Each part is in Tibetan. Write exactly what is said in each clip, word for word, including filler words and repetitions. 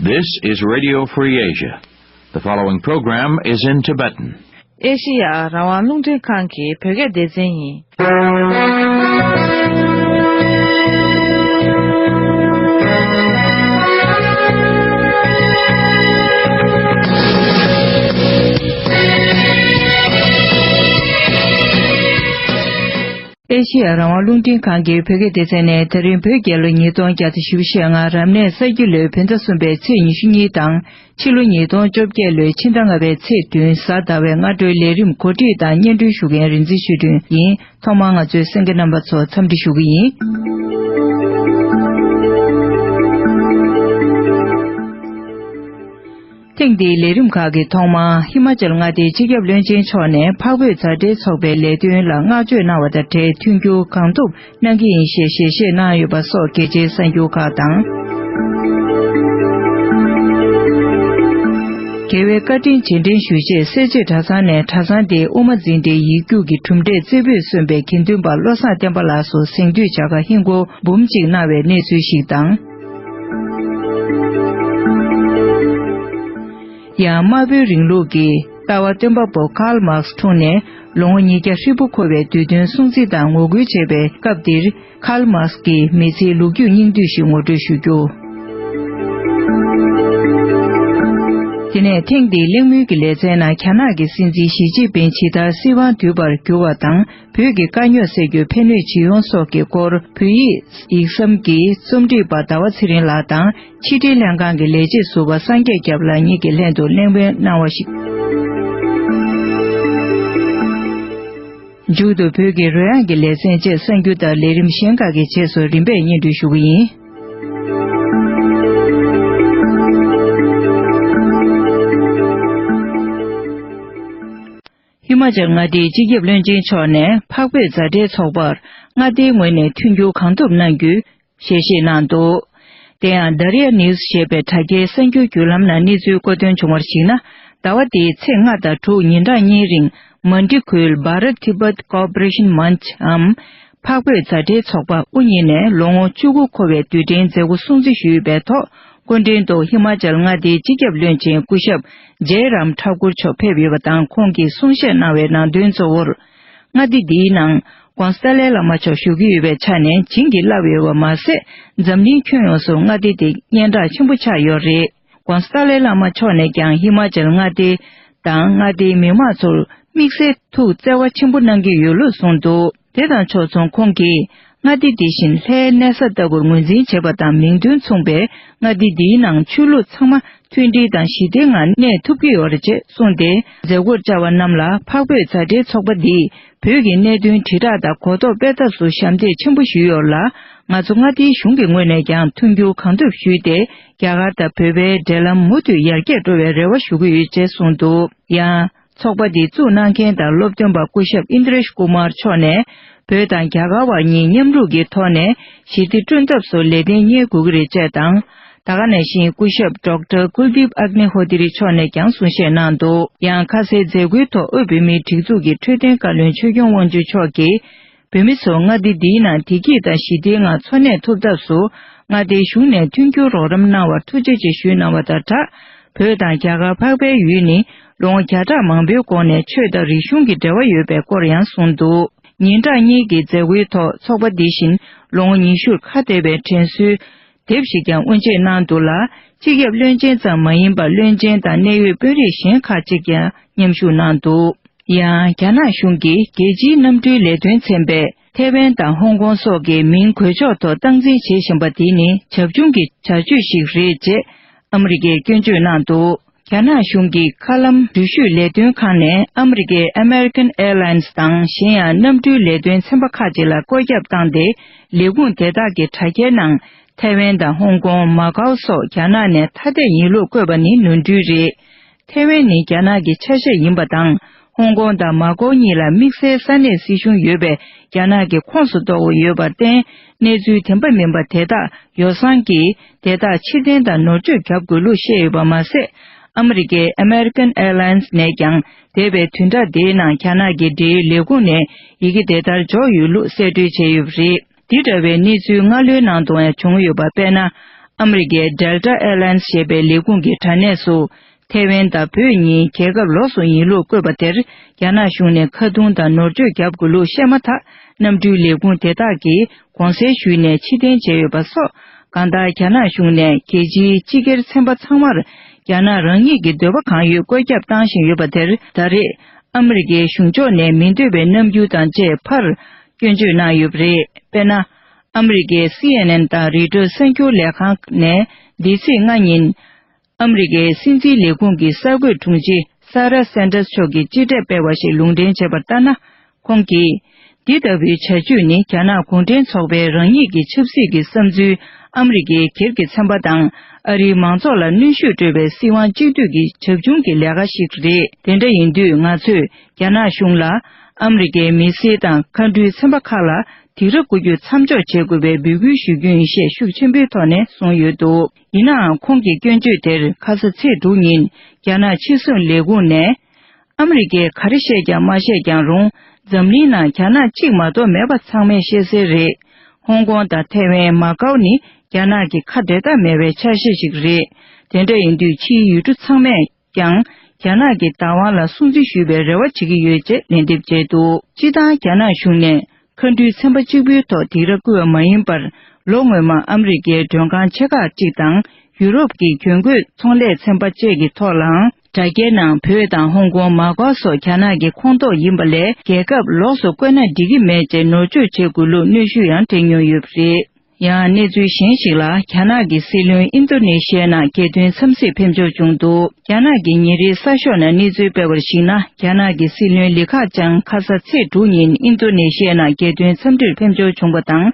This is Radio Free Asia. The following program is in Tibetan. ཨེ་ཤི་ཡ་རང་དབང་རླུང་འཕྲིན་ཁང་གི་བོད་སྐད་སྡེ་ཚན་ཡིན། ཨེ་ཤི་ཡ་རང་དབང་རླུང་འཕྲིན་ཁང་གི་བོད་སྐད་སྡེ་ཚན་ནས་ད་རིང་བོད་རྒྱལ་ལོ་ཉིས་སྟོང་བརྒྱ་དང་བཞི་བཅུ་ཞེ་ལྔ་རབ་གནས་ས་ཁྱི་ལོའི་བོད་ཟླ་གསུམ་པའི་ཚེས་ཉི་ཤུ་གཉིས་དང་། ཕྱི་ལོ་ཉིས་སྟོང་བཅོ་བརྒྱད་ལོའི་ཕྱི་ཟླ་ལྔ་པའི་ཚེས་བདུན་གཟའ་ཟླ་བའི་སྔ་དྲོའི་ལས་རིམ་གོ་སྒྲིག་དང་སྙན་སྒྲོན་ཞུ་མཁན་རིག་འཛིན་ཆོས་སྒྲོན་ཡིན། ཐོག་མར་ང་ཚོའི་གསན་མཁན་རྣམ་པ་ཚོ་འཚམས་འདྲི་ཞུ་གི་ཡིན། ཐེངས་འདིའི་ལས་རིམ་ཁག་གི་ཐོག་མར་ཧི་མ་ཅལ་མངའ་སྡེའི་སྤྱི་ཁྱབ་བློན་ཆེན་མཆོག་ནས་འཕགས་བོད་མཛའ་འབྲེལ་ཚོགས་པའི་ལས་དོན་ལ་བསྔགས་བརྗོད་གནང་བ་དང་འབྲེལ་མཐུན་འགྱུར་གང་ཐུབ་གནང་གི་ཡིན་ཞེས་ཞལ་བཞེས་གནང་ཡོད་པ་སོགས་གལ་ཆེའི་གསར་འགྱུར་ཁག་དང་། རྒྱལ་བའི་བཀའ་དྲིན་རྗེས་དྲན་ཞུ་ཆེད་སེར་བྱེས་གྲྭ་ཚང་ནས་གྲྭ་ཚང་དེའི་དབུ་མ་འཛིན་གྲྭའི་ཡིག་རྒྱུགས་ཀྱི་གྲུབ་འབྲས་རྩེ་ཕུད་སོན་པའི་དགེ་འདུན་པ་བློ་བཟང་བསྟན་པ་ལགས་སུ་གཟེངས་བསྟོད་བྱ་དགའ་ཧིན་སྒོར་འབུམ་གཅིག་གནང་བའི་གནས་ཚུལ་ཞིག་དང་། ཡང་། དམར་པོའི་རིང་ལུགས་ཀྱི་ལྟ་བ་སྟོན་པ་པོ་ཀཱལ་མཱར་ཀསི་འཁྲུངས་ནས་ལོ་ངོ་ཉིས་བརྒྱ་ཧྲིལ་པོ་འཁོར་བའི་དུས་སྟོན་སྲུང་བརྩི་དང་ངོ་རྒོལ་བྱེད་པའི་སྐབས་འདིར། ཀཱལ་མཱར་ཀསི་ཀྱི་མི་ཚེའི་ལོ་རྒྱུས་སྙིང་བསྡུས་ཤིག་ངོ་སྤྲོད་ཞུ་རྒྱུ། དེ་ནས་ཐེངས་འདིའི་གླེང་མོལ་གྱི་ལེ་ཚན་ནང་རྒྱ་ནག་གི་སྲིད་འཛིན་ཞི་ཅིན་ཕིང་ཇི་ལྟར་སྲིད་དབང་བསྡུས་པར་འགྱུར་བ་དང་། བོད་ཀྱི་དཀའ་རྙོག་སེལ་རྒྱུའི་ཕན་ནུས་ཇི་ཡོང་སོགས་ཀྱི་སྐོར། བོད་ཡིག་ཡིག་ཟམ་གྱི་རྩོམ་སྒྲིག་པ་ཟླ་བ་ཚེ་རིང་ལགས་དང་། ཕྱི་དྲིལ་ལྷན་ཁང་གི་ལས་བྱེད་ཟུར་པ་སངས་རྒྱས་སྐྱབས་ལགས་གཉིས་ཀྱིས་ལྷན་དུ་གླེང་མོལ་གནང་བ་ཞིག་མཇུག་ཏུ་བོད་ཀྱི་རོལ་དབྱངས་ཀྱི་ལེ་ཚན་བཅས་གསར་འགྱུར་དང་ལས་རིམ་གཞན་ཁག་གི་རྗེས་སུ་རིམ་པས་སྙན་སྒྲོན་ཞུ་གི་ཡིན། ཧི་མ་ཅལ་མངའ་སྡེའི་སྤྱི་ཁྱབ་བློན་ཆེན་མཆོག་ནས་འཕགས་བོད་མཛའ་འབྲེལ་ཚོགས་པར་མངའ་སྡེའི་ངོས་ནས་མཐུན་འགྱུར་གང་ཐུབ་གནང་རྒྱུའི་ཞལ་བཞེས་གནང་འདུག། དེ་ཡང་Daria News ཞེས་པའི་དྲ་རྒྱའི་གསར་འགྱུར་བརྒྱུད་ལམ་ནང་གནས་ཚུལ་བཀོད་དོན་བྱུང་བར་གཞིགས་ན། ཟླ་བ་འདིའི་ཚེས་ལྔ་དང་དྲུག་ཉིན་གྲངས་གཉིས་རིང་མན་ཌི་ཁུལ་Bharat Tibet Cooperation Manch འམ། འཕགས་བོད་མཛའ་འབྲེལ་ཚོགས་པ་དབུ་བརྙེས་ནས་ལོ་ངོ་བཅུ་དགུ་འཁོར་བའི་དུས་དྲན་མཛད་སྒོ་སྲུང་བརྩི་ཞུས་པའི་ཐོག་སྐུ་མགྲོན་དུ་ཧི་མ་ཅལ་མངའ་སྡེའི་སྤྱི་ཁྱབ་བློན་ཆེན་སྐུ་ཞབས་ཇའི་རམ་ཐཱ་ཀུར་མཆོག་ཕེབས་ཡོད་པ་དང་། ཁོང་གིས་གསུང་བཤད་གནང་བའི་ནང་དོན་གཙོ་བོར། མངའ་སྡེ་འདིའི་ནང་ྋགོང་ས་ཏཱ་ལའི་བླ་མ་མཆོག་བཞུགས་ཀྱི་ཡོད་པའི་ཆ་ནས་བྱིན་གྱིས་བརླབས་ཡོད་པ་མ་ཟད། འཛམ་གླིང་ཁྱོན་ཡོངས་སུ་མངའ་སྡེ་དེ་སྙན་གྲགས་ཆེན་པོ་ཆགས་ཡོད་རེད། ྋགོང་ས་ཏཱ་ལའི་བླ་མ་མཆོག་ནས་ཀྱང་ཧི་མ་ཅལ་མངའ་སྡེ་དང་མངའ་སྡེའི་མི་མང་ཚོར་དམིགས་བསལ་ཐུགས་བརྩེ་བ་ཆེན་པོ་གནང་གི་ཡོད་ལུགས་གསུངས་འདུག། དེ་དང་ཕྱོགས་མཚུངས་ཁོང་གིས་མངའ་སྡེ་འདི་བཞིན་ལྷའི་གནས་ས་ལྟ་བུར་ངོས་འཛིན་བྱེད་པ་དང་མིང་དོན་མཚུངས་པའི་མངའ་སྡེ་འདིའི་ནང་ཆོས་ལུགས་ཚང་མ་མཐུན་སྒྲིལ་དང་ཞི་བདེའི་ངང་གནས་ཐུབ་ཀྱི་ཡོད་རེད་ཅེས་གསུངས་ཏེ། མཛད་སྒོར་བཅར་བ་རྣམས་ལ་འཕགས་བོད་མཛའ་འབྲེལ་ཚོགས་པ་འདིས་བོད་ཀྱི་གནད་དོན་དྲིལ་བསྒྲགས་དང་གོ་རྟོགས་སྤེལ་ཐབས་སུ་ཞབས་འདེགས་ཆེན་པོ་ཞུས་ཡོད་ལ། ང་ཚོ་མངའ་སྡེའི་གཞུང་གི་ངོས་ནས་ཀྱང་མཐུན་འགྱུར་གང་ཐུབ་ཞུས་ཏེ། རྒྱ་གར་དང་བོད་པའི་འབྲེལ་ལམ་མུ་མཐུད་ཡར་རྒྱས་འགྲོ་བའི་རེ་བ་ཞུ་གི་ཡོད་ཅེས་གསུངས་འདུག། ཡང་། ཚོགས་པ་འདི་བཙུགས་གནང་མཁན་དང་སློབ་སྟོན་པ་སྐུ་ཞབས་ཨིན་དྲེཤ་ཀུ་མར་མཆོག་ནས། བོད་དང་རྒྱ་གར་བ་གཉིས་མཉམ་རུབ་ཀྱི་ཐོག་ནས་ཞི་བདེ་བསྐྲུན་ཐབས་སུ་ལས་དོན་གཉེར་དགོས་ཀྱི་རེད་ཅེས་དང་། ད་ག་ནང་བཞིན་སྐུ་ཞབས་ཌོག་ཊར་ཀུལ་དིབ་ཨག་ནི་ཧོ་ཏི་རི་མཆོག་ནས་ཀྱང་གསུང་བཤད་གནང་འདུག། ཡང་ཁ་སའི་མཛད་སྒོའི་ཐོག་དབུས་བོད་མིའི་སྒྲིག་འཛུགས་ཀྱི་འཕྲོད་བསྟེན་བཀའ་བློན་ཆོས་སྐྱོང་དབང་ཕྱུག་མཆོག་གིས། བོད་མི་ཚོ་མངའ་སྡེ་འདིའི་ནང་བདེ་སྐྱིད་དང་ཞི་བདེའི་ངང་འཚོ་གནས་ཐུབ་ཐབས་སུ། མངའ་སྡེའི་གཞུང་ནས་མཐུན་འགྱུར་རོགས་རམ་གནང་བར་ཐུགས་རྗེ་ཆེ་ཞུས་གནང་བ་དང་སྦྲགས། བོད་དང་རྒྱ་གར་འཕགས་པའི་ཡུལ་ནི་ལོ་ངོ་བརྒྱ་ཕྲག་མང་པོའི་གོང་ནས་ཆོས་དང་རིག་གཞུང་གི་འབྲེལ་བ་ཡོད་པའི་སྐོར་ཡང་གསུངས་འདུག། ཉིན་གྲངས་གཉིས་ཀྱི་མཛད་སྒོའི་ཐོག་ཚོགས་པ་འདི་བཞིན་ལོ་ངོ་ཉི་ཤུར་ཁ་གཏད་པའི་དྲན་གསོའི་དེབ་ཞིག་ཀྱང་དབུ་འབྱེད་གནང་འདུག་ལ། སྤྱི་ཁྱབ་བློན་ཆེན་ཙམ་མ་ཡིན་པར་བློན་ཆེན་དང་གནད་ཡོད་དཔོན་རིགས་གཞན་ཁག་ཅིག་ཀྱང་མཉམ་ཞུགས་གནང་འདུག། ཡང་། རྒྱ་ནག་གཞུང་གིས་རྒྱལ་སྤྱིའི་གནམ་གྲུའི་ལས་དོན་ཚན་པས་ཐའེ་ཝན་དང་ཧོང་ཀོང་སོགས་ཀྱི་མིང་འགོད་ཕྱོགས་ཐོག་སྟངས་འཛིན་བྱེད་བཞིན་པ་དེ་ནི་བྱབ་ཆུང་གི་བྱ་སྤྱོད་ཞིག་རེད་ཅེས་ཨ་མི་རི་ཀས་སྐྱོན་བརྗོད་གནང་འདུག། རྒྱ་ནག་གཞུང་གི་མཁའ་ལམ་འགྲུལ་བཞུད་ལས་དོན་ཁང་ནས་ཨ་མི་རི་ཀའི་American Airlines དང་གཞན་ཡང་གནམ་གྲུའི་ལས་དོན་ཚན་པ་ཁག་ཅིག་ལ་བཀོད་ཁྱབ་བཏང་སྟེ། ལས་ཁུངས་དེ་དག་གི་དྲ་རྒྱའི་ནང་ཐའེ་ཝན་དང་ཧོང་ཀོང་། མ་ཀའོ་སོགས་རྒྱ་ནག་ནས་ཐ་དད་ཡིན་ལུགས་བཀོད་པ་ནི་ནོར་འཁྲུལ་རེད། ཐའེ་ཝན་ནི་རྒྱ་ནག་གི་ཆ་ཤས་ཡིན་པ་དང་། ཧོང་ཀོང་དང་མ་ཀའོ་གཉིས་ལ་དམིགས་བསལ་ས་གནས་སྲིད་གཞུང་ཡོད་པས། རྒྱ་ནག་གི་ཁོངས་སུ་གཏོགས་ཡོད་པར་བརྟེན། གནས་ཚུལ་བདེན་པ་མིན་པ་དེ་དག་ཡོ་བསྲང་གིས་དེ་དག་ཕྱིར་འཐེན་དང་ནོར་བཅོས་བརྒྱབ་དགོས་ལུགས་བཤད་ཡོད་པ་མ་ཟད། ཨ་མི་རི་ཀའི་American Airlines ནས་ཀྱང་འདས་པའི་བདུན་ཕྲག་འདིའི་ནང་རྒྱ་ནག་གི་འབྲེལ་ཡོད་ལས་ཁུངས་ནས་ཡི་གེ་དེ་ལྟར་འབྱོར་ཡོད་ལུགས་གསལ་སྒྲོན་བྱས་ཡོད་པ་རེད། འདི་འདྲ་བའི་གནས་ཚུལ་སྔ་ལོའི་ནང་དུའང་བྱུང་ཡོད་པ། དཔེར་ན། ཨ་མི་རི་ཀའི་Delta Airlines ཞེས་པའི་ལས་ཁུངས་ཀྱི་དྲ་གནས་སུ། ཐའེ་ཝན་དང་བོད་གཉིས་རྒྱལ་ཁབ་ལོགས་སུ་ཡིན་ལུགས་བཀོད་པ་དེར། རྒྱ་ནག་གཞུང་ནས་ཁ་རྡུང་དང་ནོར་བཅོས་བརྒྱབ་དགོས་ལུགས་བཤད་མ་ཐག་གནམ་གྲུའི་ལས་ཁུངས་དེ་དག་གིས་དགོངས་སེལ་ཞུས་ནས་ཕྱིར་འཐེན་བྱས་ཡོད་པ་སོགས། གང་ལྟར། རྒྱ་ནག་གཞུང་ནས་རྒྱལ་སྤྱིའི་སྤྱི་སྒེར་ཚན་པ་ཚང་མར། རྒྱ་ནག་རང་ཉིད་ཀྱི་འདོད་པ་གང་ཡོད་བཀོད་ཁྱབ་བཏང་བཞིན་ཡོད་པ་དེར། ད་རེས་ཨ་མི་རི་ཀའི་གཞུང་ཕྱོགས་ནས་མི་འདོད་པའི་རྣམ་འགྱུར་དང་བཅས་ཕར་སྐྱོན་བརྗོད་གནང་ཡོད་པ་རེད། དཔེར་ན། ཨ་མི་རི་ཀའི་སི་ཨེན་ཨེན་དང་རོའི་ཊར་གསར་འགྱུར་ལས་ཁང་ནས་འདི་ཚེས་ལྔ་ཉིན། ཨ་མི་རི་ཀའི་སྲིད་འཛིན་ལས་ཁུངས་ཀྱི་གསར་འགོད་དྲུང་ཆེ་ས་ར་སན་ཏར་མཆོག་གིས་སྤྱི་སྒྲ་སྤེལ་བ་ཞིག་ལུང་འདྲེན་བྱས་པར་ལྟར་ན། ཁོང་གིས། འདི་ལྟ་བུའི་བྱ་སྤྱོད་ནི་རྒྱ་ནག་གུང་ཁྲན་ཚོགས་པའི་རང་ཉིད་ཀྱི་ཆབ་སྲིད་ཀྱི་བསམ་ཚུལ། ཨ་མི་རི་ཀའི་སྒེར་གྱི་ཚན་པ་དང་ཨ་རིའི་མང་ཚོགས་ལ་གནོན་ཤུགས་སྤྲོད་པའི་སྲིད་དབང་གཅིག་སྡུད་ཀྱི་བྱབ་ཆུང་གི་ལས་ཀ་ཞིག་རེད། དེ་འདྲ་ཡིན་དུས། ང་ཚོས་རྒྱ་ནག་གཞུང་ལ། ཨ་མི་རི་ཀའི་མི་སེར་དང་མཁའ་འགྲུལ་ཚན་པ་ཁག་ལ། སྡིགས་ར་བསྐུལ་རྒྱུ་མཚམས་འཇོག་བྱེད་དགོས་པའི་འབོད་སྐུལ་ཞུ་རྒྱུ་ཡིན་ཞེས་ཤུགས་ཆེན་པོའི་ཐོག་ནས་གསུངས་ཡོད་འདུག་ཡིན་ནའང་། ཁོང་གི་སྐྱོན་བརྗོད་དེར་ཁ་ས་ཚེས་དྲུག་ཉིན། རྒྱ་ནག་ཕྱི་སྲུང་ལས་ཁུངས་ནས། ཨ་མི་རི་ཀས་ག་རེ་བཤད་ཀྱང་མ་བཤད་ཀྱང་རུང་། འཛམ་གླིང་ནང་རྒྱ་ནག་གཅིག་མ་གཏོགས་མེད་པ་ཚང་མས་ཤེས་གསལ་རེད། ཧོང་ཀོང་དང་ཐའེ་ཝན། མ་ཀའོ་ནི་རྒྱ་ནག་གི་ཁ་འབྲལ་ཐབས་མེད་པའི་ཆ་ཤས་ཤིག་རེད། དེ་འདྲ་ཡིན་དུས། ཕྱིའི་ཡུལ་གྲུ་ཚང་མས། ཀྱང་། རྒྱ་ནག་གི་བདག་དབང་ལ་སྲུང་བརྩི་ཞུ་བའི་རེ་བ་བྱེད་ཀྱི་ཡོད་ཅེས་ལན་འདེབས་བྱས་འདུག་སྤྱིར་བཏང་། རྒྱ་ནག་གཞུང་ནས་མཁའ་འགྲུལ་ཚན་པ་གཅིག་པུའི་ཐོག་སྡིགས་ར་བསྐུལ་བ་མ་ཡིན་པར། ལོ་སྔོན་མ་ཨ་མི་རི་ཀའི་མགྲོན་ཁང་ཆེ་ཁག་ཅིག་དང་། ཡུ་རོབ་ཀྱི་གྱོན་གོས་ཚོང་ལས་ཚན་པ་བཅས་ཀྱི་ཐོག་ལའང་། དྲ་རྒྱའི་ནང་བོད་དང་ཧོང་ཀོང་། མ་ཀའོ་སོགས་རྒྱ་ནག་གི་ཁོངས་གཏོགས་ཡིན་པ་ལས། རྒྱལ་ཁབ་ལོགས་སུ་བཀོད་ན་འགྲིག་གི་མེད་ཅེས་ནོར་བཅོས་བྱེད་དགོས་ལུགས་གནོན་ཤུགས་ཡང་སྤྲད་མྱོང་ཡོད་པ་རེད། ཡང་། གནས་ཚུལ་གཞན་ཞིག་ལ། རྒྱ་ནག་གི་སྲིད་བློན་ཨིན་རྡོ་ནེ་ཤི་ཡའི་ནང་རྒྱལ་དོན་འཚམས་གཟིགས་ཕེབས་འབྱོར་བྱུང་འདུག་རྒྱ་ནག་གི་ཉིན་རེའི་གསར་ཤོག་ནང་གནས་ཚུལ་སྤེལ་བར་གཞིགས་ན། རྒྱ་ནག་གི་སྲིད་བློན་ལི་ཁེ་ཆང་ཁ་ས་ཚེས་དྲུག་ཉིན་ཨིན་རྡོ་ནེ་ཤི་ཡའི་ནང་རྒྱལ་དོན་འཚམས་འདྲིར་ཕེབས་འབྱོར་བྱུང་བ་དང་།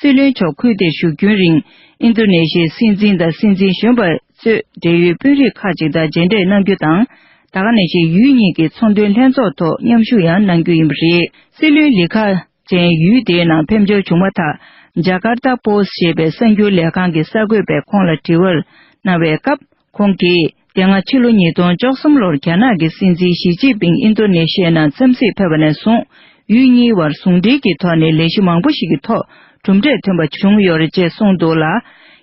སྲིད་བློན་མཆོག་ཁུལ་དེར་བཞུགས་རྒྱུན་རིང་། ཨིན་རྡོ་ནེ་ཤི་ཡའི་སྲིད་འཛིན་དང་སྲིད་འཛིན་གཞོན་པ་གཙོས་འབྲེལ་ཡོད་དཔོན་རིགས་ཁག་ཅིག་དང་མཇལ་འཕྲད་གནང་རྒྱུ་དང་། ད་ག་ནང་བཞིན། ཡུལ་གཉིས་ཀྱི་ཚོང་དོན་ལྷན་ཚོགས་ཐོག་མཉམ་ཞུགས་ཡང་གནང་རྒྱུ་ཡིན་པ་རེད། སྲིད་བློན་ལི་ཁེ་ཆང་ཡུལ་དེའི་ནང་ཕེབས་འབྱོར་བྱུང་བ་དང་། ཇ་ཀར་ཏ་པོ་སི་ཊི་ཞེས་པའི་གསར་འགྱུར་ལས་ཁང་གི་གསར་འགོད་པས་ཁོང་ལ་དྲི་བ་གནང་བའི་སྐབས། ཁོང་གིས། དེ་སྔ་ཕྱི་ལོ་ཉིས་སྟོང་བཅུ་གསུམ་ལོར་རྒྱ་ནག་གི་སྲིད་འཛིན་ཞི་ཅིན་ཕིང་ཨིན་རྡོ་ནེ་ཤི་ཡའི་ནང་འཚམས་གཟིགས་ཕེབས་པ་ནས་བཟུང་། ཡུལ་གཉིས་བར་ཟུང་འབྲེལ་གྱི་ཐོག་ནས་ལས་གཞི་མང་པོ་ཞིག་གི་ཐོག་གྲུབ་འབྲས་ཐོན་པ་བྱུང་ཡོད་རེད་ཅེས་གསུངས་འདུག་ལ།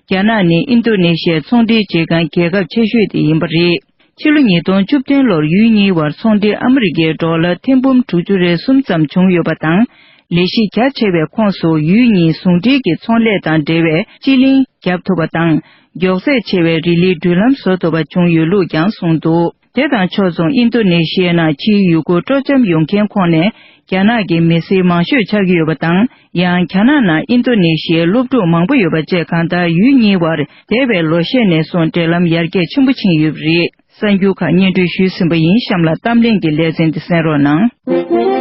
རྒྱ་ནག་ནི་ཨིན་རྡོ་ནེ་ཤི་ཡའི་ཚོང་འབྲེལ་བྱེད་མཁན་རྒྱལ་ཁབ་ཆེ་ཤོས་དེ་ཡིན་པ་རེད། ཕྱི་ལོ་ཉིས་སྟོང་བཅུ་བདུན་ལོར་ཡུལ་གཉིས་བར་ཚོང་འབྲེལ་ཨ་མི་རི་ཀའི་ཌོ་ལར་ཐེར་འབུམ་དྲུག་ཅུ་རེ་གསུམ་ཙམ་བྱུང་ཡོད་པ་དང་། ལས་གཞི་རྒྱ་ཆེ་བའི་ཁོངས་སུ་ཡུལ་གཉིས་ཟུང་འབྲེལ་གྱི་ཚོང་ལས་དང་འབྲེལ་བའི་སྤྱི་གླིང་བརྒྱབ་ཐུབ་པ་དང་། མགྱོགས་ཚད་ཆེ་བའི་རི་ལིའི་འགྲུལ་ལམ་བཟོ་ཐུབ་པ་བྱུང་ཡོད་ལུགས་ཀྱང་གསུངས་འདུག་དེ་དང་ཕྱོགས་མཚུངས། ཨིན་རྡོ་ནེ་ཤི་ཡའི་ནང་ཕྱིའི་ཡུལ་སྐོར་སྤྲོ་འཆམ་ཡོང་མཁན་ཁོངས་ནས་རྒྱ་ནག་གི་མི་སེར་མང་ཤོས་ཆགས་ཀྱི་ཡོད་པ་དང་། ཡང་། རྒྱ་ནག་ནང་ཨིན་རྡོ་ནེ་ཤི་ཡའི་སློབ་ཕྲུག་མང་པོ་ཡོད་པ་བཅས། གང་ལྟར། ཡུལ་གཉིས་བར་འདས་པའི་ལོ་ཤས་ནས་བཟུང་འབྲེལ་ལམ་ཡར་རྒྱས་ཆེན་པོ་ཕྱིན་ཡོད་པ་རེད། གསར་འགྱུར་ཁག་སྙན་སྒྲོན་ཞུས་ཟིན་པ་ཡིན། གཤམ་ལ་གཏམ་གླེང་གི་ལེ་ཚན་འདི་གསན་རོགས་གནང་།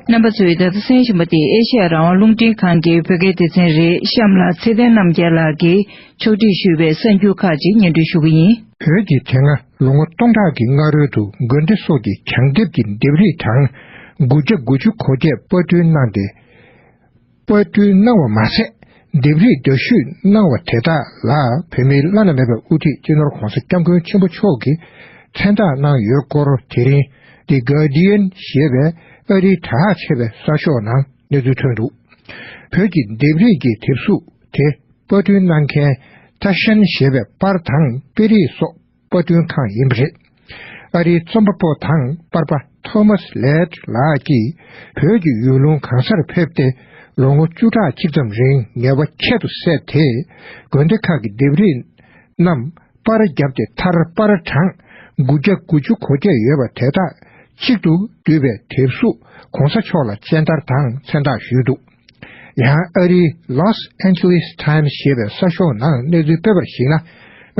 རྣམ་པ་ཚོས་ད་ལྟ་གསན་བཞིན་པ་དེ་ཨེ་ཤེ་ཡ་རང་དབང་རླུང་འཕྲིན་ཁང་གི་བོད་སྐད་སྡེ་ཚན་རེད། གཤམ་ལ་ཚེ་བརྟན་རྣམ་རྒྱལ་ལགས་ཀྱིས་ཕྱོགས་སྒྲིག་ཞུས་པའི་གསར་འགྱུར་ཁག་ཅིག་སྙན་སྒྲོན་ཞུ་གི་ཡིན། བོད་ཀྱིས་དེ་སྔ་ལོ་ངོ་སྟོང་ཕྲག་གི་སྔ་རོལ་དུ་དགོན་སྡེ་སོགས་ཀྱི་གྱང་ལྡེབས་ཀྱི་ལྡེབས་རིས་གྲངས་དགུ་བརྒྱ་དགུ་བཅུ་གོ་བརྒྱད་པར་སྐྲུན་གནང་སྟེ། པར་སྐྲུན་གནང་བ་མ་ཟད། ལྡེབས་རིས་འདྲ་བཤུས་གནང་བ་དེ་དག་ལ་བོད་མིའི་བླ་ན་མེད་པའི་དབུ་ཁྲིད་སྤྱི་ནོར་གོང་ས་སྐྱབས་མགོན་ཆེན་པོ་མཆོག་གིས་མཚན་རྟགས་གནང་ཡོད་སྐོར། དེ་རིང་The Guardian ཞེས་པའི་ཨ་རིའི་གྲགས་ཆེ་བའི་གསར་ཤོག་ནང་གནས་ཚུལ་ཐོན་འདུག་བོད་ཀྱི་ལྡེབས་རིས་ཀྱི་དེབ་གཟུགས་དེ་པར་སྐྲུན་གནང་མཁན་ཐ་ཤན་ཞེས་པའི་པར་དང་དཔེ་རིས་སོགས། པར་སྐྲུན་ཁང་ཡིན་པ་རེད། ཨ་རིའི་རྩོམ་པ་པོ་དང་པར་པ་ཐོ་མཱས་ལེད་ལགས་ཀྱིས་བོད་ཀྱི་ཡུལ་ལུང་གང་སར་ཕེབས་ཏེ་ལོ་ངོ་བཅུ་ཕྲག་གཅིག་ཙམ་རིང་ངལ་བ་ཁྱད་དུ་བསད་དེ། དགོན་སྡེ་ཁག་གི་ལྡེབས་རིས་རྣམས་པར་བརྒྱབ་སྟེ། མཐར་པར་གྲངས་དགུ་བརྒྱ་དགུ་བཅུ་གོ་བརྒྱད་ཡོད་པ་དེ་དག་གཅིག་ཏུ་བསྡུས་པའི་དེབ་གཟུགས་གོང་ས་མཆོག་ལ་སྤྱན་བསྟར་དང་མཚན་རྟགས་ཞུས་འདུག་ཡང་ཨ་རིའི་Los Angeles Times ཞེས་པའི་གསར་ཤོག་ནང་གནས་ཚུལ་སྤེལ་བར་གཞིགས་ན།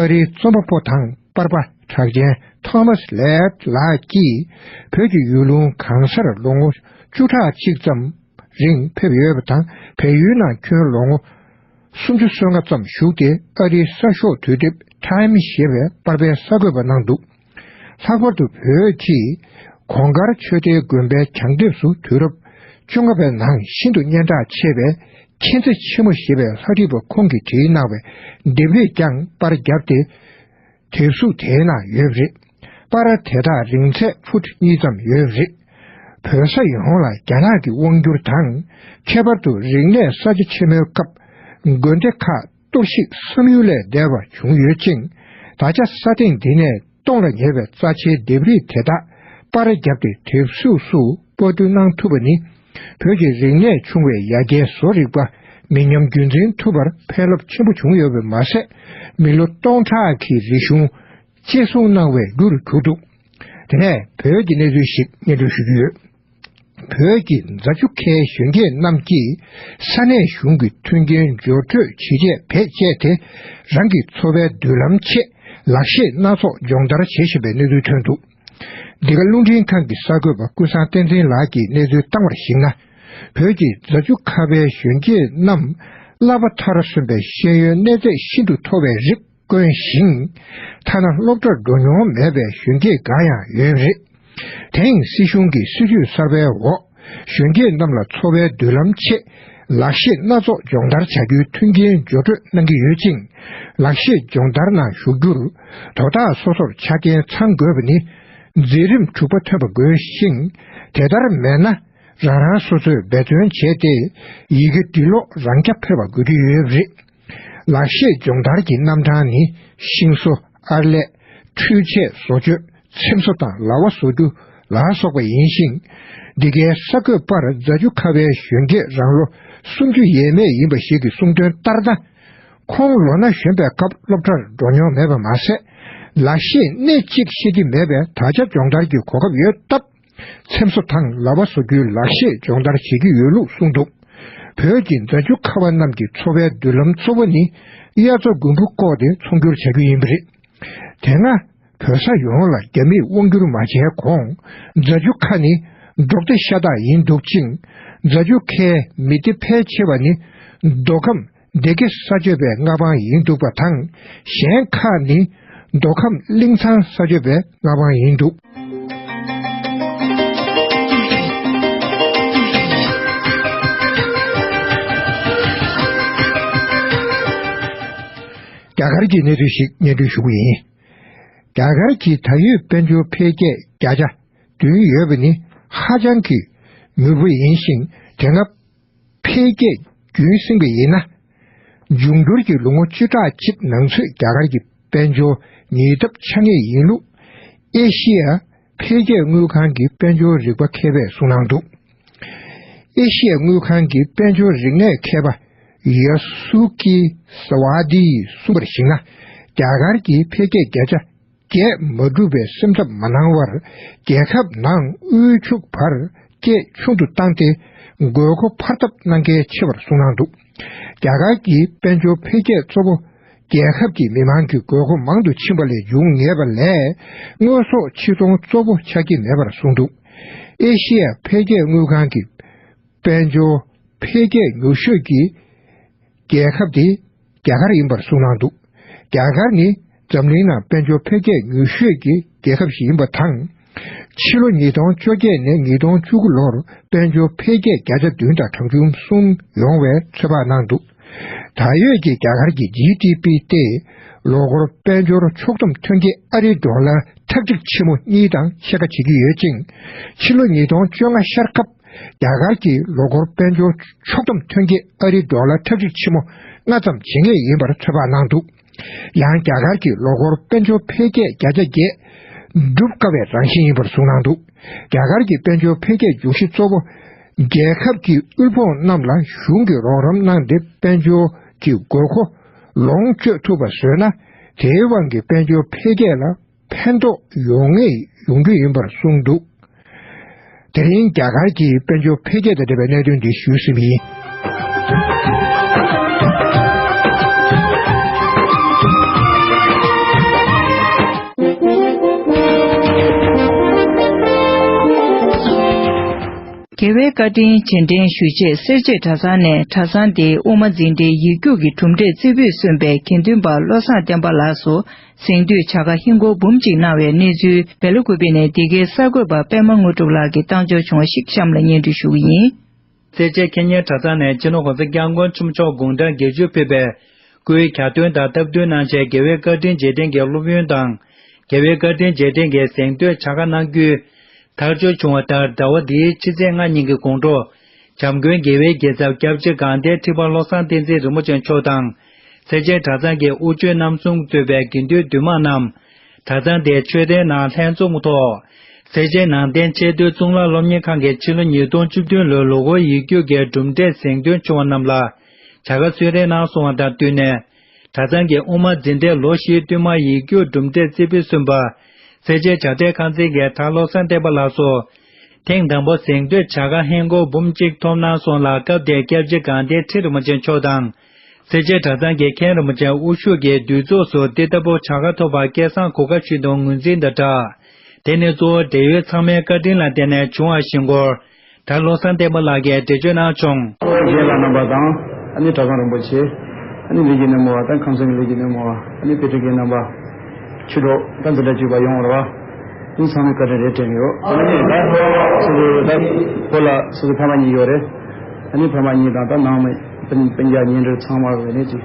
ཨ་རིའི་རྩོམ་པ་པོ་དང་པར་པ་གྲགས་ཅན་ཐོ་མཱས་ལེད་ལགས་ཀྱིས་བོད་ཀྱི་ཡུལ་ལུང་གང་སར་ལོ་ངོ་བཅུ་ཕྲག་གཅིག་ཙམ་རིང་ཕེབས་ཡོད་པ་དང་། བལ་ཡུལ་ནང་ཁྱོན་ལོ་ངོ་སུམ་ཅུ་སོ་ལྔ་ཙམ་བཞུགས་ཏེ། ཨ་རིའི་གསར་ཤོག་དུས་དེབ་Time ཞེས་པའི་པར་པའི་གསར་འགོད་པ་གནང་འདུག་ལྷག་པར་དུ་བོད་ཀྱི་གོང་དཀར་ཆོས་སྡེའི་དགོན་པའི་གྱང་ལྡེབས་སུ་དུས་རབས་བཅོ་ལྔ་པའི་ནང་ཤིན་ཏུ་སྙན་གྲགས་ཆེ་བའི་མཁྱེན་བརྩེ་ཆེན་མོ་ཞེས་པའི་ལྷ་བྲིས་པ་ཁོང་གིས་བྲིས་གནང་བའི་ལྡེབས་རིས་ཀྱང་པར་བརྒྱབ་སྟེ། དེབ་གཟུགས་དེའི་ནང་ཡོད་པ་རེད། པར་དེ་དག་རིང་ཚད་ཕུཊ་གཉིས་ཙམ་ཡོད་པ་རེད། བོད་ས་ཡོངས་ལ་རྒྱ་ནག་གི་དབང་བསྒྱུར་དང་། ཁྱད་པར་དུ་རིག་གནས་གསར་བརྗེ་ཆེན་མོའི་སྐབས་དགོན་སྡེ་ཁག་གཏོར་བཤིག་བསམ་ཡུལ་ལས་འདས་པ་བྱུང་ཡོད་ཅིང་། ད་ཆ་ས་སྟེང་འདི་ནས་སྟོངས་ལ་ཉེ་བའི་རྩ་ཆེའི་ལྡེབས་རིས་དེ་དག་པར་བརྒྱབ་སྟེ་དེབ་གཟུགས་སུ་སྤོ་བསྡུ་གནང་ཐུབ་པ་ནི། བོད་ཀྱི་རིག་གནས་ཆུང་བའི་ཡ་གྱལ་བཟོ་རིག་པ་མི་ཉམས་རྒྱུན་འཛིན་ཐུབ་པར་ཕན་རླབས་ཆེན་པོ་བྱུང་ཡོད་པས་མ་ཟད། མི་ལོ་སྟོང་ཕྲག་གི་རིག་གཞུང་གཅེས་སྲུང་གནང་བའི་རྒྱུར་གྱུར་འདུག་དེ་ནས་བོད་ཀྱི་གནས་ཚུལ་ཞིག་སྙན་སྒྲོན་ཞུ་རྒྱུ་ཡོད། བོད་ཀྱི་རྫ་ཆུ་ཁའི་གཞོན་སྐྱེས་རྣམས་ཀྱིས་ས་གནས་གཞུང་གི་མཐུན་རྐྱེན་སྦྱོར་སྤྲོད་ཇི་བྱས་བེད་སྤྱད་དེ། རང་གི་འཚོ་བའི་མདུན་ལམ་ཆེད་ལག་ཤེས་སྣ་ཚོགས་སྦྱོང་བརྡར་བྱེད་བཞིན་པའི་གནས་ཚུལ་ཐོན་འདུག་འདི་ག་རླུང་འཕྲིན་ཁང་གི་གསར་འགོད་པ་ཀུན་བཟང་བསྟན་འཛིན་ལགས་ཀྱིས་གནས་ཚུལ་བཏང་བར་གཞིགས་ན། བོད་ཀྱི་རྫ་ཆུ་ཁ་པའི་གཞོན་སྐྱེས་རྣམས་བསླབ་པ་མཐར་སོན་པའི་ཤེས་ཡོན་གནས་ཚད་ཤིན་ཏུ་མཐོ་བའི་རིགས་དཀོན་ཞིང་། ཐ་ན་སློབ་གྲྭར་འགྲོ་མྱོང་མེད་པའི་གཞོན་སྐྱེས་འགའ་ཡང་ཡོད་པ་རེད། དེང་སྲིད་གཞུང་གི་སྲིད་ཇུས་གསར་པའི་འོག་གཞོན་སྐྱེས་རྣམས་ལ་འཚོ་བའི་མདུན་ལམ་ཆེད་ལག་ཤེས་སྣ་ཚོགས་སྦྱོང་བརྡར་བྱ་རྒྱུའི་མཐུན་རྐྱེན་སྦྱོར་སྤྲོད་གནང་གི་ཡོད་ཅིང་། ལག་ཤེས་སྦྱོང་བརྡར་ནང་ཞུགས་རྒྱུར་དོ་བདག་སོ་སོར་ཆ་རྐྱེན་ཚང་དགོས་པ་ནི་འཛིན་རིམ་དྲུག་པ་ཐོན་པ་དགོས་ཤིང་། དེ་ལྟར་མེད་ན། རང་རང་སོ་སོས་འབད་བརྩོན་བྱས་ཏེ་ཡི་གེ་འབྲི་ཀློག་རང་རྐྱ་འཕེར་བ་དགོས་ཀྱི་ཡོད་པ་རེད། ལག་ཤེས་སྦྱོང་བརྡར་གྱི་རྣམ་གྲངས་ནི་ཤིང་བཟོ། ཨར་ལས། འཕྲུལ་ཆས་བཟོ་བཅོས། ཚེམ་བཟོ་དང་ལྭ་བ་བཟོ་རྒྱུ་ལ་སོགས་པ་ཡིན་ཞིང་། འདི་གའི་གསར་འགོད་པར་རྫ་ཆུ་ཁ་བའི་གཞོན་སྐྱེས་རང་ལོ་སུམ་ཅུ་ཡས་མས་ཡིན་པ་ཞིག་གིས་གསུངས་དོན་ལྟར་ན། ཁོང་ལོ་ན་གཞོན་པའི་སྐབས་སློབ་གྲྭར་འགྲོ་མྱོང་མེད་པ་མ་ཟད། ལག་ཤེས་སྣེ་གཅིག་ཤེས་ཀྱི་མེད་པས། ད་ཆ་སྦྱོང་བརྡར་གྱི་གོ་སྐབས་ཡོད་སྟབས། ཚེམ་བཟོ་དང་ལྭ་བ་བཟོ་རྒྱུའི་ལག་ཤེས་སྦྱོང་བརྡར་བྱེད་ཀྱི་ཡོད་ལུགས་གསུངས་འདུག་བོད་ཀྱི་རྫ་ཆུ་ཁ་བ་རྣམས་ཀྱི་འཚོ་བའི་མདུན་ལམ་གཙོ་བོ་ནི་དབྱར་རྩྭ་དགུན་འབུ་བརྐོས་ཏེ་ཚོང་སྒྱུར་བྱ་རྒྱུ་ཡིན་པ་རེད། དེ་སྔ་བོད་ས་ཡོངས་ལ་རྒྱ་མིས་དབང་བསྒྱུར་མ་བྱས་གོང་། རྫ་ཆུ་ཁ་ནི་འབྲོག་སྡེ་ཤ་སྟག་ཡིན་འདུག་ཅིང་། རྫ་ཆུ་ཁའི་མི་སྡེ་ཕལ་ཆེ་བ་ནི་མདོ་ཁམས་སྡེ་དགེ་ས་གཅོད་པའི་མངའ་འབངས་ཡིན་འདུག་པ་དང་། གཞན་ཁག་ནི་མདོ་ཁམས་གླིང་ཚང་ས་གཅོད་པའི་མངའ་འབངས་ཡིན་འདུག་རྒྱ་གར་གྱི་གནས་ཚུལ་ཞིག་སྙན་སྒྲོན་ཞུ་གི་ཡིན། རྒྱ་གར་གྱི་ད་ཡོད་དཔལ་འབྱོར་འཕེལ་རྒྱས་བརྒྱ་ཆ་བདུན་ཡོད་པ་ནི་ཧ་ཅང་གི་མྱུར་པོ་ཡིན་ཞིང་། དེ་སྔ་འཕེལ་རྒྱས་རྒྱུན་བསྲིངས་པ་ཡིན་ན། འབྱུང་འགྱུར་གྱི་ལོ་ངོ་བཅུ་ཕྲག་གཅིག་ནང་ཚུད་རྒྱ་གར་གྱི་དཔལ་འབྱོར་ཉིས་ལྡབ་ཆག་ངེས་ཡིན་ལུགས། ཨེ་ཤི་ཡ་འཕེལ་རྒྱས་དངུལ་ཁང་གི་དཔལ་འབྱོར་རིག་པ་མཁས་པས་གསུངས་གནང་འདུག་ཨེ་ཤི་ཡ་དངུལ་ཁང་གི་དཔལ་འབྱོར་རིག་གནས་མཁས་པ་ཡ་སུ་ཀི་ས་ཝ་དིས་གསུངས་པར་གཞིགས་ན། རྒྱ་གར་གྱི་འཕེལ་རྒྱས་བརྒྱ་ཆ་བརྒྱད་མ་འགྲུབ་པའི་སེམས་འཚབ་མ་གནང་བར། རྒྱལ་ཁབ་ནང་དབུལ་ཕྱུག་བར་བཅས་ཆུང་དུ་བཏང་སྟེ། དགོས་མཁོ་འཕར་ཐབས་གནང་གལ་ཆེ་བར་གསུངས་གནང་འདུག་རྒྱ་གར་གྱི་དཔལ་འབྱོར་འཕེལ་རྒྱས་གཙོ་བོ། རྒྱལ་ཁབ་ཀྱི་མི་མང་གི་དགོས་མཁོ་མང་དུ་ཕྱིན་པ་ལས་འབྱུང་ངེས་པ་ལས། དངོས་ཟོག་ཕྱིར་གཏོང་གཙོ་བོ་ཆགས་ཀྱི་མེད་པར་གསུངས་འདུག་ཨེ་ཤི་ཡ་འཕེལ་རྒྱས་དངུལ་ཁང་གི་དཔལ་འབྱོར་འཕེལ་རྒྱས་མྱུར་ཤོས་ཀྱི་རྒྱལ་ཁབ་དེ་རྒྱ་གར་ཡིན་པར་གསུངས་གནང་འདུག་རྒྱ་གར་ནི་འཛམ་གླིང་ནང་དཔལ་འབྱོར་འཕེལ་རྒྱས་མྱུར་ཤོས་ཀྱི་རྒྱལ་ཁབ་ཞིག་ཡིན་པ་དང་། ཕྱི་ལོ་ཉིས་སྟོང་བཅོ་བརྒྱད་ནས་ཉིས་སྟོང་བཅུ་དགུ་ལོར་དཔལ་འབྱོར་འཕེལ་རྒྱས་བརྒྱ་ཆ་བདུན་དང་གྲངས་ཆུང་གསུམ་ཡོང་བའི་ཚོད་དཔག་གནང་འདུག་ད་ཡོད་ཀྱི་རྒྱ་གར་གྱི་ཇི་ཌི་པི་སྟེ། ལོ་འཁོར་དཔལ་འབྱོར་ཕྱོགས་བསྡོམས་ཐོན་སྐྱེད་ཨ་རིའི་ཌོ་ལར་ཁྲག་ཁྲིག་ཆེན་མོ་གཉིས་དང་ཕྱེད་ཀ་བྱེད་ཀྱི་ཡོད་ཅིང་། ཕྱི་ལོ་ཉིས་སྟོང་བཅོ་ལྔ་ཤར་སྐབས། རྒྱ་གར་གྱི་ལོ་འཁོར་དཔལ་འབྱོར་ཕྱོགས་བསྡོམས་ཐོན་སྐྱེད་ཨ་རིའི་ཌོ་ལར་ཁྲག་ཁྲིག་ཆེན་མོ་ལྔ་ཙམ་བྱེད་ངེས་ཡིན་པར་ཚོད་དཔག་གནང་འདུག་ཡང་རྒྱ་གར་གྱི་ལོ་འཁོར་དཔལ་འབྱོར་འཕེལ་རྒྱས་བརྒྱ་ཆ་བརྒྱད་འགྲུབ་དཀའ་བའི་རང་བཞིན་ཡིན་པར་གསུངས་གནང་འདུག་རྒྱ་གར་གྱི་དཔལ་འབྱོར་འཕེལ་རྒྱས་འབྱུང་གཞི་གཙོ་བོ། རྒྱལ་ཁབ་ཀྱི་དབུལ་ཕོངས་རྣམས་ལ་གཞུང་གིས་རོགས་རམ་གནང་སྟེ་དཔལ་འབྱོར་གྱི་དགོས་མཁོ་ལོངས་སྤྱོད་ཐུབ་པ་བཟོས་ན། དེའི་དབང་གིས་དཔལ་འབྱོར་འཕེལ་རྒྱས་ལ་ཕན་ཐོགས་ཡོང་ངེས་ཡོང་རྒྱུ་ཡིན་པར་གསུངས་འདུག་དེ་རིང་རྒྱ་གར་གྱི་དཔལ་འབྱོར་འཕེལ་རྒྱས་དང་འབྲེལ་བའི་གནད་དོན་འདི་ཞུས་ཟིན་པ་ཡིན། རྒྱལ་བའི་བཀའ་དྲིན་རྗེས་དྲན་ཞུ་ཆེད་སེར་བྱེས་གྲྭ་ཚང་ནས་གྲྭ་ཚང་དེའི་དབུ་མ་འཛིན་གྲྭའི་ཡིག་རྒྱུགས་ཀྱི་གྲུབ་འབྲས་རྩེ་ཕུད་སོན་པའི་དགེ་འདུན་པ་བློ་བཟང་བསྟན་པ་ལགས་སུ། གཟེངས་བསྟོད་བྱ་དགའ་ཧིན་སྒོར་འབུམ་གཅིག་གནང་བའི་གནས་ཚུལ་བེ་ལ་ཀུ་པེ་ནས་འདི་གའི་གསར་འགོད་པ་པད་མ་དངོས་གྲུབ་ལགས་ཀྱིས་བཏང་འབྱོར་བྱུང་བ་ཞིག་གཤམ་ལ་སྙན་སྒྲོན་ཞུ་གི་ཡིན། སེར་བྱེས་ཁེ་ཉེ་གྲྭ་ཚང་ནས་སྤྱི་ནོར་༸གོང་ས་༸སྐྱབས་མགོན་ཆེན་པོ་མཆོག་དགུང་གྲངས་བརྒྱད་ཅུ་ཕེབས་པའི་སྐུའི་གྱ་སྟོན་དང་སྟབས་བསྟུན་གནང་ཆེད་རྒྱལ་བའི་བཀའ་དྲིན་རྗེས་དྲན་གྱི་སློབ་ཡོན་དང་། རྒྱལ་བའི་བཀའ་དྲིན་རྗེས་དྲན་གྱི་གཟེངས་བསྟོད་བྱ་དགའ་གནང་རྒྱུའི་ ཐག་གཅོད་བྱུང་བ་ལྟར། ཟླ་བ་འདིའི་ཕྱི་ཚེས་ལྔ་ཉིན་གྱི་དགོང་དྲོ། བྱམས་མགོན་རྒྱལ་བའི་རྒྱལ་ཚབ་སྐྱབས་རྗེ་དགའ་ལྡན་ཁྲི་པ་བློ་བཟང་བསྟན་འཛིན་རིན་པོ་ཆེ་མཆོག་དང་། སེར་བྱེས་གྲྭ་ཚང་གི་དབུ་ཆོས་རྣམ་གསུམ་གཙོས་པའི་དགེ་འདུན་འདུས་མང་རྣམས། གྲྭ་ཚང་དེའི་མཆོད་རྟེན་ནང་ལྷན་འཛོམས་ཐོག། སེར་བྱེས་ནང་བསྟན་ཆེས་མཐོའི་གཙུག་ལག་སློབ་གཉེར་ཁང་གིས་ཕྱི་ལོ་ཉིས་སྟོང་བཅུ་བདུན་ལོའི་ལོ་འཁོར་ཡིག་རྒྱུགས་ཀྱི་གྲུབ་འབྲས་གཟེངས་ཐོན་བྱུང་བ་རྣམས་ལ་བྱ་དགའ་གསོལ་རས་གནང་སོང་བ་དང་བསྟུན་ནས། གྲྭ་ཚང་གི་དབུ་མ་འཛིན་གྲྭའི་ལོ་བཞིའི་བསྟུད་མར་ཡིག་རྒྱུགས་གྲུབ་འབྲས་རྩེ་ཕུད་གསུམ་པ། སེར་བྱེས་བྱ་བྲལ་ཁང་ཚན་གྱི་གྲྭ་བློ་བཟང་བསྟན་པ་ལགས་སུ། ཐེངས་དང་པོ་གཟེངས་བསྟོད་བྱ་དགའ་ཧིན་སྒོར་འབུམ་གཅིག་ཐོབ་གནང་སོང་ལ། སྐབས་དེར་སྐྱབས་རྗེ་དགའ་ལྡན་ཁྲི་རིན་པོ་ཆེ་མཆོག་དང་། སེར་བྱེས་གྲྭ་ཚང་གི་མཁན་རིན་པོ་ཆེ་དབུ་བཞུགས་ཀྱིས་འདུས་ཚོགས་སུ་འདི་ལྟ་བུ་བྱ་དགའ་ཐོབ་པར་སྐལ་བཟང་གོ་སྐབས་ཤིག་ཏུ་ངོས་འཛིན་དང་སྦྲགས། དེ་ནི་གཙོ་བོ་འབྲེལ་ཡོད་ཚང་མའི་བཀའ་དྲིན་ལ་བརྟེན་ནས་བྱུང་བ་ཞིག་སྐོར། གྲྭ་བློ་བཟང་བསྟན་པ་ལགས་ཀྱིས་འགྲེལ་བརྗོད་གནང་བྱུང་། རྒན་ལགས་རྣམ་པ་དང་། ཨ་ནི་གྲྭ་ཚང་རིན་པོ་ཆེ། ཨ་ནི་ལས་ཀྱི་སྣེ་མོ་བ་དང་། ཁམས་གསུམ་གྱི་ལས་ཀྱི་སྣེ་མོ་བ། ཨ་ནི་དཔེ་ཁྲིད་མཁན་རྣམ་པ། ཆོས་གྲོགས་དང་འཛིན་གྲྭ་གཅིག་པ་ཡོངས་རེད་བ། ཨ་ནི་ཚང་མས་བཀའ་དྲིན་རེ་དྲན་ཡོད། ཨ་ནི་ད་སོ་སོ་ད་བོད་ལ་སོ་སོ་ཕ་མ་གཉིས་ཡོད་རེད། ཨ་ནི་ཕ་མ་གཉིས་དང་ད་ནང་མི་སྤུན་སྤུན་ཀྱག་ཉེ་འབྲེལ་ཚང་མ་གི་ནས་ཅིག་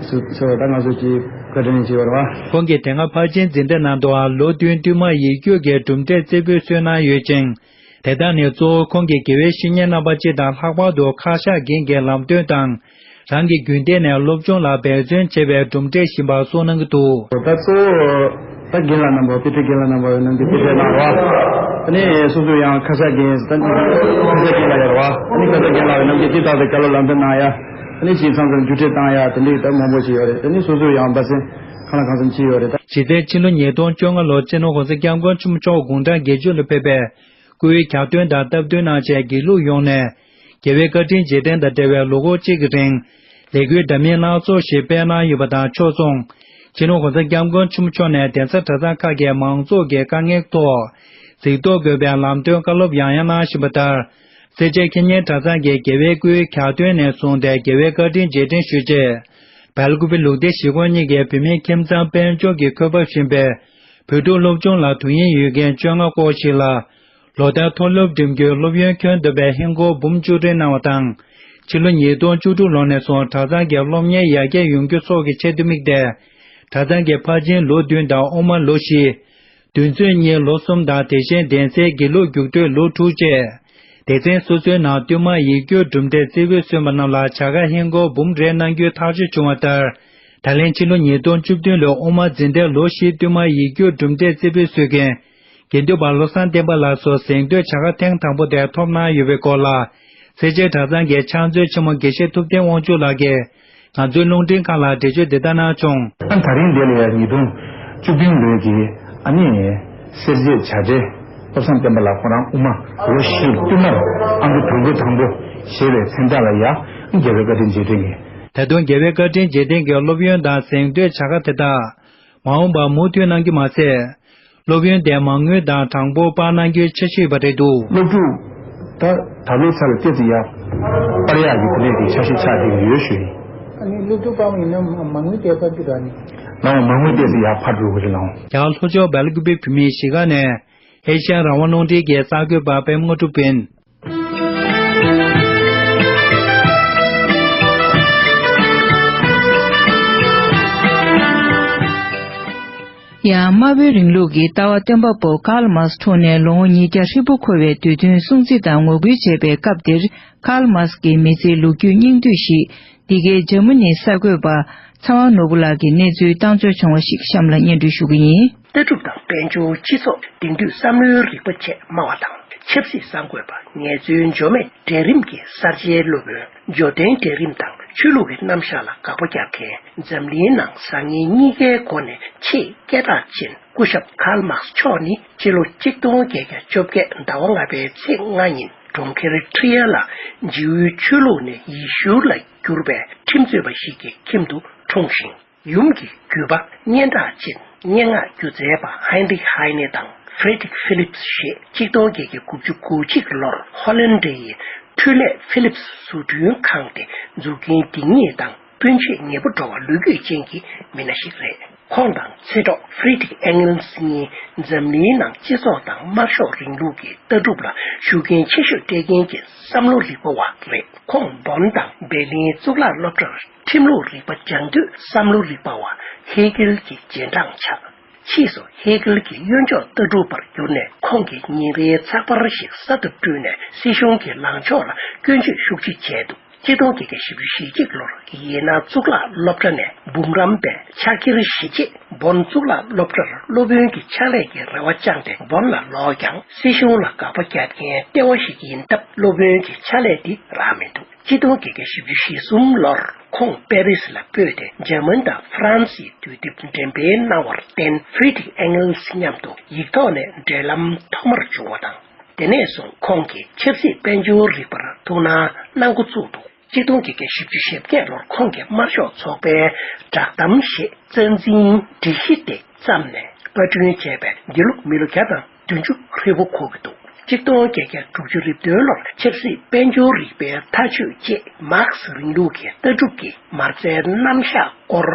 སོ་སོ་ད་ང་ཚོ་ཅིག་བཀའ་དྲིན་ཆེ་བ་རེད་བ། ཁོང་གིས་དེ་སྔ་ཕར་ཕྱིན་འཛིན་གྲྭ་ནང་དུའང་ལོ་བདུན་བསྟུད་མར་ཡིག་རྒྱུགས་ཀྱི་གྲུབ་འབྲས་རྩེ་ཕུད་སོན་གནང་ཡོད་ཅིང་། དེ་དག་ནི་གཙོ་བོ་ཁོང་གི་དགེ་བའི་བཤེས་གཉེན་རྣམ་པ་སྤྱི་དང་ལྷག་པར་དུ་ཁ་ཤགས་འགན་གྱི་ལམ་སྟོན་དང་། རང་གི་རྒྱུན་གཏན་ནས་སློབ་སྦྱོང་ལ་འབད་བརྩོན་བྱས་པའི་གྲུབ་འབྲས་ཡིན་པ་གསུངས་གནང་གི་འདུག། ད་གཙོ་བོ་ད་རྒན་ལགས་རྣམ་པ། དཔེ་ཁྲིད་རྒན་ལགས་རྣམ་པ་རྣམས་ཀྱིས་དཔེ་ཁྲིད་གནང་བ། ཨ་ནི་སོ་སོ་ཡང་ཁ་ཤགས་འགན་ད་ཁ་ཤགས་འགན་ལ་ཡོད་རེད་བ། ཨ་ནི་ཁ་ཤགས་འགན་ལགས་རྣམས་ཀྱིས་དེ་དག་ཏུ་བཀའ་སློབ་ལམ་སྟོན་གནང་ཡ། ཨ་ནི་ཅིག་མཚམས་མཚམས་བརྒྱུད་ཁྲིད་བཏང་ཡ་དེ་འདྲའི་ད་མང་པོ་ཞིག་ཡོད་རེད། དེ་ནི་སོ་སོ་ཡང་འབད་བརྩོན་གང་ལ་གང་འཚམ་བྱས་ཡོད་རེད་ད། གཞི་རྩའི་ཕྱི་ལོ་ཉིས་སྟོང་བཅོ་ལྔ་ལོར་སྤྱི་ནོར་གོང་ས་སྐྱབས་མགོན་ཆེན་པོ་མཆོག་དགུང་གྲངས་བརྒྱད་ཅུ་ལ་ཕེབས་པའི་སྐུའི་གྱ་སྟོན་དང་སྟབས་བསྟུན་གནང་ཆེད་དགེ་ལུགས་ཡོངས་ནས་རྒྱལ་བའི་བཀའ་དྲིན་རྗེས་དྲན་དང་འབྲེལ་བའི་ལོ་འཁོར་གཅིག་གི་རིང་ལས་འགུལ་འདྲ་མིན་སྣ་ཚོགས་ཤིག་སྤེལ་གནང་ཡོད་པ་དང་ཕྱོགས་མཚུངས། སྤྱི་ནོར་གོང་ས་སྐྱབས་མགོན་ཆེན་པོ་མཆོག་ནས་གདན་ས་གྲྭ་ཚང་ཁག་གི་མང་ཚོགས་ཀྱི་དཀའ་ངལ་ཐོག་གཟིགས་རྟོག་དགོས་པའི་ལམ་སྟོན་བཀའ་སློབ་ཡང་ཡང་གནང་བཞིན་པ་ལྟར། སེར་བྱེས་ཁེ་ཉན་གྲྭ་ཚང་གིས་རྒྱལ་བའི་སྐུའི་གྱ་སྟོན་ནས་བཟུང་སྟེ་རྒྱལ་བའི་བཀའ་དྲིན་རྗེས་དྲན་ཞུ་ཆེད། སྦེལ་ཀུ་པེ་ལུགས་བདེ་གཞིས་ཁོངས་གཉིས་ཀྱི་བུད་མེད་ཁྱིམ་ཚང་དཔལ་འབྱོར་གྱིས་འཁོས་བབས་བཞིན་པའི་བོད་ཕྲུག་སློབ་སྦྱོང་ལ་དུས་ཡུན་ཡོད་མཁན་བཅོ་ལྔ་སྐོར་ཞིག་ལ། ལོ་ལྟར་མཐོ་སློབ་འགྲིམ་རྒྱུའི་སློབ་ཡོན་འཁྱོལ་འདོད་པའི་ཧིན་སྒོར་འབུམ་བཅུ་སྤྲོད་གནང་བ་དང་། ཕྱི་ལོ་ཉིས་སྟོང་བཅུ་དྲུག་ལོ་ནས་བཟུང་གྲྭ་ཚང་གི་སློབ་གཉེར་ཡར་རྒྱས་ཡོང་རྒྱུ་སོགས་ཀྱི་ཆེད་དུ་དམིགས་ཏེ། གྲྭ་ཚང་གི་ཕར་ཕྱིན་ལོ་བདུན་དང་དབུ་མ་ལོ་བཞི། འདུས་མཛོད་གཉིས་ལོ་གསུམ་དང་། དེ་བཞིན་གདན་སའི་དགེ་ལུགས་རྒྱུགས་སྟོད་ལོ་དྲུག་བཅས། སྡེ་ཚན་སོ་སོའི་ནང་བསྟུད་མར་ཡིག་རྒྱུགས་གྲུབ་འབྲས་རྩེ་ཕུད་སོན་པ་རྣམས་ལ་བྱ་དགའ་ཧིན་སྒོར་འབུམ་རེ་གནང་རྒྱུའི་ཐག་གཅོད་བྱུང་བ་ལྟར། ད་ལན་ཕྱི་ལོ་ཉིས་སྟོང་བཅུ་བདུན་ལོའི་དབུ་མ་འཛིན་གྲྭའི་ལོ་བཞིའི་བསྟུད་མར་ཡིག་རྒྱུགས་གྲུབ་འབྲས་རྩེ་ཕུད་སོན་མཁན། དགེ་འདུན་པ་བློ་བཟང་བསྟན་པ་ལགས་སུ་གཟེངས་བསྟོད་བྱ་དགའ་ཐེངས་དང་པོ་དེ་ཐོབ་གནང་ཡོད་པའི་སྐོར་ལ། སེར་བྱེས་གྲྭ་ཚང་གི་ཕྱག་མཛོད་ཆེན་མོ་དགེ་བཤེས་ཐུབ་བསྟན་དབང་ཕྱུག་ལགས་ཀྱིས་ང་ཚོའི་རླུང་འཕྲིན་ཁང་ལ་འགྲེལ་བརྗོད་འདི་ལྟར་གནང་བྱུང་། ཨ་ད་རིང་འདི་ལ་ཡང་ཉིས་སྟོང་བཅུ་བདུན་ལོའི་གི་ཨ་ནི་སེར་བྱེས་བྱ་བྲལ་བློ་བཟང་བསྟན་པ་ལགས་ཁོ་རང་དབུ་མ་ལོ་བཞིའི་བསྟུད་མར་ཨང་ཀི་དང་པོ་དང་པོ་བཞེས་པའི་མཚན་རྟགས་ལ་ཡང་རྒྱལ་བའི་བཀའ་དྲིན་རྗེས་དྲན་གྱི། ད་དུང་རྒྱལ་བའི་བཀའ་དྲིན་རྗེས་དྲན་གྱི་སློབ་ཡོན་དང་གཟེངས་བསྟོད་བྱ་དགའ་དེ་དག་མ་འོངས་པར་མུ་མཐུད་གནང་རྒྱུ་མ་ཟད། སློབ་ཡོན་དེ་མ་དངུལ་དང་གྲངས་འབོར་སྤར་གནང་རྒྱུའི་འཆར་གཞི་ཡོད་པ་རེད་འདུག། སློབ་ཕྲུག་ད་ད་ལོའི་ཆར་ལ་ཏོག་ཙམ་ཡར་སྤར་ཡག་གི་དེ་འདྲའི་གི་འཆར་གཞི་ཆགས་བསྡད་ཀྱི་ཡོད་ཞུ་ཡིན། ཨ་ནི་སློབ་ཕྲུག་སྤར་བ་ཡིན་ན་མ་དངུལ་དེ་སྤར་རྒྱུ་ར་ནི། ལའང་མ་དངུལ་ཏོག་ཙམ་ཡར་འཕར་འགྲོ་གི་རེད་ལའང་། རྒྱ་གར་ལྷོ་ཕྱོགས་སྦེལ་ཀུ་པེ་བོད་མིའི་གཞིས་ཀ་ནས་ཨེ་ཤ་ཡ་རང་དབང་རླུང་འཕྲིན་གྱི་གསར་འགོད་པ་པད་མ་དངོས་གྲུབ་ཡིན། ཡང་དམར་པོའི་རིང་ལུགས་ཀྱི་ལྟ་བ་སྟོན་པ་པོ་ཀཱརལ་མཱར་ཀསི་འཁྲུངས་ནས་ལོ་ངོ་ཉིས་བརྒྱ་ཧྲིལ་པོ་འཁོར་བའི་དུས་སྟོན་སྲུང་བརྩི་དང་ངོ་རྒོལ་བྱས་པའི་སྐབས་འདིར། ཀཱརལ་མཱར་ཀསི་ཀྱི་མི་ཚེའི་ལོ་རྒྱུས་སྙིང་བསྡུས་ཤིག་འདི་གའི་འཇར་མ་ནིའི་གསར་འགོད་པ་ཚེ་དབང་ནོར་བུ་ལགས་ཀྱིས་གནས་ཚུལ་བཏང་འབྱོར་བྱུང་བ་ཞིག་གཤམ་ལ་སྙན་སྒྲོན་ཞུ་གི་ཡིན། ལྟ་གྲུབ་དང་དཔལ་འབྱོར། སྤྱི་ཚོགས། དེང་དུས་བསམ་བློའི་རིག་པ་བཅས་སྨྲ་བ་དང་། ཆབ་སྲིད་གསར་འགོད་པ། ངལ་རྩོལ་འབྱོར་མེད་གྲལ་རིམ་གྱི་གསར་བརྗེའི་སློབ་དཔོན། འབྱོར་ལྡན་གྲལ་རིམ་དང་ཆོས་ལུགས་ཀྱི་རྣམ་གཞག་ལ་དགག་པ་རྒྱག་མཁན། འཛམ་གླིང་ནང་བཟང་ངན་གཉིས་ཀའི་སྒོ་ནས་ཆེས་སྐད་གྲགས་ཅན་སྐུ་ཞབས་ཀཱརལ་མཱར་ཀསི་མཆོག་ནི་སྤྱི་ལོ་གཅིག་སྟོང་བརྒྱད་བརྒྱ་བཅོ་བརྒྱད་ཟླ་བ་ལྔ་པའི་ཚེས་ལྔ་ཉིན་གྲོང་ཁྱེར་ཁྲི་ཡ་ལ་ཇིའུའི་ཆོས་ལུགས་ནས་ཡེ་ཤུ་ལ་བསྒྱུར་བའི་ཁྲིམས་རྩོད་པ་ཞིག་གི་ཁྱིམ་དུ་འཁྲུངས་ཤིང་། ཡུམ་གྱི་རྒྱུད་པ་སྙན་གྲགས་ཅན་སྙན་ངག་སྒྱུ་རྩལ་པ་ཧན་རིག་ཧའེ་ནེ་དང་ཧྥེ་རེ་ཌིག་ཧྥི་ལིབས་ཞེས་གཅིག་སྟོང་བརྒྱད་བརྒྱ་དགུ་བཅུ་གོ་གཅིག་ལོར་ཧོ་ལན་ཌའི་འཕྲུལ་ལས་ཧྥི་ལིབས་བཟོ་སྐྲུན་ཁང་དེ་འཛུགས་སྐྲུན་འདི་ཉིད་དང་སྤུན་མཆེད་ཉེ་པོ་འགྲོ་བ་ལོ་རྒྱུས་ཅན་གྱི་མི་སྣ་ཞིག་རེད། ཁོང་དང་ཚེ་གྲོགས་ཧྥི་རེ་ཌིག་ཨེང་ལན་སི་གཉིས་འཛམ་གླིང་ནང་སྤྱི་ཚོགས་དང་དམར་ཤོག་རིང་ལུགས་ཀྱི་ལྟ་གྲུབ་ལ་ཤུགས་རྐྱེན་ཆེ་ཤོས་སྤྲད་མཁན་གྱི་བསམ་བློ་རིག་པ་བ་རེད། ཁོང་བོན་དང་འབེར་ལིན་གཙུག་ལག་སློབ་གྲྭར་ཁྲིམས་ལུགས་རིག་པ་སྦྱང་དུས་བསམ་བློ་རིག་པ་བ་ཧེ་གེལ་གྱི་རྗེས་འབྲང་ཆགས། ཕྱིས་སུ་ཧེ་གལ་གྱི་གཡོན་ཕྱོགས་ལྟ་གྲུབ་པར་གྱུར་ནས། ཁོང་གིས་ཉིན་རེའི་ཚགས་པར་ཞིག་གསར་དུ་བསྐྲུན་ནས། སྲིད་གཞུང་གི་ལངས་ཕྱོགས་ལ་སྐྱོན་བརྗོད་ཤུགས་ཆེ་བྱས་འདུག་གཅིག་སྟོང་བརྒྱད་བརྒྱ་བཞི་བཅུ་ཞེ་གཅིག་ལོར་ཡེ་ན་གཙུག་ལག་སློབ་གྲྭ་ནས་འབུམ་རམས་པའི་ཕྱག་འཁྱེར་བཞེས་རྗེས། བོན་གཙུག་ལག་སློབ་གྲྭར་སློབ་དཔོན་གྱི་ཕྱག་ལས་ཀྱི་རེ་བ་བཅངས་ཏེ། བོན་ལ་ལོག་ཀྱང་། སྲིད་གཞུང་ལ་དགག་པ་རྒྱག་མཁན་ལྟེ་བ་ཞིག་ཡིན་སྟབས། སློབ་དཔོན་གྱི་ཕྱག་ལས་འདི་རག་མི་འདུག་གཅིག་སྟོང་བརྒྱད་བརྒྱ་བཞི་བཅུ་ཞེ་གསུམ་ལོར་ཁོང་པེ་རིས་ལ་སྤོས་ཏེ། འཇར་མན་དང་ཧྥ་རན་སིའི་དུས་དེབ་འགྲེམས་སྤེལ་གནང་བར་བརྟེན། ཧྥི་རི་ཌིག་ཨེང་གལ་སི་མཉམ་དུ་ཡིག་ཐོག་ནས་འབྲེལ་ལམ་ཐོག་མར་བྱུང་བ་དང་། དེ་ནས་བཟུང་ཁོང་གིས་ཆབ་སྲིད་དཔལ་འབྱོར་རིག་པར་ཐུགས་སྣང་གནང་འགོ་བཙུགས་འདུག་གཅིག་སྟོང་བརྒྱད་བརྒྱ་བཞི་བཅུ་ཞེ་བརྒྱད་ལོར་ཁོང་གིས་དམར་ཤོག་ཚོགས་པའི་བསྒྲགས་གཏམ་ཞེས་རྩ་འཛིན་སྒྲིག་གཞི་དེ་བརྩམས་ནས་པར་སྐྲུན་བྱས་པས། འདི་ལོ་མི་ལོ་བརྒྱ་དང་བདུན་ཅུ་ཧྲིལ་པོ་འཁོར་གྱི་འདུག་གཅིག་སྟོང་བརྒྱད་བརྒྱ་དྲུག་ཅུ་རེ་བདུན་ལོར་ཆབ་སྲིད་དཔལ་འབྱོར་རིག་པའི་མཐའ་དཔྱོད་ཅེས་མཱར་ཁེ་སི་རིང་ལུགས་ཀྱི་ལྟ་གྲུབ་ཀྱི་མ་རྩའི་རྣམ་གཞག་སྐོར།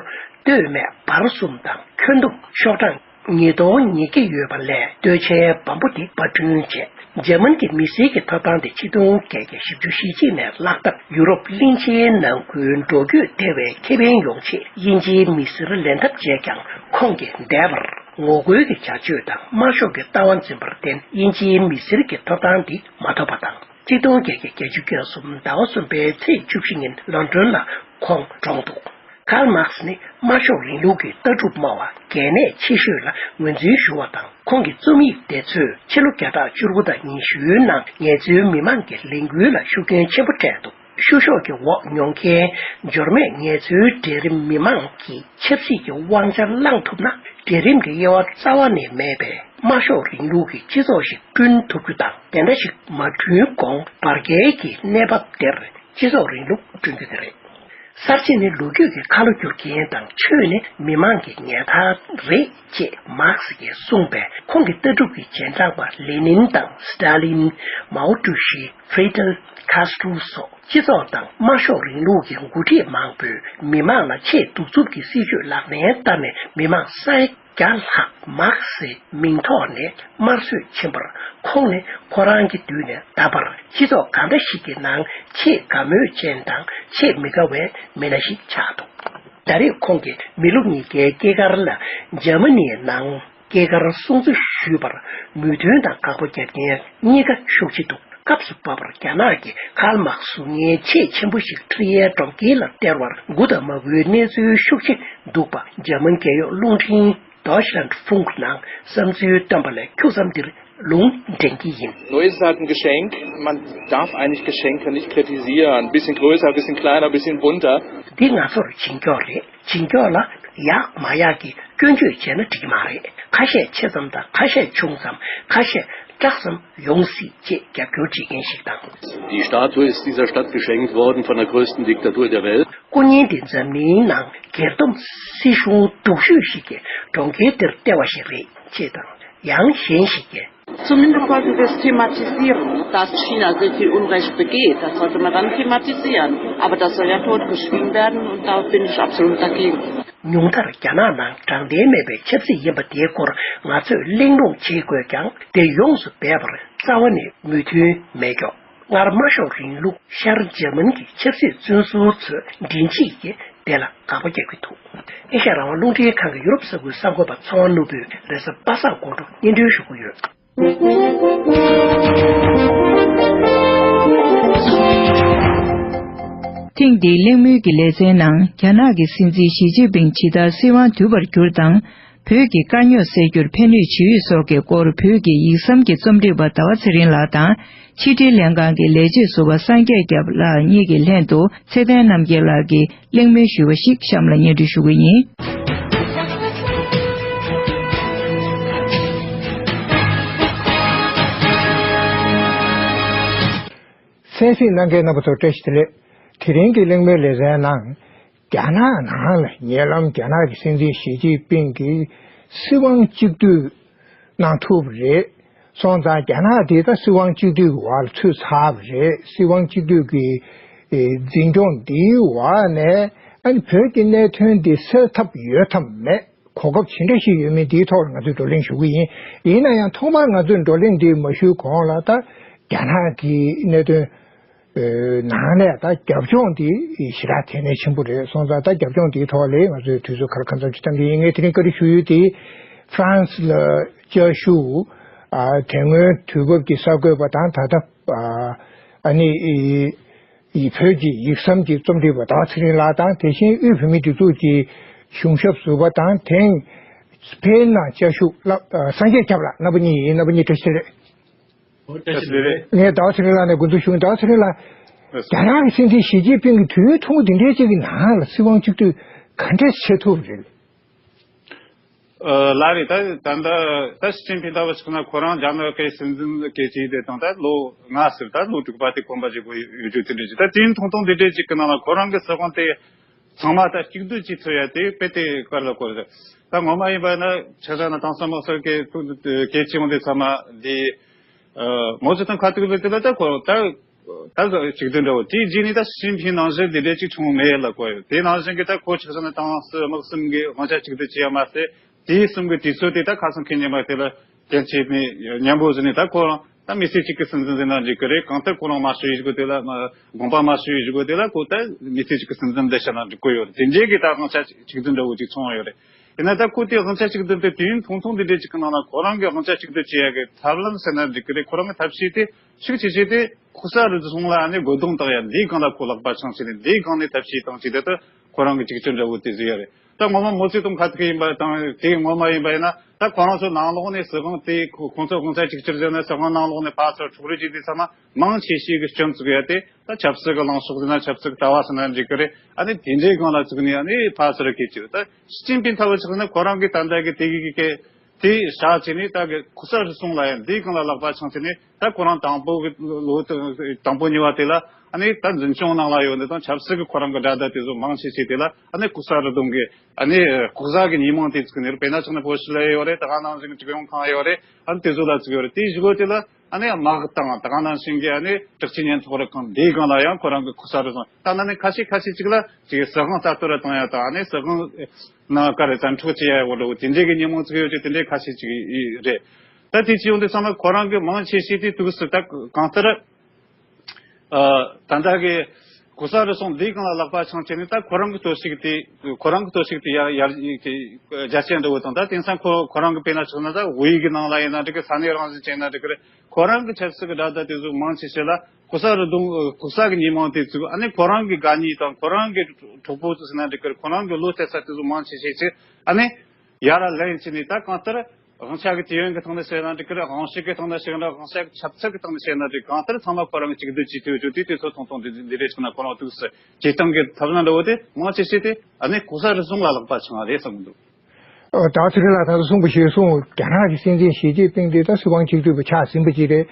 སྟོད་སྨད་བར་གསུམ་དང་། ཁྱོན་བསྡོམས་ཤོག་གྲངས་ཉིས་སྟོང་ཉིས་བརྒྱ་ཡོད་པ་ལས། སྟོད་ཆའི་བམ་པོ་དེ་པར་སྐྲུན་བྱས། འཇར་མན་གྱི་མི་སེར་གྱི་ཐོབ་ཐང་དེ་ཆིག་སྟོང་བརྒྱད་བརྒྱ་བཞི་བཅུ་ཞེ་གཅིག་ནས་བརླག་སྟབས། ཡུ་རོབ་གླིང་ཆེན་ནང་ཁུལ་འགྲོ་སྐྱོད་ཐེ་བའི་ཁེ་ཕན་ཡོང་ཆེད། དབྱིན་ཇིའི་མི་སེར་ལེན་ཐབས་བྱས་ཀྱང་། ཁོང་གིས་འདས་པར་ངོ་རྒོལ་གྱི་བྱ་སྤྱོད་དང་དམར་ཤོག་གི་ལྟ་བ་འཛིན་པར་བརྟེན། དབྱིན་ཇིའི་མི་སེར་གྱི་ཐོབ་ཐང་འདི་མ་ཐོབ་པ་དང་། ཆིག་སྟོང་བརྒྱད་བརྒྱ་བརྒྱད་ཅུ་གྱ་གསུམ་ཟླ་བ་གསུམ་པའི་ཚེས་བཅུ་བཞི་ཉིན་ལོན་ཌོན་ལ་ཁོང་གྲོངས་འདུག་ཀཱརལ་མཱར་ཁེ་སི་ནི་དམར་ཤོག་རིང་ལུགས་ཀྱི་ལྟ་གྲུབ་སྨྲ་བ་གལ་གནད་ཆེ་ཤོས་ལ་ངོས་འཛིན་ཞུ་བ་དང་། ཁོང་གི་རྩོམ་ཡིག་དེ་ཚོས་ཕྱི་ལོ་བརྒྱ་དང་བཅུ་དགུ་དང་ཉི་ཤུའི་ནང་ངལ་རྩོལ་མི་མང་གི་ལས་འགུལ་ལ་ཤུགས་རྐྱེན་ཆེན་པོ་སྤྲད་འདུག་བཤུ་གཞོག་གི་འོག་མྱོང་མཁན་འབྱོར་མེད་ངལ་རྩོལ་གྲལ་རིམ་མི་མང་གིས་ཆབ་སྲིད་ཀྱི་དབང་ཆ་བླང་ཐུབ་ན། གྲལ་རིམ་གྱི་དབྱེ་བ་རྩ་བ་ནས་མེད་པའི་དམར་ཤོག་རིང་ལུགས་ཀྱི་སྤྱི་ཚོགས་ཤིག་བསྐྲུན་ཐུབ་རྒྱུ་དང་། དེ་འདྲ་ཞིག་མ་བསྐྲུན་གོང་བར་བརྒལ་གྱི་གནས་བབ་དེར་སྤྱི་ཚོགས་རིང་ལུགས་བསྐྲུན་རྒྱུ་དེ་རེད། གསར་བརྗེ་ནི་ལོ་རྒྱུས་ཀྱི་ཁ་ལོ་བསྒྱུར་མཁན་དང་། ཆོས་ནི་མི་མང་གི་ཉལ་ཐ་རེད་ཅེས་མཱར་ཁེ་སི་གིས་གསུངས་པས། ཁོང་གི་ལྟ་གྲུབ་ཀྱི་རྗེས་འབྲང་པ་ལེ་ནིན་དང་སི་ཏཱ་ལིན། མའོ་ཀྲུའུ་ཞི། ཧྥི་ཏེལ་ཁཱ་སི་ཀྲུ་སོགས་སྤྱི་ཚོགས་དང་དམར་ཤོག་རིང་ལུགས་ཀྱི་འགོ་ཁྲིད་མང་པོས་མི་མང་ལ་ཆེས་གདུག་རྩུབ་ཀྱི་སྲིད་བྱུས་ལག་ལེན་བསྟར་ནས། མི་མང་ས་ཡ་བརྒྱ་ལྷག་མཱར་ཁེ་སིའི་མིང་ཐོག་ནས་དམར་གསོད་ཕྱིན་པར། ཁོང་ནི་ཁོ་རང་གི་དུས་ནས་ད་བར་སྤྱི་ཚོགས་གང་འདྲ་ཞིག་གི་ནང་ཆེས་དགའ་མོས་ཅན་དང་ཆེས་མི་དགའ་བའི་མི་སྣ་ཞིག་ཆགས་འདུག་ད་རེས་ཁོང་གིས་མི་ལོ་ཉིས་བརྒྱའི་སྐྱེས་སྐར་ལ་འཇར་མ་ནིའི་ནང་སྐྱེས་སྐར་སྲུང་བརྩི་ཞུས་པར་མོས་མཐུན་དང་དགག་པ་བརྒྱབ་མཁན་གཉིས་ཀ་ཤུགས་ཆེ་འདུག་སྐབས་སུ་བབས་པར་རྒྱ་ནག་གིས་ཀཱརལ་མཱར་ཁེ་སི་གཟུགས་བརྙན་ཆེས་ཆེན་པོ་ཞིག་ཁྲི་ཡའི་སྒྲོམ་ཁྱེར་ལ་སྟེར་བར་མགུ་དང་མ་མགུའི་གནས་ཚུལ་ཤུགས་ཆེ་འདུག་པ། འཇར་མན་རྒྱལ་ཡོངས་རླུང་འཕྲིན་Deutschlandfunk ནང་བསམ་ཚུལ་བཏོན་པ་ལས་ཁྱུག་ཙམ་འདིར་ལུང་འདྲེན་གྱི་ཡིན། Nur ist es halt ein Geschenk. Man darf eigentlich Geschenke nicht kritisieren. Ein bisschen größer, ein bisschen kleiner, ein bisschen bunter. འདི་ང་ཚོར་བྱིན་སྐྱོགས་རེད། བྱིན་སྐྱོགས་ལ་ཡག་མ་ཡག་གི་སྐྱོན་བརྗོད་བྱས་ན་འགྲིག་གི་མ་རེད། ཁ་ཤས་ཆེ་ཙམ་དང་ཁ་ཤས་ཆུང་ཙམ། ཁ་ཤས་སྐྲག་ཙམ་ཡོང་སྲིད་ཅེས་རྒྱབ་སྐྱོར་བྱེད་མཁན་ཞིག་དང་། Die Statue ist dieser Stadt geschenkt worden von der größten Diktatur der Welt. སྐུ་བརྙན་འདི་འཛམ་གླིང་ནང་སྒེར་སྡོམ་སྲིད་གཞུང་སྡུག་ཤོས་ཤིག་གི་གྲོང་ཁྱེར་དེར་སྟེར་བ་ཞིག་རེད་ཅེས་དང་། ཡང་གཞན་ཞིག་གིས། Zumindest sollten wir es thematisieren, dass China sehr viel Unrecht begeht. Das sollte man dann thematisieren. Aber das soll ja totgeschwiegen werden und da bin ich absolut dagegen. ཉུང་མཐར་རྒྱ་ནག་ནང་དྲང་བདེན་མེད་པའི་ཆབ་སྲིད་ཡིན་པ་དེའི་སྐོར་ང་ཚོས་གླེང་སློང་བྱེད་དགོས་ཀྱང་། དེ་ཡོངས་སུ་སྦས་པར་རྩ་བ་ནས་མོས་མཐུན་མེད་ཀྱོག་སྔར་དམར་ཤོག་རིང་ལུགས་ཤར་འཇར་མན་གྱི་ཆབ་སྲིད་བཙོན་ཟུར་ཚོས་མགྲིན་གཅིག་གིས་དེ་ལ་དགག་པ་རྒྱག་གི་འདུག་ཨེ་ཤ་ཡ་རང་དབང་རླུང་འཕྲིན་ཁང་གི་ཡུ་རོབ་ས་ཁུལ་གསར་འགོད་པ་ཚེ་དབང་ནོར་བུས་རེས་གཟའ་པ་སངས་དགོང་དྲོ་སྙན་སྒྲོན་ཞུ་གི་ཡོད། ཐེངས་འདིའི་གླེང་མོལ་གྱི་ལེ་ཚན་ནང་། རྒྱ་ནག་གི་སྲིད་འཛིན་ཞི་ཅིན་ཕིང་ཇི་ལྟར་སྲིད་དབང་བསྡུས་པར་གྱུར་དང་། བོད་ཀྱི་དཀའ་རྙོག་སེལ་རྒྱུར་ཕན་ནུས་ཇི་ཡོད་སོགས་ཀྱི་སྐོར། བོད་ཀྱི་ཡིག་ཟམ་གྱི་རྩོམ་སྒྲིག་པ་ཟླ་བ་ཚེ་རིང་ལགས་དང་། ཕྱི་དྲིལ་ལྷན་ཁང་གི་ལས་བྱེད་ཟུར་པ་སངས་རྒྱས་སྐྱབས་ལགས་གཉིས་ཀྱི་ལྷན་དུ། ཚེ་བརྟན་རྣམ་རྒྱལ་ལགས་ཀྱིས་གླེང་མོལ་ཞུས་པ་ཞིག་གཤམ་ལ་སྙན་སྒྲོན་ཞུ་གི་ཡིན། གསན་གཟིགས་གནང་མཁན་རྣམ་པ་ཚོ་བཀྲ་ཤིས་བདེ་ལེགས། དེ་རིང་གི་གླེང་མོལ་ལེ་ཚན་ནང་། རྒྱ་ནག་ནང་ལ་ཉེ་ལམ་རྒྱ་ནག་གི་སྲིད་འཛིན་ཞི་ཅིན་ཕིང་གིས་སྲིད་དབང་གཅིག་སྡུད་གནང་ཐུབ་རེད། སོང་ཙང་རྒྱ་ནག་དེ་ད་སྲིད་དབང་གཅིག་སྡུད་ཀྱི་འོག་ལ་ཚུད་ཚར་བ་རེད། སྲིད་དབང་གཅིག་སྡུད་ཀྱི་ཨེ་འཛིན་སྐྱོང་འདིའི་འོག་ནས་ཨ་ནི་བོད་ཀྱི་གནད་དོན་འདི་སེལ་ཐབས་ཡོད་དམ་མེད། གོ་སྐབས་ཇི་འདྲ་ཞིག་ཡོད་མིན་འདིའི་ཐོག་ལ་ང་ཚོས་བགྲོ་གླེང་ཞུ་གི་ཡིན། ཡིན་ན་ཡང་ཐོག་མར་ང་ཚོས་བགྲོ་གླེང་འདི་མ་ཞུས་གོང་ལ་ད་རྒྱ་ནག་གི་གནད་དོན་ནང་ནས་ད་རྒྱབ་ལྗོངས་འདི་ཞེ་དྲག་གལ་གནད་ཆེན་པོ་རེད། སོང་ཙང་ད་རྒྱབ་ལྗོངས་འདིའི་ཐོག་ལ་ང་ཚོས་དུས་ཚོད་ཁ་ལ་ཁ་མཚམས་ཅིག་བཏང་གི་ཡིན། ངས་དེ་རིང་བཀའ་འདྲི་ཞུ་ཡུལ་དེ་ ཧྥ་རན་སི་ལ་བཅའ་བཞུགས། ཨ། དེ་སྔོན་དུས་བབ་ཀྱི་གསར་འགོད་པ་དང་ད་ལྟ། ཨ། ཨ་ནི། ཡི་བོད་ཀྱི་ཡིག་ཟམ་གྱི་རྩོམ་སྒྲིག་པ་ཟླ་བ་ཚེ་རིང་ལགས་དང་། དེ་བཞིན་དབུས་བོད་མིའི་སྒྲིག་འཛུགས་ཀྱི་གཞུང་ཞབས་ཟུར་པ་དང་། དེང་ཕེབས་གནང་བཅའ་བཞུགས་སློབ། ཨ། སངས་རྒྱས་སྐྱབས་ལགས། རྣམ་པ་གཉིས་ཡིན། རྣམ་པ་གཉིས་བཀྲ་ཤིས་བདེ་ལེགས། ཨོ། བཀྲ་ཤིས་བདེ་ལེགས། ངས་ཟླ་བ་ཚེ་རིང་ལགས་ནས་འགོ་འཛུགས་ཞུ། ཟླ་བ་ཚེ་རིང་ལགས། ལགས་སོ། རྒྱ་ནག་གི་སྲིད་འཛིན་ཞི་ཅིན་ཕིང་གིས་དུས་ཡུན་ཐུང་ངུ་འདི་འདྲའི་ཅིག་གི་ནང་ལ་སྲིད་དབང་གཅིག་སྡུད་ག་འདྲས་བྱེད་ཐུབ་རེད། ཨ། ལགས་རེད། ད་ད་ད་ད་ཞི་ཅིན་ཕིང་ལྟ་བུ་ཞིག་ན་ཁོ་རང་རྒྱ་ནག་གི་སྲིད་འཛིན་གལ་ཆེ་དེ་དང་ད་ལོ་ལྔ་ཟེར། ད་ལོ་དྲུག་པ་དེ་གོམ་པ་བཞེས་དགོས་ཡོད་རྒྱུ་དེ་འདྲ་ཞིག་ད་དུས་ཡུན་ཐུང་ཐུང་འདི་འདྲའི་ཅིག་གི་ནང་ལ་ཁོ་རང་གི་སྲིད་དབང་དེ་ཚང་མ་ད་གཅིག་སྡུད་བྱེད་ཐུབ་ཡ་དེ་དཔེ་དེ་ག་ལ་གོ་རེད། ད་ངོ་མ་ཡིན་པ་ན་ཆ་བཞག་ན་དེང་སང་དམག་སོགས་ཀྱི་ཐུག་གལ་ཆེ་བོ་འདི་ཚང་མ་འདི། ཨ། མའོ་ཙེ་ཏུང་ཁ་ཐུག་ལ་དེ་ལ་ད་ཁོ་ད་ད་གཅིག་སྡུད་འདྲ་བོ་དེའི་རྗེས་ནས་ད་ཞི་ཅིན་ཕིང་ནང་བཞིན་འདི་འདྲའི་གཅིག་བྱུང་མེད་ལ་གོ་ཡོད། དེ་ནང་བཞིན་གྱི་ད་ཁོ་ཆ་བཞག་ན་ཏང་སྲིད་དམག་གསུམ་གྱི་དབང་ཆ་གཅིག་སྡུད་བྱས་ཡ་མ་ཟད། དེའི་གསུམ་གྱི་དུས་ཚོད་དེ་ད་ཁ་སང་ཁེ་ཉིན་མ་དེ་ལ་གལ་ཆེ་ནས་མཉམ་པོ་བཟོས་ནས། ད་ཁོ་རང་ད་མི་སེར་གཅིག་གི་སྲིད་འཛིན་ཟེར་ན་འགྲིག་གི་རེད། གང་ལྟར་ཁོ་རང་དམར་ཤོག་ཡིན་གོ་དེ་ལ་དགོངས་པ་དམར་ཤོག་ཡིན་གོ་དེ་ལ་ཁོ་ད་མི་སེར་གཅིག་གི་སྲིད་འཛིན་འདི་བྱས་ན་འགྲིག་གི་ཡོད་རེད། དེ་འདྲའི་གི་ད་དབང་ཆ་གཅིག་སྡུད་འདྲ་བོ་ཅིག་བྱུང་ཡོད་རེད། ཡིན་ན་ད་ཁོ་དེ་དབང་ཆ་གཅིག་སྡུད་དེ་དུས་ཡུན་ཐུང་ཐུང་འདི་འདྲའི་ཅིག་གི་ནང་ལ་ཁོ་རང་གི་དབང་ཆ་གཅིག་སྡུད་བྱེད་ཡ་གི་ཐབས་ལམ་ཟེར་ན་འགྲིག་གི་རེད། ཁོ་རང་གི་ཐབས་ཤེས་དེ་ཤུགས་ཆེ་ཤོས་དེ་ལྐོག་ཟ་རུལ་སུངས་ལ་ཨ་ནི་རྒོལ་རྡུང་བཏང་ཡ་འདིའི་སྒང་ལ་ཁོ་ལག་པ་འཆང་བྱས་ནས་འདིའི་སྒང་ནས་ཐབས་ཤེས་བཏང་བྱས་དེ་ད་ཁོ་རང་གི་གཅིག་གྱུར་འདྲ་བོ་དེ་བཟོས་ཡ་རེད། ད་ངོ་མ་མའོ་ཙེ་ཏུང་ཁ་ཐུག་ཡིན་པ་དང་དེ་ངོ་མ་ཡིན་པ་ཡིན་ན་ད་ཁོ་རང་ཚོ་ནང་ལོགས་ནས་སྲིད་དབང་དེ་ཁོ་ཁོང་ཚོ་དབང་ཆ་གཅིག་གྱུར་བཟོས་ན་སྲིད་དབང་ནང་ལོགས་ནས་ཕར་ཚུར་འཕྲོག་རེས་བྱས་དུས་ཙམ་མ་མང་ཆེ་ཤོས་ཀྱི་སྐྱོན་བཙུགས་ཡ་དེ། ད་ཆབ་སྲིད་ཀྱི་ལངས་ཕྱོགས་ཟེར་ན་ཆབ་སྲིད་ཀྱི་ལྟ་བ་ཟེར་ན་འགྲིག་གི་རེད། ཨ་ནི་དེ་འདྲའི་སྒང་ལ་བཙུགས་ནས་ཨ་ནི་ཕར་ཚུར་སྐད་ཆ་ད་ཞི་ཅིན་ཕིང་ལྟ་བུ་ཆགས་ན་ཁོ་རང་གི་ད་ལྟ་གི་དེ་གི་གི་དེ་བཞག་བྱས་ནས་ད་གི་ལྐོག་ཟ་རུལ་སུངས་ལ་ཡང་འདིའི་སྒང་ལ་ལག་པ་འཆང་བྱས་ནས་ད་ཁོ་རང་དང་པོ་གི་ལོ་དང་པོ་གཉིས་པ་དེ་ལ་ཨ་ནི་ད་འཛིན་སྐྱོང་ནང་ལ་ཡོད་ནི་དང་ཆབ་སྲིད་ཀྱི་ཁོ་རང་གི་དགྲ་ཟླ་དེ་ཚོ་མང་ཆེ་ཤོས་དེ་ལ་ཨ་ནི་ལྐོག་ཟ་རུལ་སུངས་ཀྱི་ཨ་ནི་ལྐོག་ཟ་གི་ཉེས་མིང་དེ་བཙུགས་ནས་རེད། དཔེར་ན་ཆ་ན་བོད་ཕྱི་ལ་ཡོད་རེད། ད་ག་ནང་བཞིན་གྱི་སྒྲིག་ཡོང་ཁང་ཡོད་རེད། ཨ་ནི་དེ་ཚོ་ལ་བཙུགས་ཡོད་རེད། དེའི་གཞུག་གུ་དེ་ལ། ཨ་ནི་དམག་དང་ད་ག་ནང་བཞིན་གྱི་ཨ་ནི་དྲག་ཆས་ཉེན་རྟོག་རུ་ཁག་འདིའི་སྒང་ལ་ཡང་ཁོ་རང་གི་ལྐོག་ཟ་རུལ་སུངས་ད་ན་ནི་ཁ་ཤས་ཁ་ཤས་ཅིག་ལ་ཅིག་སྲིད་དབང་རྩ་གཏོར་རུ་བཏང་ཡ་དང་ཨ་ནི་སྲིད་དབང་ནང་ཀ་རེ་བཙན་འཕྲོག་བྱེད་ཡ་འོ་འདྲ་བོ་དེ་འདྲའི་གི་ཉེས་མིང་བཙུགས་ཡོད་ཅིག་དེ་འདྲའི་ཁ་ཤས་ཅིག་རེད། ད་དེ་བྱས་ཡོང་དུས་ཙམ་ལ་ཁོ་རང་གི་མང་ཆེ་ཤོས་དེ་དུས་སུ་ད་གང་ལྟར། ཨ། ད་ལྟ་གི་ལྐོག་ཟ་རུལ་སུངས་འདིའི་སྒང་ལ་ལག་པ་འཆང་བྱས་ནས་ད་ཁོ་རང་གི་གཏོར་བཤིག་དེ་ཁོ་རང་གི་གཏོར་བཤིག་དེ་ཡར་ཡར་རྒྱ་ཆེ་འགྲོ་བ་དང་། ད་དེང་སང་ཁོ་ཁོ་རང་གི་དཔེར་ན་ཆགས་ན་ད་དབུས་གི་ནང་ལ་ཡིན་ན་འགྲིག་གི། ས་གནས་རང་བཞིན་ཅན་ན་འགྲིག་གི་རེད། ཁོ་རང་གི་ཆབ་སྲིད་ཀྱི་དགྲ་ཟླ་དེ་ཚོ་མང་ཆེ་ཤོས་ལ་ལྐོག་ཟ་རུལ་སུངས་ལྐོག་ཟ་གི་ཉེས་མིང་དེ་བཙུགས། ཨ་ནི་ཁོ་རང་གི་དགའ་ཉེ་དང་ཁོ་རང་གི་གྲོགས་པོ་ཚོ་ཟེར་ན་འགྲིག་གི་རེད། ཁོ་རང་གི་བློ་གཏད་ས་དེ་ཚོ་མང་ཆེ་ཤོས་ཅིག་ཨ་ནི་ཡར་ལ་ལེན་བྱས་ནས་ད་གང་ལྟར། དབང་ཆ་གི་དུས་ཡུན་གྱི་ཐོག་ནས་བཤད་ན་འགྲིག་གི་རེད། དབང་ཤུགས་ཀྱི་ཐོག་ནས་བཤད་ན་རེད། དབང་ཆ་གི་ཆབ་སྲིད་ཀྱི་ཐོག་ནས་བཤད་ན་རེད། གང་ལྟར་ཚང་མ་ཁོ་རང་གི་གཅིག་སྡུད་བྱེད་ཐུབ་ཡོད་རྒྱུ་དེ་དུས་ཚོད་ཐུང་ཐུང་འདི་འདི་རེད་ཅིག་ན་ཁོ་རང་ཐུགས་སུ་བྱེད་སྟངས་ཀྱི་ཐབས་ལམ་འདྲ་བོ་དེ་མང་ཆེ་ཤོས་དེ་ཨ་ནི་ལྐོག་ཟ་རུལ་སུངས་ལ་ལག་པ་འཆང་བ་རེད་བསམ་གྱི་འདུག་ཨོ། ད་ཚེ་རིང་ལགས་ད་ལྟ་གསུངས་པ་ཞིག་གསུངས། རྒྱ་ནག་གི་སྲིད་འཛིན་ཞི་ཅིན་ཕིང་དེ་ད་སྲིད་དབང་གཅིག་སྡུད་པ་ཆགས་ཟིན་པ་ཅིག་རེད།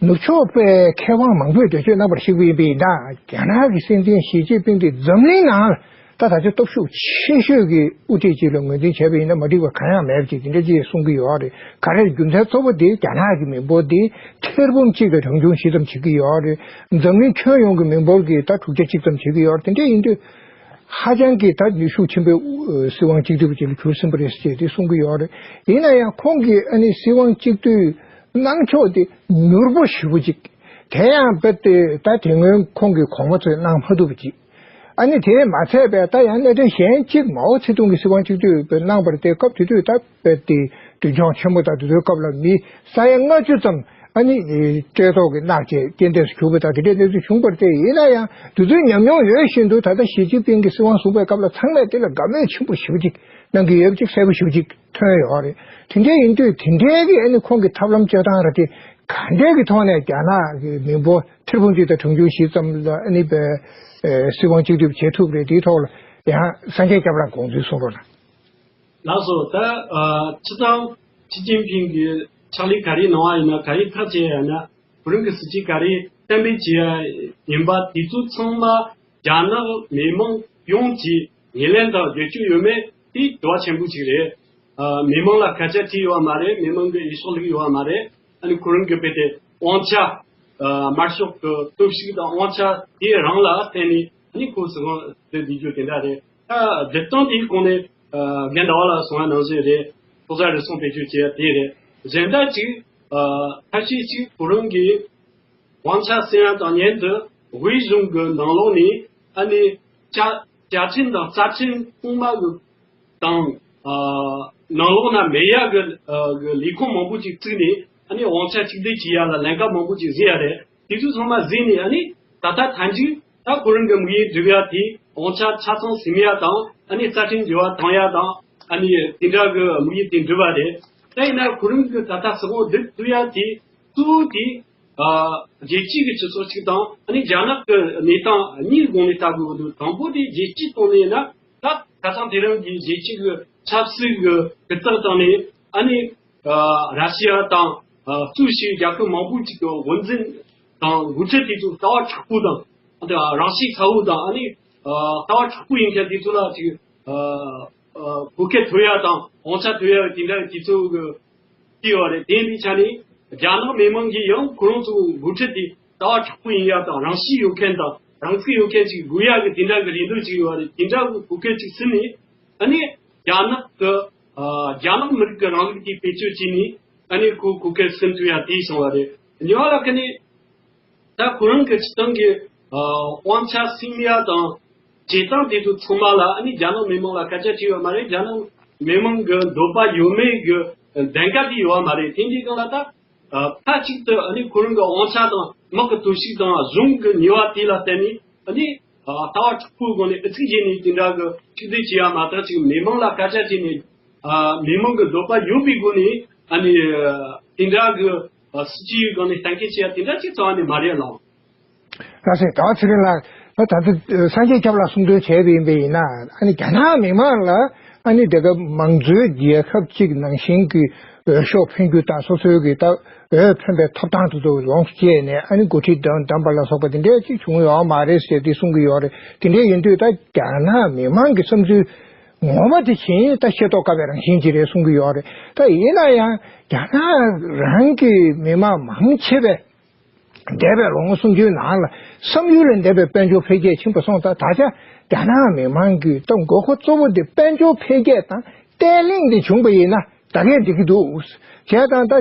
ནུབ་ཕྱོགས་པའི་མཁས་དབང་མང་པོས་འགྲེལ་བརྗོད་གནང་བར་གཞིགས་པ་ཡིན་པ་ཡིན་ན། རྒྱ་ནག་གི་སྲིད་འཛིན་ཞི་ཅིན་ཕིང་དེ་འཛམ་གླིང་ནང་ད་ད་ཆ་སྟོབས་ཤུགས་ཆེ་ཤོས་ཀྱི་དབུ་ཁྲིད་ཅིག་ལ་ངོས་འཛིན་བྱས་པ་ཡིན་ན་མ་འགྲིག་པ་གང་ཡང་མེད་པ་ཅིག་དེ་འདྲ་ཅིག་གསུང་གི་ཡོད་རེད། ག་རེ་རྒྱུ་མཚན་གཙོ་བོ་དེ་རྒྱ་ནག་གི་མི་འབོར་དེ་ཐེར་འབུམ་གཅིག་དང་གྲངས་ཆུང་བཞི་ཙམ་བྱེད་ཀྱི་ཡོད་རེད། འཛམ་གླིང་ཁྱོན་ཡོངས་ཀྱི་མི་འབོར་གྱི་ད་དྲུག་ཆ་གཅིག་ཙམ་བྱེད་ཀྱི་ཡོད་རེད། དེ་འདྲ་ཡིན་དུས་ཧ་ཅང་གི་ད་ནུས་ཤུགས་ཆེན་པོའི་སྲིད་དབང་གཅིག་སྡུད་པ་ཅིག་ལ་གྱུར་ཟིན་པ་རེད་ཅེས་དེ་གསུང་གི་ཡོད་རེད། ཡིན་ན་ཡང་ཁོང་གིས་ཨ་ནི་སྲིད་དབང་གཅིག་སྡུད་གནང་ཕྱོགས་དེ་མྱུར་པོ་ཞེ་པོ་ཅིག་དེ་ཡང་རྦད་དེ་ད་དེ་སྔོན་ཁོང་གི་གོང་མ་ཚོས་གནང་མ་ཐུབ་པ་ཅིག་ཨ་ནི་དེས་མ་ཚད་པའི་ད་ཡང་གནད་དོན་གཞན་གཅིག་མའོ་ཙེ་ཏུང་གིས་སྲིད་དབང་གཅིག་སྡུད་གནང་བར་དེ་སྐབས་དེ་དུས་ད་རྦད་དེ་མདུན་མཆོང་ཆེན་པོ་དང་དེ་ཚོའི་སྐབས་ལ་མི་ས་ཡ་ལྔ་བཅུ་ཙམ་ཨ་ནི་བཀྲེས་ལྟོགས་ཀྱིས་གནག་བྱས་རྐྱེན་འདས་སུ་གྱུར་པ་དང་དེ་འདྲའི་གནས་ཚུལ་བྱུང་བར་བལྟས། ཡིན་ན་ཡང་དེ་ཚོའི་ཉམས་མྱོང་ཡོད་བཞིན་དུ་ད་ལྟ་ཞི་ཅིན་ཕིང་གིས་སྲིད་དབང་བཟུང་བའི་སྐབས་ལ་ཚང་མས་དེ་ལ་དགའ་མོས་ཆེན་པོ་ཞེ་པོ་ཅིག་གནང་གི་ཡོད་པ་ཅིག་གསལ་པོ་ཞེ་པོ་ཅིག་ཐོན་ཡོད་རེད། དེ་འདྲ་ཡིན་དུས་དེ་འདྲའི་གི་ཨ་ནི་ཁོང་གི་ཐབས་ལམ་སྤྱོད་སྟངས་ར་དེ་ག་འདྲའི་གི་ཐོག་ནས་རྒྱ་ནག་གི་མི་འབོར་ཐེར་འབུམ་གཅིག་དང་གྲངས་ཆུང་བཞི་ཙམ་ལ་ཨ་ནི་པའི་སྲིད་དབང་གཅིག་སྡུད་བྱེད་ཐུབ་རེད། དེའི་ཐོག་ལ་ཡང་སངས་རྒྱས་སྐྱབས་ལགས་དགོངས་ཚུལ་གསུང་རོགས་གནང་། ལགས་སོ། ད་ཨ་སྤྱིར་བཏང་ཞི་ཅིན་ཕིང་གིས་ཕྱག་ལས་ག་རེ་གནང་བ་ཡིན་ན། ག་རེ་ཐག་བཅད་ཡ་ན། བོད་རང་གི་སྲིད་ཇུས་ག་རེ་གཏན་འབེབས་བྱེད་ཡ་ཡིན་པ་དེ་ཚོ་ཚང་མ་རྒྱ་ནག་མི་མང་ཡོངས་ཀྱིས་ངོས་ལེན་དང་བེད་སྤྱོད་ཡོད་མེད་དེ་དྲི་བ་ཆེན་པོ་ཞིག་རེད། ཨ་མི་མང་ལ་སྐད་ཆ་དྲིས་ཡོད་པ་མ་རེད། མི་མང་གི་འོས་ཤོག་བླུགས་ཡོད་པ་མ་རེད། ཨ་ནི་ཁོ་རང་གི་དཔེ་དེ་དབང་ཆ། ཨ་དམར་ཤོག་གི་སྟོབས་ཤུགས་དང་དབང་ཆ་དེ་རང་ལ་བརྟེན་ནས་ཨ་ནི་ཁོ་སྲིད་དབང་སྡུད་བསྡད་རྒྱུ་དེ་འདྲ་རེད། ད་སྡོད་སྟངས་དེའི་གོང་ནས་ཨ་རྒན་ཟླ་བ་ལགས་གསུངས་པ་ནང་བཞིན་རེད། ལྐོག་ཟ་རུལ་སུངས་བེད་སྤྱོད་བྱེད་ཡ་དེ་རེད། གཞན་དག་ཅིག་ཨ་ཐབས་ཤེས་ཅིག་ཁོ་རང་གི་དབང་ཆ་ཟིན་ཡ་དང་མཉམ་དུ་དབུས་གཞུང་གི་ནང་ལོགས་ནས་ཨ་ནི་བཅའ་བཅའ་ཁྲིམས་དང་རྩ་ཁྲིམས་གོང་མ་གི་དང་ཨ་ ནང་ལོགས་ན་མེད་ཡག་གི་ཨ་གི་ལས་ཁུངས་མང་པོ་ཅིག་བཙུགས་ནས་ཨ་ནི་དབང་ཆ་གཅིག་སྡུད་བྱེད་ཡག་ལ་ལམ་ཁ་མང་པོ་ཅིག་བཟོས་ཡག་རེད། དེ་ཚོ་ཚང་མ་བཟོས་ནས་ཨ་ནི་ད་ལྟ་མཐའ་མཇུག་ད་ཁོ་རང་གི་དམིགས་ཡུལ་འགྲུབ་ཡག་དེ་དབང་ཆ་ཆ་ཚང་ཟིན་ཡག་དང་ཨ་ནི་རྩ་ཁྲིམས་འགྱུར་བ་བཏང་ཡག་དང་ཨ་ནི་དེ་འདྲ་གི་དམིགས་ཡུལ་དེ་འགྲུབ་པ་རེད། ད་ཡིན་ན་ཁོ་རང་གི་ད་ལྟ་སྲིད་དབང་སྡུད་ཐུབ་ཡག་དེ་གཙོ་བོ་དེ་ཨ་རྒྱལ་སྤྱི་གི་སྤྱི་ཚོགས་གཅིག་དང་ཨ་ནི་རྒྱ་ནག་གི་གནས་སྟངས་གཉིས་སྒང་ནས་ལྟ་དགོས་ཀྱི་འདུག་དང་པོ་དེ་རྒྱལ་སྤྱིའི་ཐོག་ནས་ཡིན་ན་ད་ཁ་སང་དེ་རིང་གི་རྒྱལ་སྤྱི་གི་ཆབ་སྲིད་གི་གྲུབ་རྟགས་དང་ནས་ཨ་ནི་ཨ་ར་ཤི་ཡ་དང་ཨ་སུ་ཞིག་རྒྱལ་ཁབ་མང་པོ་ཅིག་གི་འོས་འཛིན་དང་འགོ་ཁྲིད་དེ་ཚོ་ལྟ་བ་དྲག་པོ་དང་ཨ་ནི་རང་ཤེད་ཚ་བོ་དང་ཨ་ནི་ཨ་ལྟ་བ་དྲག་པོ་ཡིན་མཁན་དེ་ཚོ་ལ་ཅིག་ཨ་ཨ་བོད་སྐད་ཐོབ་ཡ་དང་དབང་ཆ་ཐོབ་ཡ་དེ་འདྲ་དེ་ཚོ་གི་བརྩིས་ཡོད་རེད། དེ་ཡིན་པའི་ཆ་ནས་རྒྱ་ནག་མི་མང་གིས་ཡང་ཁོ་རང་ཚོ་འགོ་ཁྲིད་དེ་ལྟ་བ་དྲག་པོ་ཡིན་ཡ་དང་རང་ཤེད་ཡོད་མཁན་དང་རང་ཚུགས་ཡོད་མཁན་ཅིག་དགོས་ཡ་གི་དེ་འདྲ་གི་རེ་འདུན་ཅིག་ཡོད་རེད། དེ་འདྲ་གི་གོ་སྐབས་ཅིག་ཟིན་ནས་ཨ་ནི་རྒྱ་ནག་གི་ཨ་རྒྱ་ནག་མི་རིགས་ཀྱི་རིང་ལུགས་དེ་བེད་སྤྱོད་བྱས་ནས་ཨ་ནི་ཁོ་གོ་སྐབས་ཟིན་ཐུབ་ཡ་དེ་བྱུང་བ་རེད། གཉིས་པ་ལ་ཁ་ནས་ད་ཁོ་རང་གི་སྤྱི་བཏང་གི་ཨ་དབང་ཆ་སྲུང་ཡ་དང་བྱེད་སྟངས་དེ་ཚོ་ཚང་མ་ལ་ཨ་ནི་རྒྱ་ནག་མི་མང་ལ་སྐད་ཆ་དྲིས་ཡོད་མ་རེད། རྒྱ་ནག་མི་མང་གི་འདོད་པ་ཡོད་མེད་གི་གདེང་ཀ་དེ་ཡོད་མ་རེད། དེ་འདྲའི་སྒང་ལ་ད་ཨ་མཐའ་གཅིག་ཏུ་ཨ་ནི་ཁོ་རང་གི་དབང་ཆ་དང་དམག་གི་སྟོབས་ཤུགས་དང་གཞུང་གི་ནུས་པ་དེ་ལ་བརྟེན་ནས་ཨ་ནི་ཨ་ལྟ་བ་དྲག་པོའི་སྒོ་ནས་ཨུ་ཚུགས་བྱས་ནས་དེ་འདྲ་གི་གཅིག་སྡུད་བྱེད་ཡ་མ་གཏོགས་ཅིག་མི་མང་ལ་སྐད་ཆ་བྱས་ནས་ཨ་མི་མང་གི་འདོད་པ་ཡོད་པའི་སྒོ་ནས་ཨ་ནི་ཨ་དེ་འདྲ་གི་ཨ་སྲིད་ཇུས་སྒང་ནས་གཏན་འཁེལ་བྱེད་ཡ་དེ་འདྲ་ཅིག་རྩ་བ་ནས་མ་རེད་ལགས། ལགས་སེ། ད་ཚེ་རིང་ལགས། ད་ད་ལྟ་སངས་རྒྱས་སྐྱབས་ལགས་གསུང་དོན་བྱས་པ་ཡིན་པ་ཡིན་ན་ཨ་ནི་རྒྱ་ནག་མི་མང་ལ་ཨ་ནི་དེ་ག་མང་གཙོའི་རྒྱལ་ཁབ་ཅིག་ནང་བཞིན་གྱི་འོས་ཤོག་འཕེན་རྒྱུ་དང་སོ་སོའི་གི་ད་འོས་འཕེན་པའི་ཐོབ་ཐང་དེ་ཚོ་ཡོངས་སུ་བཅད་ནས་ཨ་ནི་འགོ་ཁྲིད་བདམས་བདམས་པ་ལ་སོགས་པ་དེ་འདྲས་ཅིག་བྱུང་ཡོད་མ་རེད་ཟེར་ཏེ་གསུང་གི་ཡོད་རེད། དེ་འདྲས་ཡིན་དུས་ད་རྒྱ་ནག་མི་མང་གི་བསམ་ཚུལ་ངོ་མ་དེ་བྱས་ད་ཤེས་རྟོགས་དཀའ་བའི་རང་བཞིན་ཅིག་རེད་གསུང་གི་ཡོད་རེད། ད་ཡིན་ན་ཡང་རྒྱ་ནག་རང་གི་མི་མང་མང་ཆེ་བས་འདས་པའི་ལོ་ངོ་སུམ་ཅུའི་ནང་ལ་བསམ་ཡུལ་ལས་འདས་པའི་དཔལ་འབྱོར་འཕེལ་རྒྱས་ཕྱིན་པ་སོང་ཙང་ད་ཆ་རྒྱ་ནག་མི་མང་གི་ད་དགོས་མཁོ་གཙོ་བོ་དེ་དཔལ་འབྱོར་འཕེལ་རྒྱས་དང་བརྟན་ལྷིང་དེ་བྱུང་པ་ཡིན་ན་ད་གས་འགྲིག་གི་འདུག་བྱས་ཙང་ད་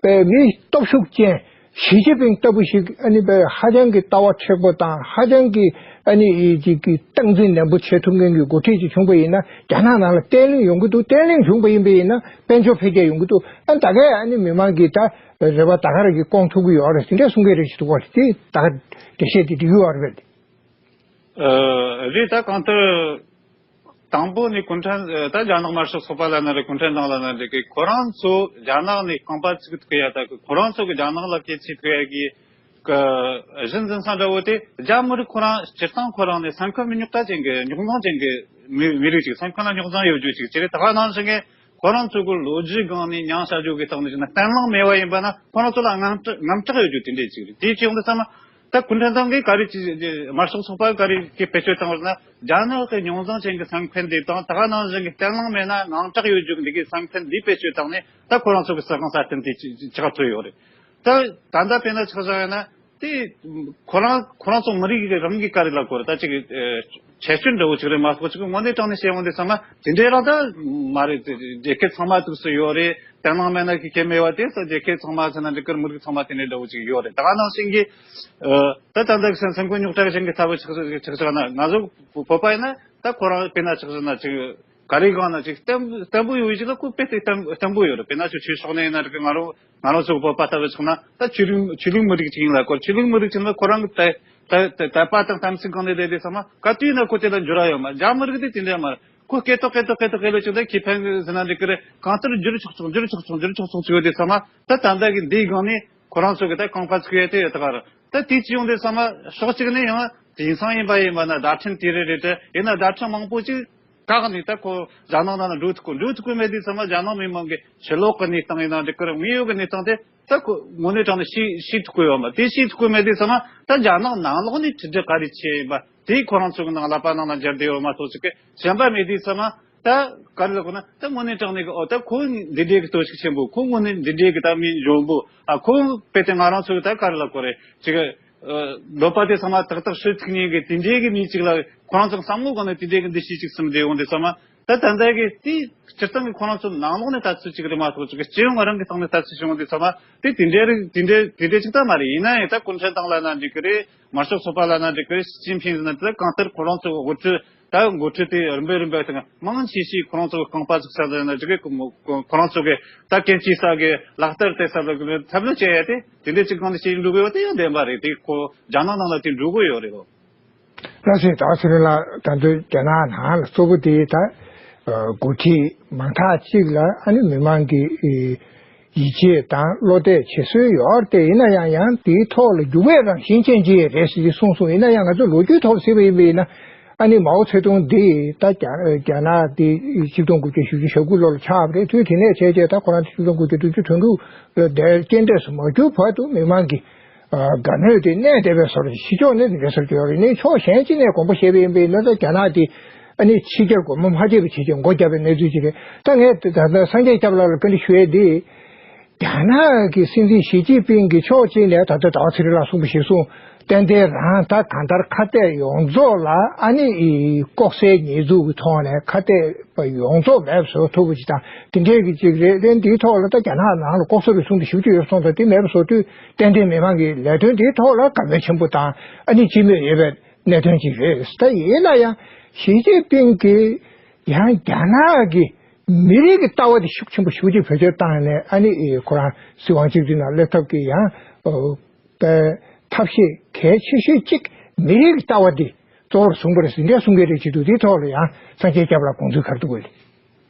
པའི་མི་སྟོབས་ཤུགས་ཅན་ཞི་ཅིན་ཕིང་ལྟ་བུ་ཞིག་ཨ་ནི་པའི་ཧ་ཅང་གི་ལྟ་བ་མཁྲེགས་པོ་དང་ཧ་ཅང་གི་ཨ་ནི་ཅིག་གི་སྟངས་འཛིན་ནན་པོ་བྱེད་ཐུབ་མཁན་གྱི་འགོ་ཁྲིད་ཅིག་བྱུང་པ་ཡིན་ན་རྒྱ་ནག་ནང་ལ་བརྟན་ལྷིང་ཡོང་གི་འདུག་བརྟན་ལྷིང་བྱུང་པ་ཡིན་པ་ཡིན་ན་དཔལ་འབྱོར་འཕེལ་རྒྱས་ཡོང་གི་འདུག་ཨ་ད་གས་ཨ་ནི་མི་མང་གི་ད་རེ་བ་ད་ག་རེ་གི་སྐོང་ཐུབ་ཀྱི་ཡོད་རེད། དེ་འདྲ་གསུང་གི་རེད་ཅིག་འདུག་བ་རེད། དེ་ད་ག་འགྲེལ་བཤད་དེ་འགྲིག་གི་ཡོད་རེད། ཨ་རེད། ད་གང་ལྟར་དང་པོ་ནས་གུང་ཁྲན་ད་རྒྱ་ནག་དམར་ཤོག་ཚོགས་པ་ལ་ན་རེད། གུང་ཁྲན་ཏང་ལ་ན་རེད། ཁོ་རང་ཚོ་རྒྱ་ནག་ནས་རྐང་པ་བཙུགས་ཐུབ་ཡ་ད་ཁོ་རང་ཚོ་གི་རྒྱ་ནག་ལ་གལ་ཆེ་ཐུབ་ཡ་གི་གཞི་འཛིན་ས་འདྲ་བོ་དེ་རྒྱ་མི་རིགས་ཁོ་རང་སྤྱིར་བཏང་ཁོ་རང་ནས་སེམས་ཁམས་རྙོག་དྲ་ཅན་གི་རྙོག་འཛིང་ཅན་གི་མི་མི་རིགས་ཅིག་སེམས་ཁམས་ལ་རྙོག་འཛིང་ཡོད་རྒྱུ་ཅིག་ཅི་རེད། ད་ག་ནང་བཞིན་གི་ཁོ་རང་ཚོ་གི་ལོ་རྒྱུས་སྒང་ནས་མྱང་བྱ་རྒྱུ་གི་སྟེང་ནས་བྱས་ན་བརྟན་ལྷིང་མེད་པ་ཡིན་པ་ན་ཁོ་རང་ཚོ་ལ་དངངས་སྐྲག་དངངས་སྐྲག་ཡོད་རྒྱུ་དེ་འདྲས་ཅིག་རེད། དེའི་ཕྱིར་འདི་ཚང་མ་ད་གུང་ཁྲན་ཏང་གིས་ག་རེ་ཅིག་དམར་ཤོག་ཚོགས་པ་ག་རེ་གི་བེད་སྤྱོད་བཏང་བ་ན་རྒྱ་ནག་གི་རྙོག་འཛིང་ཅན་གྱི་སེམས་ཁམས་འདི་དང་ད་ག་ནང་བཞིན་གྱི་བརྟན་ལྷིང་མེད་ན་དངངས་སྐྲག་ཡོད་རྒྱུ་འདི་གི་སེམས་ཁམས་འདི་བེད་སྤྱོད་བཏང་ནས་ད་ཁོ་རང་ཚོ་གི་སྲིད་དབང་སྲ་བརྟན་དེ་ཅི་ཅི་ག་ཐུབ་ཡོད་རེད། ད་ད་ལྟ་དཔེར་ན་ཆ་བཞག་ཡོད་ན། དེ་ཁོ་རང་ཁོ་རང་ཚོ་མི་རིགས་ཀྱི་རང་གི་ག་རེ་ལ་གོ་རེད། ད་ཅིག་ཨེ་ཁྱད་ཆོས་འདྲ་བོ་ཅིག་རེད་མ་གཏོགས་ཅིག་དངོས་གནས་དྲང་གནས་བཤད་ཡོང་དུས་ཚང་མ་དེ་འདྲའི་རང་ད་མ་རེད། དེ་རྒྱལ་ཁབ་ཚང་མ་དུས་སུ་ཡོད་རེད། དེ་ནང་མེད་ན་ཁི་ཁེ་མེད་པ་དེ་ས་རྒྱལ་ཁབ་ཚང་མ་ཟེར་ན་འགྲིག་གི་རེད། མི་རིགས་ཚང་མ་དེ་འདྲའི་འདྲ་བོ་ཅིག་ཡོད་རེད། ད་ག་ནང་བཞིན་གྱི་ཨེ་ད་ད་ལྟ་གི་སེམས་སེམས་ཁོ་རྙོག་དྲ་གི་ཅན་གྱི་ལྟ་བུ་ཆགས་ཆགས་ཆགས་ན་ང་ཚོ་བོད་པ་ཡིན་ན་ད་ཁོ་རང་དཔེར་ན་ཆགས་ཆགས་ན་ཅིག་ག་རེ་གང་ན་ཅིག་བརྟན་བརྟན་པོ་ཡོད་ཅིག་ལ་ཁོ་དཔེ་དེ་བརྟན་བརྟན་པོ་ཡོད་རེད། དཔེར་ན་ཆོས་ཆོས་ཕྱོགས་ནས་ཡིན་ན་རེད། ང་རང་ང་རང་ཚོ་བོད་པ་ལྟ་བུ་ཆགས་ན་ད་ཆོས་ལུགས་ཆོས་ལུགས་མི་རིགས་ཅིག་ཡིན་ལ་ཁོ་ཆོས་ལུགས་མི་རིགས་ཅིག་ལ་ཁོ་རང་གི་དད་དད་དད་པ་དང་དམ་ཚིག་སྒང་ནས་བསྡད་དེ་ཚང་མ་ག་དུས་ཡིན་ན་ཁོ་དེ་ལ་འགྱུར་བ་ཡོད་མ། རྒྱ་མི་རིགས་དེ་དེ་འདྲ་མ་རེད། ཁོ་སྐད་ཏོག་སྐད་ཏོག་སྐད་ཏོག་སྐད་ལོ་ཅིག་ད་ཁེ་ཕན་ཟེར་ན་འགྲིག་གི་རེད། གང་ལྟར་འགྱུར་ཆོག་ཆོག་འགྱུར་ཆོག་ཆོག་འགྱུར་ཆོག་ཆོག་ཅིག་ཡོད་དེ་ཚང་མ་ད་ད་ལྟ་གི་འདིའི་སྒང་ནས་ཁོ་རང་ཚོ་གི་ད་རྐང་པ་ཚུགས་ཡས་དེ་ཡོད་ད་ག་རེད། ད་དེ་ཅི་ཡོང་དུས་ཚང་མ་ཕྱོགས་གཅིག་ནས་ཡང་དེང་སང་ཡིན་པ་ཡིན་པ་ན་བརྡ་འཕྲིན་དེ་རེད་རེད་དེ་ཡིན་ན་བརྡ་འཕྲིན་མང་པོ་ཅིག་བཀག་ནས་ད་ཁོ་རྒྱ་ནག་ནང་ལ་འགྲོ་ཐུབ་གོ་འགྲོ་ཐུབ་གོ་མེད་དུས་ཚང་མ་རྒྱ་ནག་མི་མང་གི་ཕྱི་ལོགས་ཀྱི་གནས་སྟངས་ཡིན་ན་འགྲིག་གི་རེད། དངོས་ཡོད་ཀྱི་གནས་སྟངས་དེ་ད་ཁོ་དངོས་གནས་དྲང་གནས་ཤེས་ཤེས་ཐུབ་གོ་ཡོད་མ། དེ་ཤེས་ཐུབ་གོ་མེད་དུས་ཚང་མ་ད་རྒྱ་ནག་ནང་ལོགས་ནས་དྲིལ་བསྒྲགས་ག་རེ་བྱས་ཡིན་པ་དེ་ཁོ་རང་ཚོ་གི་ནང་ལག་པ་ནང་ལ་འབྱར་བསྡད་ཡོད་མ་གཏོགས་ཅིག་གི་གཞན་པ་མེད་དུས་ཚང་མ་ད་ག་རེ་ལབ་དགོས་ན་ད་དངོས་གནས་དྲང་གནས་གི་ཨོ་ད་ཁོ་འདི་འདྲའི་གི་གཏོར་བཤིག་ཆེན་པོ། ཁོ་དངོས་གནས་འདི་འདྲའི་གི་ད་མི་འཇོན་པོ། ཨ་ཁོ་དཔེ་དེ་ང་རང་ཚོ་གི་ད་ག་རེ་ལབ་དགོས་རེད། ཅིག་གི་ཨ་འདོད་པ་དེ་ཚང་མ་ཏག་ཏག་ཤོད་ཐུབ་མཁན་གི་དེ་འདྲའི་གི་མི་ཅིག་ལ་ཁོ་རང་ཚོ་བསམ་བློ་གང་ནས་དེ་འདྲའི་གི་འདུ་ཤེས་ཅིག་སུམ་འདྲེས་ཡོང་དུས་ཚང་མ་ད་ད་ལྟ་གི་དེ་སྤྱིར་བཏང་གི་ཁོ་རང་ཚོ་ནང་ལོགས་ནས་ལྟ་ཚུལ་ཅིག་རེད་མ་གཏོགས་ཅིག་གི་སྤྱི་ཡོངས་རང་གི་སྟེང་ནས་ལྟ་ཚུལ་ཞིག་ཡོང་དུས་ཚང་མ་དེ་དེ་འདྲའི་རིགས་དེ་འདྲའི་དེ་འདྲའི་ཅིག་ད་མ་རེད། ཡིན་ན་ཡང་ད་གུང་ཁྲན་ཏང་ལབ་ན་འགྲིག་གི་རེད། དམར་ཤོག་ཚོགས་པ་ལབ་ན་འགྲིག་གི་རེད། ཞི་ཅིན་ཕིང་ཟེར་ན་དེ་ད་གང་ལྟར་ཁོ་རང་ཚོ་དབུ་ཁྲིད་ ད་འགོ་ཁྲིད་དེ་རིམ་པས་རིམ་པས་དེ་མང་ཆེ་ཤོས་ཁོ་རང་ཚོ་གི་རྐང་པ་ཟིག་ས་ལ་ན་ཅིག་གི་ཁོ་རང་ཚོ་གི་ད་གན་ཅི་ས་གི་ལག་བསྟར་དེ་ས་ལ་གི་ཐབས་ལ་བྱེད་ཡ་དེ་དེ་འདྲ་ཅིག་གང་དུ་བྱེད་འགྲོ་གི་ཡོད་དེ་ཡང་བདེན་པ་རེད། དེ་ཁོ་རྒྱ་ནག་ནང་ལ་དེ་འགྲོ་གི་ཡོད་རེད་གོ། ལགས་སོ། ད་ཚེ་རིང་ལགས། ད་དུང་རྒྱ་ནག་ནང་ལ་གཙོ་བོ་དེ་ད་འགོ་ཁྲིད་མང་དག་ཅིག་ལ་ཨ་ནི་མི་མང་གི་ཡིད་ཆེས་དང་བློ་གཏད་བྱེད་སྲོལ་ཡོད་རེད། དེ་ཡིན་ན་ཡང་ཡང་དེའི་ཐོག་ལ་འགྱུར་བའི་རང་བཞིན་ཅན་ཅིག་རེད་ཟེར་གྱི་གསུངས་སོང་། ཡིན་ན་ཡང་ང་ཚོ་ལོ་རྒྱུས་ཐོག་ཟེར་བ་ཡིན་པ་ཡིན་ན་ཨ་ནི་མའོ་ཚེ་ཏུང་འདི་ད་རྒྱ་རྒྱ་ནག་འདི་ཆིག་སྟོང་དགུ་བརྒྱ་བཞི་བཅུ་ཞེ་དགུ་ལོ་ལ་ཆགས་པ་རེད། དུས་དེ་ནས་བྱས་རྗེས་ད་ཁོ་རང་ཆིག་སྟོང་དགུ་བརྒྱ་དྲུག་ཅུ་དོན་དྲུག་ལ་འདིར་རྟེན་འབྲེལ་སུ་མ་གྱུར་བར་དུ་མི་མང་གི་དགའ་མོས་དེ་གནས་བསྡད་པའི་བཟོ་འདྲ་ཞིག་ཕྱོགས་ནས་འདི་འདྲ་ཟེར་གྱི་ཡོད་རེད། ནས་ཕྱོགས་གཞན་གཅིག་ནས་དགོངས་པ་བཞེས་པ་ཡིན་པས་ན་ད་རྒྱ་ནག་དེ་ཨ་ནི་ཕྱི་རྒྱལ་སྒོ་མོ་མ་ཕྱེ་བའི་ཆེད་དུ་མགོ་བརྒྱབ་པའི་གནས་ཚུལ་ཅིག་རེད། ད་ངས་ད་ལྟ་སངས་རྒྱས་སྐྱབས་ལགས་ལ་བཀའ་འདྲི་ཞུ་ཡས་འདི། རྒྱ་ནག་གི་སྲིད་འཛིན་ཞི་ཅིན་ཕིང་གིས་ཕྱོགས་གཅིག་ནས་ད་ལྟ་ཟླ་བ་ཚེ་རིང་ལགས་གསུངས་པ་ཞིག་གསུངས། ཏན་ཏན་རང་ད་གང་ལྟར་ཁ་གཏད་ཡོངས་རྫོགས་ལ་ཨ་ནི་ལྐོག་ཟའི་ཉེས་འཛུགས་ཀྱི་ཐོག་ནས་ཁ་གཏད་པ་ཡོངས་རྫོགས་མེད་པ་བཟོ་ཐུབ་པ་ཅིག་དང་དེ་འདྲའི་གི་ཅིག་རེད། ལན་འདིའི་ཐོག་ལ་ད་རྒྱ་ནག་ནང་ལ་ལྐོག་ཟ་རུལ་སུངས་དེ་ཞེ་པོ་ཅིག་ཡོད་སོང་ཙང་དེ་མེད་པ་བཟོ་དུས་ཏན་ཏན་མི་མང་གི་ལས་དོན་འདིའི་ཐོག་ལ་དགའ་མོས་ཆེན་པོ་དང་ཨ་ནི་ཅི་མོས་ཡོད་པའི་གནད་དོན་ཅིག་རེད། ད་ཡིན་ན་ཡང་ཞི་ཅིན་ཕིང་གིས་ཡང་རྒྱ་ནག་གི་མི་རིགས་ཀྱི་ལྟ་བ་དེ་ཤུགས་ཆེན་པོ་ཞེ་པོ་ཅིག་བེད་སྤྱོད་བཏང་ནས་ཨ་ནི་ཁོ་རང་སྲིད་དབང་གཅིག་སྒྲིལ་ནང་སླེབས་ཐབས་ཀྱི་ཡང་ཐབས་ཤེས་གལ་ཆེ་ཤོས་གཅིག་མི་རིགས་ཀྱི་ལྟ་བ་དེ་གཙོ་བོར་བཟུང་པ་རེད་ཟེར་འདྲ་གསུང་གི་རེད། བྱེད་དུས་དེའི་ཐོག་ལ་ཡང་སངས་རྒྱས་སྐྱབས་ལ་དགོངས་ཚུལ་ག་རེ་འདུག་གས།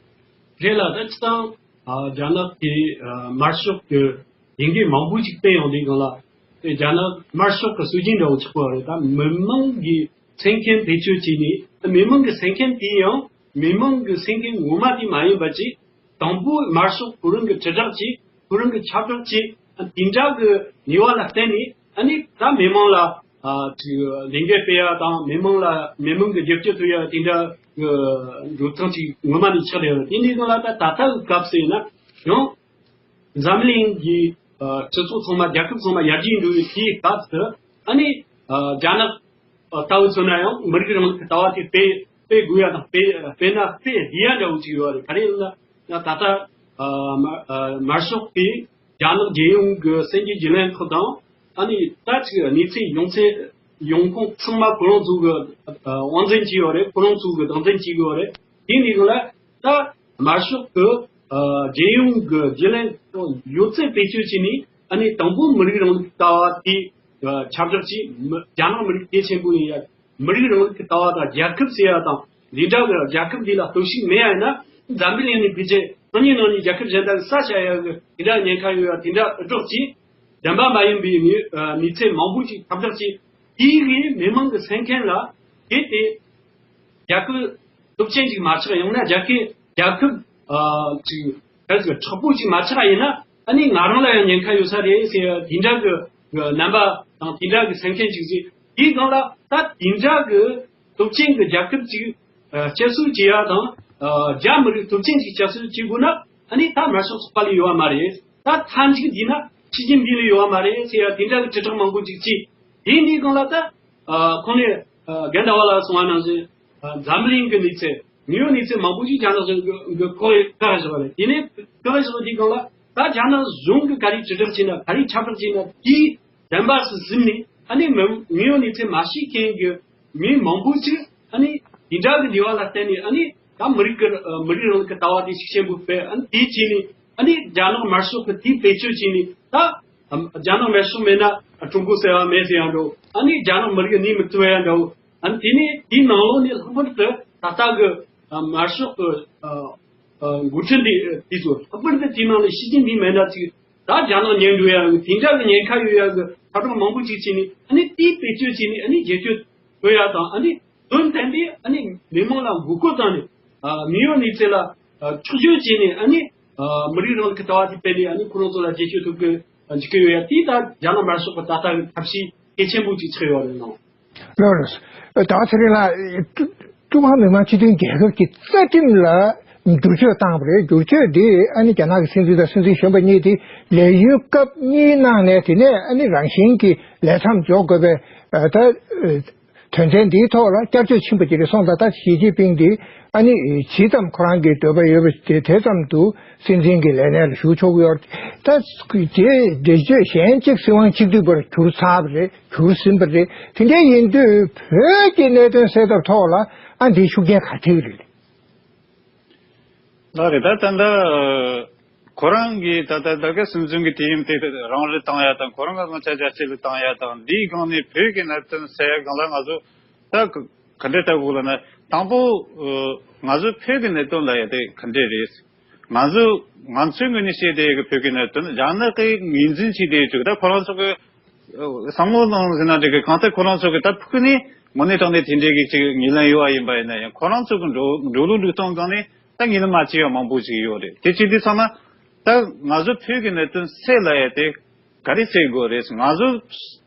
རེད་ལ། ད་སྤྱིར་བཏང་ཨ་རྒྱ་ནག་གི་ཨ་དམར་ཤོག་གི་ལས་འགུལ་མང་པོ་ཞིག་སྤེལ་ཡོང་དུས་སྒང་ལ། དེ་རྒྱ་ནག་དམར་ཤོག་གི་སྲོལ་རྒྱུན་འདྲ་བོ་ཆགས་པ་རེད། ད་མི་མང་གི་སེམས་ཁམས་བེད་སྤྱོད་བྱས་ནས། མི་མང་གི་སེམས་ཁམས་དེ་ཡང་མི་མང་གི་སེམས་ཁམས་ངོ་མ་དེ་མ་ཡིན་པ་ཅིག་དང་པོ་དམར་ཤོག་ཁོ་རང་གི་དྲིལ་བསྒྲགས་བྱས། ཁོ་རང་གི་ཁྱབ་བསྒྲགས་བྱས། དེ་འདྲ་གི་ནུས་པ་ལ་བརྟེན་ནས་ཨ་ནི་ད་མི་མང་ལ་ཨ་ཅིག་ལས་འགུལ་སྤེལ་ཡ་དང་། མི་མང་ལ་མི་མང་གི་རྒྱབ་སྐྱོར་ཐོབ་ཡ་དེ་འདྲ་གི་འགྲོ་སྟངས་ཅིག་ངོ་མ་ནས་ཆགས་བསྡད་ཡོད་རེད། དེ་འདྲའི་སྒང་ལ་ད་ད་ལྟ་གི་སྐབས་སུ་ཡིན་ན་ཡང་འཛམ་གླིང་གི་ཨ་སྤྱི་ཚོགས་ཚང་མ། རྒྱལ་ཁབ་ཚང་མ་ཡར་རྒྱས་འགྲོ་བའི་དེའི་སྐབས་སུ་ཨ་ནི་ཨ་རྒྱ་ནག་ལྟ་བུ་མཚོན་ན་ཡང་མི་རིགས་རིང་ལུགས་ཀྱི་ལྟ་བ་དེ་སྤེལ་སྤེལ་དགོས་ཡ་དང་། སྤེལ་སྤེལ་ན་སྤེལ་བསྡད་ཡ་འདྲ་བོ་ཅིག་ཡོད་རེད། ག་རེ་ཡིན་ན་ད་ལྟ་ཨ་དམར་ཨ་དམར་ཤོག་གིས་རྒྱ་ནག་རྒྱལ་ཡོངས་ཀྱི་སེམས་ཀྱི་བརྗེ་ལེན་ཁང་དང་། ཨ་ནི་ད་ཅིག་གནས་ཚུལ་ཡོང་ཚད་ཡོང་ཁུངས་ཚང་མ་ཁོ་རང་ཚོ་གི་ཨ་དབང་འཛིན་བྱས་ཡོད་རེད། ཁོ་རང་ཚོ་གི་སྟངས་འཛིན་བྱེད་ཀྱི་ཡོད་རེད། དེ་འདྲའི་སྒང་ལ་ད་དམར་ཤོག་གི་ཨ་རྒྱལ་ཡོངས་ཀྱི་བརྗེ་ལེན་ཡོད་ཚད་བེད་སྤྱོད་བྱས་ནས། ཨ་ནི་དང་པོ་མི་རིགས་རིང་ལུགས་ལྟ་བ་དེ་ཨ་ཁྱབ་བསྒྲགས་བྱས། མི་རྒྱ་ནག་མི་རིགས་གལ་ཆེན་པོ་ཡིན་ཡ། མི་རིགས་རིང་ལུགས་ཀྱི་ལྟ་བ་དང་རྒྱལ་ཁབ་ཟེར་ཡ་དང་འདི་འདྲ་གི་རྒྱལ་ཁབ་འདི་ལ་གཏོར་བཤིག་མེད་ཡ་ཡིན་ན། འཛམ་བུ་གླིང་ནས་ཕལ་ཆེར་སང་ཉིན་གནངས་ཉིན་རྒྱལ་ཁབ་གཞན་དག་གི་ས་ཆ་ཡ་གི་དེ་འདྲ་ཉེན་ཁ་ཡོད་ཡ་དེ་འདྲ་སྒྲོག་ཅིག་བདེན་པ་མ་ཡིན་པའི་གནས་ཨ་གནས་ཚུལ་མང་པོ་ཞིག་ཁྱབ་བསྒྲགས་ཅིག་དེའི་གིས་མི་མང་གི་སེམས་ཁམས་ལ་གལ་ཏེ་རྒྱལ་ཁབ་སྟོབས་ཆེན་ཅིག་མ་ཆགས། ཡང་ན་རྒྱལ་ཁབ་རྒྱལ་ཁབ་ཨ་ཅིག་གལ་སྲིད་མཁྲེགས་པོ་ཅིག་མ་ཆགས་ཡིན་ན། ཨ་ནི་ང་རང་ལ་ཡང་ཉེན་ཁ་ཡོད་ས་རེད་ཟེར་ཡ་དེ་འདྲ་གི་གི་རྣམ་པ་དང་། དེ་འདྲ་གི་སེམས་ཁམས་ཅིག་ཅིག་དེའི་སྒང་ལ་ད་དེ་འདྲ་གི་སྟོབས་ཆེན་གྱི་རྒྱལ་ཁབ་ཅིག་ཨ་བསྐྱར་གསོ་བྱེད་ཡ་དང་། ཨ་རྒྱ་མི་རིགས་སྟོབས་ཆེན་ཅིག་བསྐྱར་གསོ་བྱེད་དགོས་ན། ཨ་ནི་ད་དམར་ཤོག་ཚོགས་པ་ལ་ཡོད་པ་མ་རེད། ད་མཐའ་མཇུག་འདི་ན་ཞི་ཅིན་ཕིང་ལ་ཡོད་པ་མ་རེད་ཟེར་ཡ་དེ་འདྲ་གི་དྲིལ་བསྒྲགས་མང་པོ་ཅིག་བྱས། དེ་འདིའི་སྒང་ལ་ད་ཨ་ཁོང་ནས་ཨ་རྒན་ཟླ་བ་ལགས་གསུངས་པ་ནང་བཞིན་ཨ་འཛམ་གླིང་གི་གནས་ཚུལ། དངོས་ཡོད་གནས་ཚུལ་མང་པོ་ཞིག་རྒྱ་ནག་གཞུང་གིས་བཀག་བཀག་བཞག་པ་རེད། དེ་ནས་བཀག་བཞག་པ་དེའི་སྒང་ལ་ད་རྒྱ་ནག་གཞུང་གིས་ག་རེ་དྲིལ་བསྒྲགས་བྱས་ན། ག་རེ་ཁྱབ་བསྒྲགས་བྱས་ན། དེའི་བདེན་པ་སུ་ཟིན་ནས། ཨ་ནི་མི་དངོས་ཡོད་གནས་ཚུལ་མ་ཤེས་མཁན་གྱི་མི་མང་པོ་ཅིག་ཨ་ནི་དེ་འདྲ་གི་ནུས་པ་ལ་བརྟེན་ནས། ཨ་ནི་ད་མི་རིགས་ཀྱི་ཨ་མི་རིགས་རིང་ལུགས་ཀྱི་ལྟ་བ་དེ་ཤུགས་ཆེན་པོ་སྤེལ། ཨ་ནི་དེ་བྱས་ནས། ཨ་ནི་རྒྱ་ནག་དམར་ཤོག་གིས་དེ་བེད་སྤྱོད་བྱས་ནས། ད་རྒྱ་ནག་དམར་ཤོག་མེད་ན་ཀྲུང་གོ་ཟེར་བ་མེད་ཟེར་ཡ་འདྲ་བོ། ཨ་ནི་རྒྱ་ནག་མི་རིགས་གནས་མི་ཐུབ་ཡ་འདྲ་བོ། ཨ་ནི་དེ་ནས་དེའི་ནང་ལོགས་ནས་ལྷག་པར་དུ་ད་ལྟ་གི་ཨ་དམར་ཤོག་གི་ཨ་ཨ་འགོ་ཁྲིད་འདི་དེ་ཚོ། ལྷག་པར་དུ་དེའི་ནང་ནས་ཞི་ཅིན་ཕིང་མེད་ན་ཅིག་ད་རྒྱ་ནག་ཉན་འགྲོ་ཡ་གི་དེ་འདྲ་གི་ཉེན་ཁ་ཡོད་ཡ་གི་ཁྱབ་བསྒྲགས་མང་པོ་ཅིག་བྱས་ནས། ཨ་ནི་དེའི་བེད་སྤྱོད་བྱས་ནས། ཨ་ནི་རྒྱལ་སྤྱོད་ཐོབ་ཡ་དང་། ཨ་ནི་དོན་དམ་པའི་ཨ་ནི་མི་མང་ལ་མགོ་སྐོར་བཏང་ནས། ཨ་དངོས་ཡོད་གནས་ཚུལ་ལ་ཨ་ཆོག་ཤེས་བྱས་ནས། ཨ་ནི་ཨ་མི་རིགས་རིང་ལུགས་ཀྱི་ལྟ་བ་དེ་སྤེལ་ནས། ཨ་ནི་ཁོ་རང་ཚོ་ལ་རྒྱལ་སྤྱོད་ཐོབ་གི་འཇུག་གི་ཡོད་ཡ། དེ་ད་རྒྱ་ནག་དམར་ཤོག་གི་ད་ལྟ་གི་ཐབས་ཤེས་གལ་ཆེན་པོ་ཅིག་ཆགས་ཡོད་རེད་ལགས། ལགས་རེད། ད་ཚེ་རིང་ལགས། ཀྲུ་ཀྲུང་ཧྭ་མི་དམངས་སྤྱི་མཐུན་རྒྱལ་ཁབ་ཀྱི་རྩ་ཁྲིམས་ལ་བསྒྱུར་བཅོས་བཏང་བ་རེད། བསྒྱུར་བཅོས་འདི་ཨ་ནི་རྒྱ་ནག་གི་སྲིད་འཛིན་དང་སྲིད་འཛིན་གཞོན་པ་གཉིས་དེ་ལས་ཡུན་སྐབས་གཉིས་གནང་ནས། དེ་ནས་ཨ་ནི་རང་བཞིན་གྱིས་ལས་མཚམས་འཇོག་དགོས་པའི་ཨ་ད། དོན་ཚན་འདིའི་ཐོག་ལ་བསྐྱར་བཅོས་ཕྱིན་པ་ཅིག་རེད་སོང་ཙང་། ད་ཞི་ཅིན་ཕིང་འདི་ཨ་ནི་ཇི་ཙམ་ཁོ་རང་གི་འདོད་པ་ཡོད་པ་དེ་དེ་ཙམ་དུ་སྲིད་འཛིན་གྱི་ལས་གནས་ལ་ཞུགས་ཆོག་གི་ཡོད་རེད། ད་དེ་འགྲེལ་བརྗོད་གཞན་གཅིག་སྲིད་དབང་གཅིག་སྡུད་པར་གྱུར་ཚར་བ་རེད། གྱུར་ཟིན་པ་རེད། དེ་འདྲ་ཡིན་དུས་བོད་ཀྱི་གནད་དོན་སེལ་ཐབས་ཐོག་ལ་ཨ་འདིའི་ཤུགས་རྐྱེན་ག་ཐེབས་རེད། ལགས་རེད། ད་ད་ལྟ་ཁོ་རང་གིས་ད་ལྟ་ད་ག་སྲིད་འཛིན་གྱི་དུས་ཡུན་དེ་རང་ལ་བཏང་ཡ་དང་། ཁོ་རང་གི་དབང་ཆ་རྒྱ་སྐྱེད་ལ་བཏང་ཡ་དང་། འདིའི་སྒང་ནས་བོད་ཀྱི་གནད་དོན་སེལ་ཡ་སྒང་ལ་ང་ཚོ་ད་ག་འདྲ་ལྟ་དགོས་ལབ་ན། དང་པོ་ང་ཚོ་བོད་ཀྱི་གནད་དོན་ལབ་ཡ་དེ་ག་འདྲ་རེད། ང་ཚོ་ང་ཚོའི་ངོས་ནས་བཤད་བསྡད་ཡ་གི་བོད་ཀྱི་གནད་དོན་རྒྱ་ནག་གིས་ངོས་འཛིན་བྱས་བསྡད་ཡོད་ཅིག་ད་ཁོ་རང་ཚོ་གི་བསམ་བློ་ནང་ཟིན་ན་འགྲིག་གི། གང་ལྟར་ཁོ་རང་ཚོ་གི་ད་ཕུགས་ནས་དངོས་གནས་དྲང་གནས་དེ་འདྲའི་གི་ཅིག་ངོས་ལེན་ཡོད་པ་ཡིན་པ་ཡིན་ན་ཡང་། ཁོ་རང་ཚོ་གི་འགྲོ་འགྲོ་ལུགས་འགྲོ་སྟངས་སྒང་ནས་ད་ངོས་ལེན་མ་བྱས་པ་མང་པོ་ཞིག་ཡོད་རེད། དེ་བྱེད་དུས་ཚང་མ་ད་ང་ཚོ་བོད་ཀྱི་གནད་དོན་སེལ་ལབ་ཡ་དེ་ག་རེ་སེལ་དགོས་རེད། ང་ཚོ་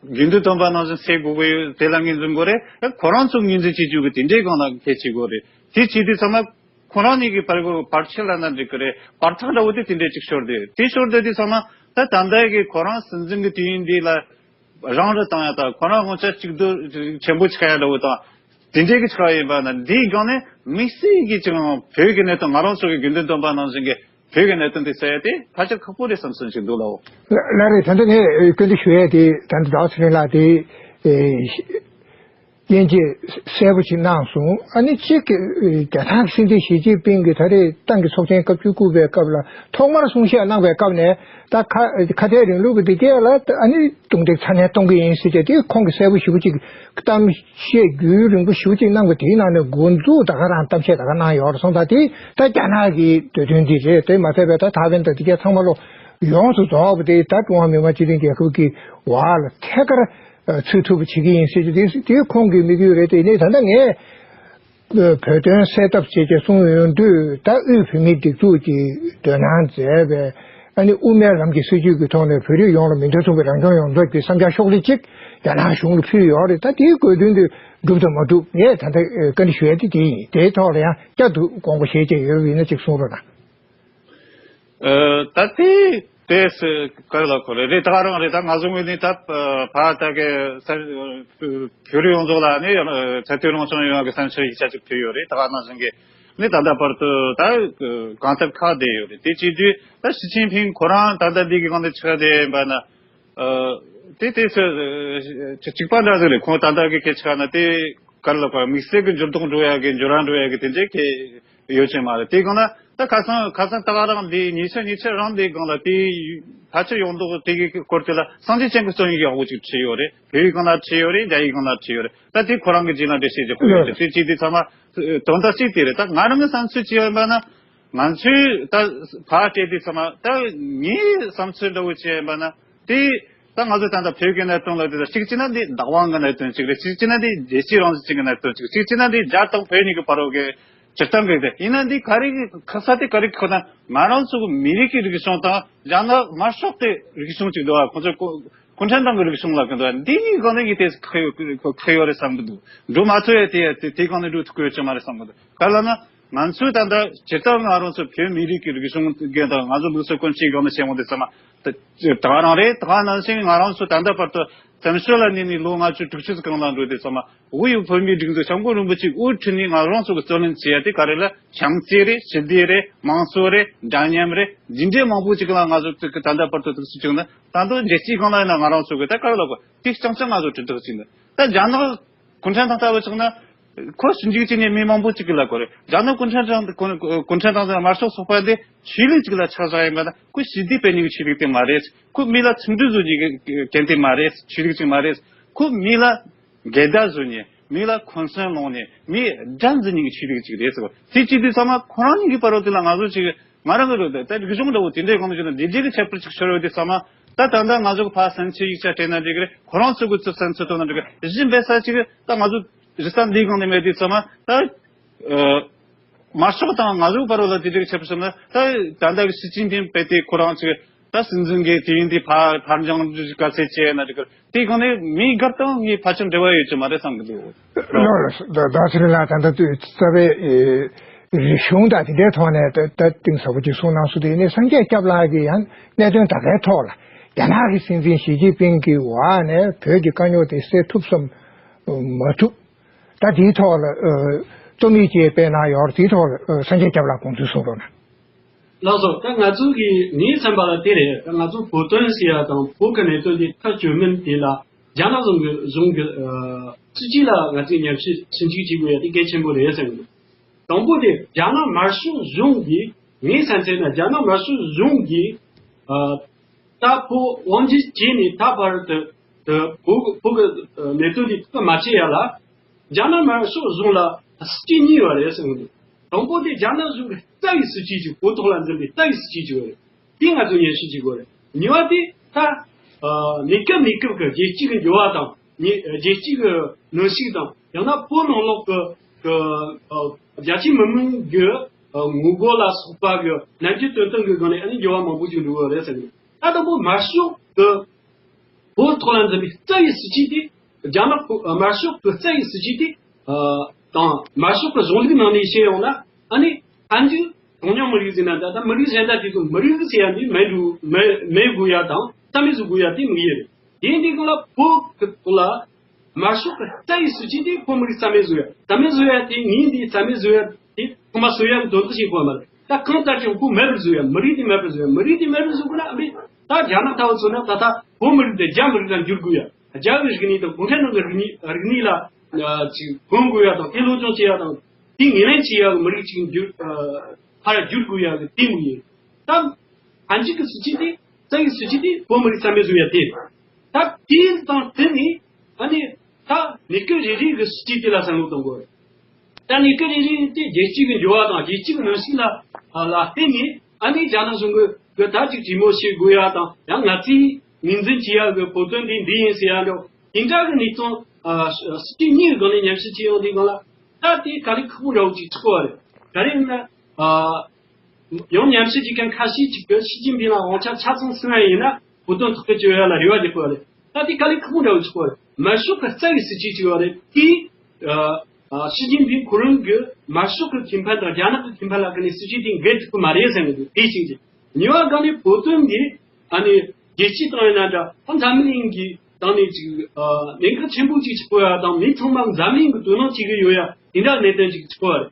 དགོས་འདུན་བཏོན་པ་ནང་བཞིན་སེལ་དགོས་ཀྱི་ཡོད། དེ་ལ་ངོས་འཛིན་དགོས་རེད། ཁོ་རང་ཚོ་ངོས་འཛིན་བྱེད་རྒྱུ་གི་དེ་འདྲའི་སྒང་ལ་གལ་ཆེ་དགོས་རེད། དེ་བྱེད་དུས་ཚང་མ་ཁོ་རང་གཉིས་ཀྱི་བར་གྱི་བར་ཆད་ལབ་ན་འགྲིག་གི་རེད། བར་ཐག་འདྲ་བོ་དེ་དེ་འདྲའི་ཅིག་ཤོར་བསྡད་ཡོད། དེ་ཤོར་བསྡད་དུས་ཚང་མ་ད་ད་ལྟ་གི་ཁོ་རང་སྲིད་འཛིན་གྱི་དུས་ཡུན་འདི་ལ་རང་རུ་བཏང་ཡ་དང་། ཁོ་རང་དབང་ཆ་གཅིག་སྡུད་ཆེན་པོ་ཆགས་ཡ་འདྲ་བོ་དང་། དེ་འདྲའི་གི་ཆགས་ཡ་ཡིན་པ་ན། འདིའི་སྒང་ནས་དམིགས་བསལ་གྱི་ཅིག་བོད་ཀྱི་གནད་དོན་ང་རང་ཚོ་གི་དགོས་འདུན་བཏོན་པ་ནང་བཞིན་གྱི་བོད་ཀྱི་གནད་དོན་དེ་སེལ་ཡ་དེ་ཕལ་ཆེར་ཁག་པོ་རེད་བསམ་སོང་ཞིག་འདུག་ལགས། ལགས་རེད། ད་ལྟ་ངས་བཀའ་འདྲི་ཞུ་ཡ་དེ་ད་ལྟ་ཟླ་བ་ཚེ་རིང་ལགས་དེ། དབྱེ་འབྱེད་གསལ་པོ་ཅིག་གནང་སོང་། ཨ་ནི་གཅིག་གི་རྒྱ་ནག་གི་སྲིད་འཛིན་ཞི་ཅིན་ཕིང་གིས་ད་རེས་ཏང་གི་ཚོགས་ཆེན་སྐབས་བཅུ་དགུ་པའི་སྐབས་ལ་ཐོག་མར་གསུང་བཤད་གནང་བའི་སྐབས་ནས། ད་ཁ་ཁ་བྲལ་རིང་ལུགས་ཀྱི་འདི་གས་ལ་ཨ་ནི་རྡུང་རྡེག་ཚ་ནན་གཏོང་གི་ཡིན་ཟེར་བྱས་དེ་ཁོང་གིས་གསལ་པོ་ཞེ་པོ་ཅིག་གཏམ་བཤད་རྒྱུན་རིང་པོ་ཞེ་པོ་ཅིག་གནང་བ་དེའི་ནང་ནས་འགོ་འཛུགས་ད་ག་རང་གཏམ་བཤད་ད་ག་གནང་ཡོད་རེད་སོང་། ད་དེ་ད་རྒྱ་ནག་གི་འདོད་དོན་འདི་རེད། དེ་མ་ཚད་པའི་ད་ཐའེ་ཝན་དང་འདི་གས་ཚང་མ་ལོ་ཡོངས་སུ་རྫོགས་པ་དེ་ད་ཀྲུང་ཧྭ་མི་དམངས་སྤྱི་མཐུན་རྒྱལ་ཁབ་ཀྱི་འོག་ལ་ཐད་ཀར་ཚུད་ཐུབ་པ་བྱེད་ཀྱི་ཡིན་ཟེར་གྱི་དེ་དེ་ཁོང་གི་དམིགས་ཡུལ་རེད། དེ་ནས་ད་ལྟ་ངས་བོད་དོན་སེལ་ཐབས་བྱེད་ཅེས་གསུངས་ཡོང་དུས། ད་དབུས་བོད་མིའི་སྒྲིག་འཛུགས་ཀྱིས་འདོད་སྣང་མཛད་པའི་ཨ་ནི་དབུ་མའི་ལམ་གྱི་སྲིད་བྱུས་ཀྱི་ཐོག་ནས་བོད་རིགས་ཡོངས་ལ་མིང་དོན་མཚུངས་པའི་རང་སྐྱོང་ཡོངས་རྫོགས་ཀྱི་བསམ་འཆར་ཤོག་ལྷེ་གཅིག་རྒྱ་ནག་གཞུང་ལ་ཕུལ་ཡོད་རེད། ད་དེའི་དགོས་འདུན་དེ་འགྲུབ་དང་མ་འགྲུབ་ངས་ད་ལྟ་བཀའ་འདྲི་ཞུ་ཡ་དེ་དེ་ཡིན། དེའི་ཐོག་ལ་ཡང་བསྐྱར་དུ་དགོངས་པ་བཞེས་བྱས་ཡོད་པ་ཡིན་ན་ཅིག་གསུང་རོགས་གནང་། ཨ། ད་དེ་དེ་སུ་ག་རེ་ལབ་དགོས་རེད། རེད། ད་ག་རང་རེད། ད་ང་ཚོ་ངོས་ནས་ད་ཕ་ད་གི་ས་བོད་རིགས་ཡོངས་རྫོགས་ལ་ནི་ཚད་མཐོའི་རང་སྐྱོང་ཡོང་བ་གི་བསམ་འཆར་ཡིག་ཆ་ཅིག་ཕུལ་ཡོད་རེད། ད་ག་ནང་བཞིན་གི་ནི་ད་ལྟ་བར་དུ་ད་གང་ཐུབ་ཁག་བསྡད་ཡོད་རེད། དེ་བྱེད་དུས་ད་ཞི་ཅིན་ཕིང་ཁོ་རང་ད་ལྟ་འདི་གི་སྒང་དུ་ཆགས་བསྡད་ཡིན་པ་ན། ཨ། དེ་དེ་སུ་གཅིག་པ་འདྲ་ཟིག་རེད། ཁོང་ད་ལྟ་གི་སྐད་ཆ་ན་དེ་ག་རེ་ལབ་དགོས། དམིགས་བསལ་གྱི་འགྱུར་ལྡོག་འགྲོ་ཡ་གི་འགྱུར་བ་འགྲོ་ཡ་གི་དེ་འདྲའི་གི་ཡོད་ཀྱི་མ་རེད། དེ་སྒང་ལ་ད་ཁ་སང་ཁ་སང་ད་ག་རང་འདི་ཉེ་ཆར་ཉེ་ཆར་རང་འདི་སྒང་ལ་དེ་ཕལ་ཆེར་ཡོང་མདོག་དེ་གི་སྐོར་དེ་ལ་སངས་རྒྱས་བསྟན་པའི་རྩོམ་ཡིག་ཡག་པོ་ཅིག་བྲིས་ཡོད་རེད། བོད་ཡིག་སྒང་ལ་བྲིས་ཡོད་རེད། རྒྱ་ཡིག་སྒང་ལ་བྲིས་ཡོད་རེད། ད་དེ་ཁོ་རང་གི་རྗེས་ལ་འགྲེལ་བཤད་རྒྱག་དགོས་ཡོད་རེད། དེ་བྱས་དུས་ཚང་མ་དོན་དག་གཅིག་དེ་རེད། ད་ང་རང་གི་བསམ་ཚུལ་བྱས་ཡིན་པ་ན། ང་ཚོས་ད་ཕར་བལྟས་དུས་ཚང་མ་ད་ངའི་བསམ་ཚུལ་འདྲ་བོ་བྱས་ཡིན་པ་ན། དེ་ད་ང་ཚོ་ད་ལྟ་བོད་ཀྱི་གནད་དོན་ལ་དེ་ད་གཅིག་བྱས་ན་འདི་བདག་དབང་གི་གནད་དོན་གཅིག་རེད། གཅིག་བྱས་ན་འདི་རྒྱལ་སྤྱིའི་རང་བཞིན་ཅན་གྱི་གནད་དོན་གཅིག་གཅིག་བྱས་ན་འདི་རྒྱ་དང་བོད་གཉིས་ཀྱི་བར་རོགས་ཀྱི་སྤྱིར་བཏང་གི་རེད། ཡིན་ན་འདི་ག་རེ་གི་ཁ་ས་དེ་ག་རེ་གི་ཁོ་ན་ང་རང་ཚོ་གི་མི་རིགས་ཀྱི་རིག་གཞུང་དང་རྒྱ་ནག་དམར་ཤོག་དེ་རིག་གཞུང་གཅིག་འདུག་ཨ། ཁོང་ཚོ་གུང་ཁྲན་ཏང་གི་རིག་གཞུང་ལ་གི་འདུག་ཨ། འདི་གཉིས་སྒང་ནས་ངས་དེ་ཁག་ཡོད་ཁག་ཡོད་རེད་བསམ་གི་འདུག་འགྲོ་མ་ཐུབ་ཡ་དེ་དེ་དེ་སྒང་ནས་འགྲོ་ཐུབ་ཀྱི་ཡོད་ཀྱི་མ་རེད་བསམ་གི་འདུག་ག་ལ་ན། ང་ཚོས་ད་ལྟ་སྤྱིར་བཏང་ང་རང་ཚོ་བོད་མི་རིགས་ཀྱི་རིག་གཞུང་འགན་དང་ང་ཚོ་ལུགས་སྲོལ་གོམས་གཤིས་སྒང་ནས་བཤད་འོང་དུས་ཙམ་མ། ད་ག་རང་རེད། ད་ག་ནང་བཞིན་ང་རང་ཚོ་ད་ལྟ་བར་དུ་བཙན་བྱོལ་ལ་གནས་ནས་ལོ་ལྔ་བཅུ་དྲུག་ཅུ་ཙམ་གང་ལ་འགྲོ་དུས་ཙམ་མ། དབུས་བོད་མིའི་སྒྲིག་འཛུགས་སྐྱབས་མགོན་རིན་པོ་ཆེས་དབུ་ཁྲིད་ནས་ང་རང་ཚོ་གི་རྩོད་ལེན་བྱས་ཡ་དེ་ག་རེ་ལ་བྱམས་བརྩེ་རེད། ཞི་བདེ་རེད། དམངས་གཙོ་རེད། འདྲ་མཉམ་རེད། འདི་འདྲའི་མང་པོ་ཅིག་ལ་ང་ཚོ་ད་ལྟ་བར་དུ་ཐུགས་སུ་བཅུག་ན། ད་དུང་རྒྱལ་སྤྱིའི་སྒང་ལ་ཡིན་ན་ང་རང་ཚོ་གི་ད་ག་རེ་ལ་གོ་དེ་རྐྱང་རྐྱང་ང་ཚོ་དྲིལ་བསྒྲགས་བྱས་འདུག་ད་རྒྱ་ནག་གུང་ཁྲན་ཏང་ལྟ་བུ་བྱུང་ན། ཁོ་ཞིབ་འཇུག་བྱས་ནས་མི་མང་པོ་ཅིག་གིས་ལབ་དགོས་རེད། རྒྱ་ནག་གུང་ཁྲན་ཏང་གུང་ཁྲན་ཏང་དམར་ཤོག་ཚོགས་པ་འདི་ཆོས་ལུགས་ཅིག་ལ་ཆགས་བཞག་ཡིན་པ་ན། ཁོ་ཞི་བདེ་སྤེལ་ནུས་ཀྱི་ཆོས་ལུགས་དེ་མ་རེད། ཁོ་མི་ལ་ཚིག་འབྲུ་བཟོ་ནུས་ཀྱི་གན་དེ་མ་རེད། ཆོས་ལུགས་ཅིག་མ་རེད། ཁོ་མི་ལ་འགལ་ཟླ་བཟོ་ནས། མི་ལ་འཁོན་སེམས་སློང་ནས། མི་དགྲ་འཛིན་ནུས་ཀྱི་ཆོས་ལུགས་ཅིག་རེད་ཟེར་བ། དེ་བྱེད་དུས་ཚང་མ་ཁོ་རང་གཉིས་ཀྱི་བར་དུ་དེ་ལ་ང་ཚོ་ཅིག་ང་རང་གི་རེད། ད་རིག་གཞུང་འདྲ་བོ་དེ་འདྲའི་སྒང་ནས་བྱས་ན་འདི་འདྲའི་གི་ཁྱད་པར་ཅིག་ཤོར་ཡོད་དུས་ཙམ་མ། ད་ད་ལྟ་ང་ཚོ་གི་ཕར་བསམ་ཚུལ་ཡིག་ཆ་སྤྲད་ན་འགྲིག་གི་རེད། ཁོ་རང་ཚོ་གི་ཚུར་བསམ་ཚུལ་བཏོན་ན་འགྲིག་གི་རེད། གཞི་འབད་ས་ཅིག་ད་ང་ཚོ་རི་ས་འདིའི་སྒང་ནས་མེད་དུས་ཙམ་མ། ད་ཨ་དམར་ཤོག་དང་ང་ཚོའི་བར་ལ་དེ་འདྲའི་ཁྱད་པར་ཤོར་ན། ད་ད་ལྟ་གི་ཞི་ཅིན་ཕིང་དཔེ་དེ་ཁོ་རང་ཚོས་ད་སྲིད་འཛིན་གི་དུས་ཡུན་དེ་ཕར་ཕར་འགྱངས་དཀའ་ཚེགས་ཆེ་ན་འགྲིག་གི་རེད། དེའི་སྒང་ནས་མིའི་སྒེར་དང་ངའི་ཕལ་ཆེར་འབྲེལ་བ་ཡོད་ཀྱི་མ་རེད་བསམ་གི་འདུག་ལགས་ལགས། ཟླ་ཟླ་ཚེ་རིང་ལགས། ད་ལྟ་དུས་རྩ་བའི་ཨེ་རིག་གཞུང་དང་དེ་འདྲའི་ཐོག་ནས་ད་ད་གཏིང་ཟབ་པོ་ཅིག་གསུངས་གནང་སོང་། དེ་ནས་སངས་རྒྱས་སྐྱབས་ལགས་ཀྱིས་ཡང་གནད་དོན་ད་གའི་ཐོག་ལ་རྒྱ་ནག་གི་སྲིད་འཛིན་ཞི་ཅིན་ཕིང་གི་འོག་ནས་བོད་ཀྱི་དཀའ་རྙོག་དེ་སེལ་ཐུབ་སམ་མ་ཐུབ། ད་དེའི་ཐོག་ལ་ཨ་རྩོམ་ཡིག་ཅིག་སྤེལ་གནང་ཡོད་རེད། དེའི་ཐོག་ལ་ཨ་སངས་རྒྱས་སྐྱབས་ལགས་དགོངས་ཚུལ་གསུང་རོགས་གནང་། ལགས་སོ། ད་ང་ཚོ་གི་ངའི་བསམ་པ་ལ་དེ་རེད། ད་ང་ཚོ་བོད་དོན་ཟེར་ཡ་དང་བོད་ཀྱི་གནད་དོན་དེ་ཐག་གཅོད་མིན་དེ་ལ་རྒྱ་ནག་གཞུང་གི་གཞུང་གི་ཨ་སྲིད་ཇུས་ལ་ང་ཚོས་ཉམས་ཞིབ་ཞིབ་འཇུག་བྱེད་དགོས་ཡ་དེ་གལ་ཆེན་པོ་རེད་བསམ་གྱི་འདུག་དང་པོ་དེ་རྒྱ་ནག་དམར་ཤོག་གཞུང་གིས། ངའི་བསམ་ཚུལ་ན་རྒྱ་ནག་དམར་ཤོག་གཞུང་གིས་ཨ་ད་བོད་དབང་སྒྱུར་བྱས་ནས་ད་བར་དུ་དུ་བོད་བོད་ཀྱི་ཨ་གནད་དོན་འདི་ཐག་མ་ཆོད་ཡ་ལ། རྒྱ་ནག་དམར་ཤོག་གཞུང་ལ་སྲིད་ཇུས་གཉིས་ཡོད་རེད་གསུངས་འདུག་དང་པོ་དེ་རྒྱ་ནག་གཞུང་གི་རྩ་བའི་སྲིད་ཇུས་ཅིག་བོད་ཐོག་ལ་འཛིན་པའི་རྩ་བའི་སྲིད་ཇུས་ཅིག་ཡོད་རེད། དེ་ང་ཚོས་ཉམས་ཞིབ་བྱེད་དགོས་རེད། གཉིས་པ་དེ་ད་ཨ་གནས་སྐབས་གནས་སྐབས་ཀྱི་རྒྱལ་སྤྱི་གི་འགྱུར་བ་དང་ནི་རྒྱལ་སྤྱི་གི་གནོན་ཤུགས་དང་། ཡང་ན་བོད་ནང་ལོགས་ཀྱི་ཀྱི་ཨ་རྒྱ་ཆེའི་མི་མང་གི་ཨ་ངོ་རྒོལ་ལ་སོགས་པ་གི་ནམ་རྒྱུན་དོན་སྟངས་ཀྱི་སྒང་ནས་ཨ་ནི་འགྱུར་བ་མང་པོ་ཞིག་འགྲོ་གི་རེད་ཟེར་གི། ད་དང་པོ་དམར་ཤོག་གི་བོད་ཐོག་ལ་འཛིན་པའི་རྩ་བའི་སྲིད་ཇུས་དེ། རྒྱ་ནག་གི་དམར་ཤོག་གི་རྩ་བའི་སྲིད་ཇུས་དེ་ཨ་དང་དམར་ཤོག་གི་གཞུང་ལུགས་ནང་ནས་བཤད་ཡོང་ན། ཨ་ནི་ཕན་ཚུན་གྲངས་ཉུང་མི་རིགས་ཟེར་ན་འདྲ། ད་མི་རིགས་གཞན་དག་དེ་ཚོ་མི་རིགས་ཟེར་ཡ་འདི་མེད་འགྲོ་མེད་མེད་དགོས་ཡ་དང་རྩ་མེད་བཟོ་དགོས་ཡ་དེ་མི་ཡིན། དེ་འདི་གང་ལ་བོད་ཀྱི་ཐོག་ལ་དམར་ཤོག་གི་རྩ་བའི་སྲིད་ཇུས་དེ་བོད་མི་རིགས་རྩ་མེད་བཟོ་ཡ། རྩ་མེད་བཟོ་ཡ་དེ་ངས་འདི་རྩ་མེད་བཟོ་ཡ་དེ་ཁོ་མ་བཟོ་ཡ་གི་དོན་དག་ཞིག་གོ་མ་རེད། ད་གང་ལྟར་ཀྱང་ཁོ་མེད་པར་བཟོ་ཡ། མི་རིགས་དེ་མེད་པར་བཟོ་ཡ། མི་རིགས་དེ་མེད་པར་བཟོ་དགོས་ན་ཨ་མི་ད་རྒྱ་ནག་ལྟ་བུ་མཚོན་ན་ད་ལྟ་བོད་མི་རིགས་དེ་རྒྱ་མི་རིགས་ལ་འགྱུར་དགོས་ཡ། རྒྱ་གི་རིག་གནས་དང་གུང་ཁྲན་ཏང་གི་རིག་གནས་རིག་གནས་ལ་ཨ་ཅིག་གོམས་དགོས་ཡ་དང་དེ་སློབ་སྦྱོང་བྱེད་ཡ་དང་དེ་ངོས་ལེན་བྱེད་ཡ་གི་མི་རིགས་ཅིག་འགྱུར་ཨ་ཕར་བསྒྱུར་དགོས་ཡ་གི་དེ་མོ་ཡིན། ད་ཕན་ཚུན་གི་སྲིད་ཇུས་དེ་རྩ་བའི་སྲིད་ཇུས་དེ་བོད་མི་རིགས་རྩ་མེད་བཟོ་ཡ་དེ། ད་དེ་དང་དེ་ནི་ཨ་ནི་ད་གནས་སྐབས་རེ་རེ་གི་སྲིད་ཇུས་དེ་ལ་བསམ་བློ་གཏོང་དགོས། ད་གནས་སྐབས་རེ་རེ་དེ་རྒྱལ་སྤྱི་གི་འགྱུར་བ་དང་རྒྱལ་སྤྱི་གི་གནོན་ཤུགས་ལ་ལ་བརྟེན་ནས་ཨ་ནི་རྒྱ་ནག་གཞུང་གི་གི་ད་ཅིག་གྲོས་མོལ་བྱེད་དགོས་ཡ་དང་། ཡང་ང་ཚོས་ངོས་འཛིན་བྱེད་ཡ་གི་བོད་དོན་འདི་འདི་ཡིན་ཟེར་ཡ་འདྲ་དེ་འདྲ་གི་གནས་སྟངས་ཨ་སྲིད་ཇུས་གཉིས་ཀྱི་སྒང་ནས་ཉམས་ཞིབ་བྱེད་ཡོང་དུས་སྒང་ལ། ད་དེ་དཀའ་ལས་ཁག་པོ་འདྲ་བོ་ཅིག་ཆགས་པ་རེད། ག་རེ་ཡིན་ན་ཨ། ཡང་ཉམས་ཞིབ་བྱེད་མཁན་ཁ་ཤས་ཅིག་གིས་ཞི་ཅིན་ཕིང་ལ་དབང་ཆ་ཆ་ཚང་སྲིད་ན་ཡིན་ན་བོད་དོན་ཐག་གཅོད་བྱེད་ཡ་ལ་རེ་བ་རྒྱག་གི་ཡོད་རེད། ད་དེ་དཀའ་ལས་ཁག་པོ་འདྲ་བོ་ཆགས་པ་རེད། དམར་ཤོག་གི་རྩ་བའི་སྲིད་ཇུས་ཅིག་ཡོད་རེད། དེ་ཨ་ཨ་ཞི་ཅིན་ཕིང་ཁོ་རང་གི་དམར་ཤོག་གི་ཁེ་ཕན་དང་རྒྱ་ནག་གི་ཁེ་ཕན་ལ་བརྟེན་ནས་སྲིད་ཇུས་དེ་འགལ་ཐུབ་ཀྱི་མ་རེད་བསམ་གྱི་འདུག་དེ་གཅིག་རེད། གཉིས་པ་སྒང་ནས་བོད་དོན་འདི་ཨ་ནི་རྒྱལ་སྤྱིའི་སྟེང་ཡིན་ན་འདྲ། ད་འཛམ་གླིང་གི་སྟེང་ནས་ཅིག་ཨ་གནད་འགག་ཆེན་པོ་ཅིག་ཆགས་ཡ་དང་མི་ཚང་མ་འཛམ་གླིང་གི་དོ་སྣང་བྱེད་ཀྱི་ཡོད་ཡ་དེ་འདྲ་གནད་དོན་ཅིག་ཆགས་པ་རེད།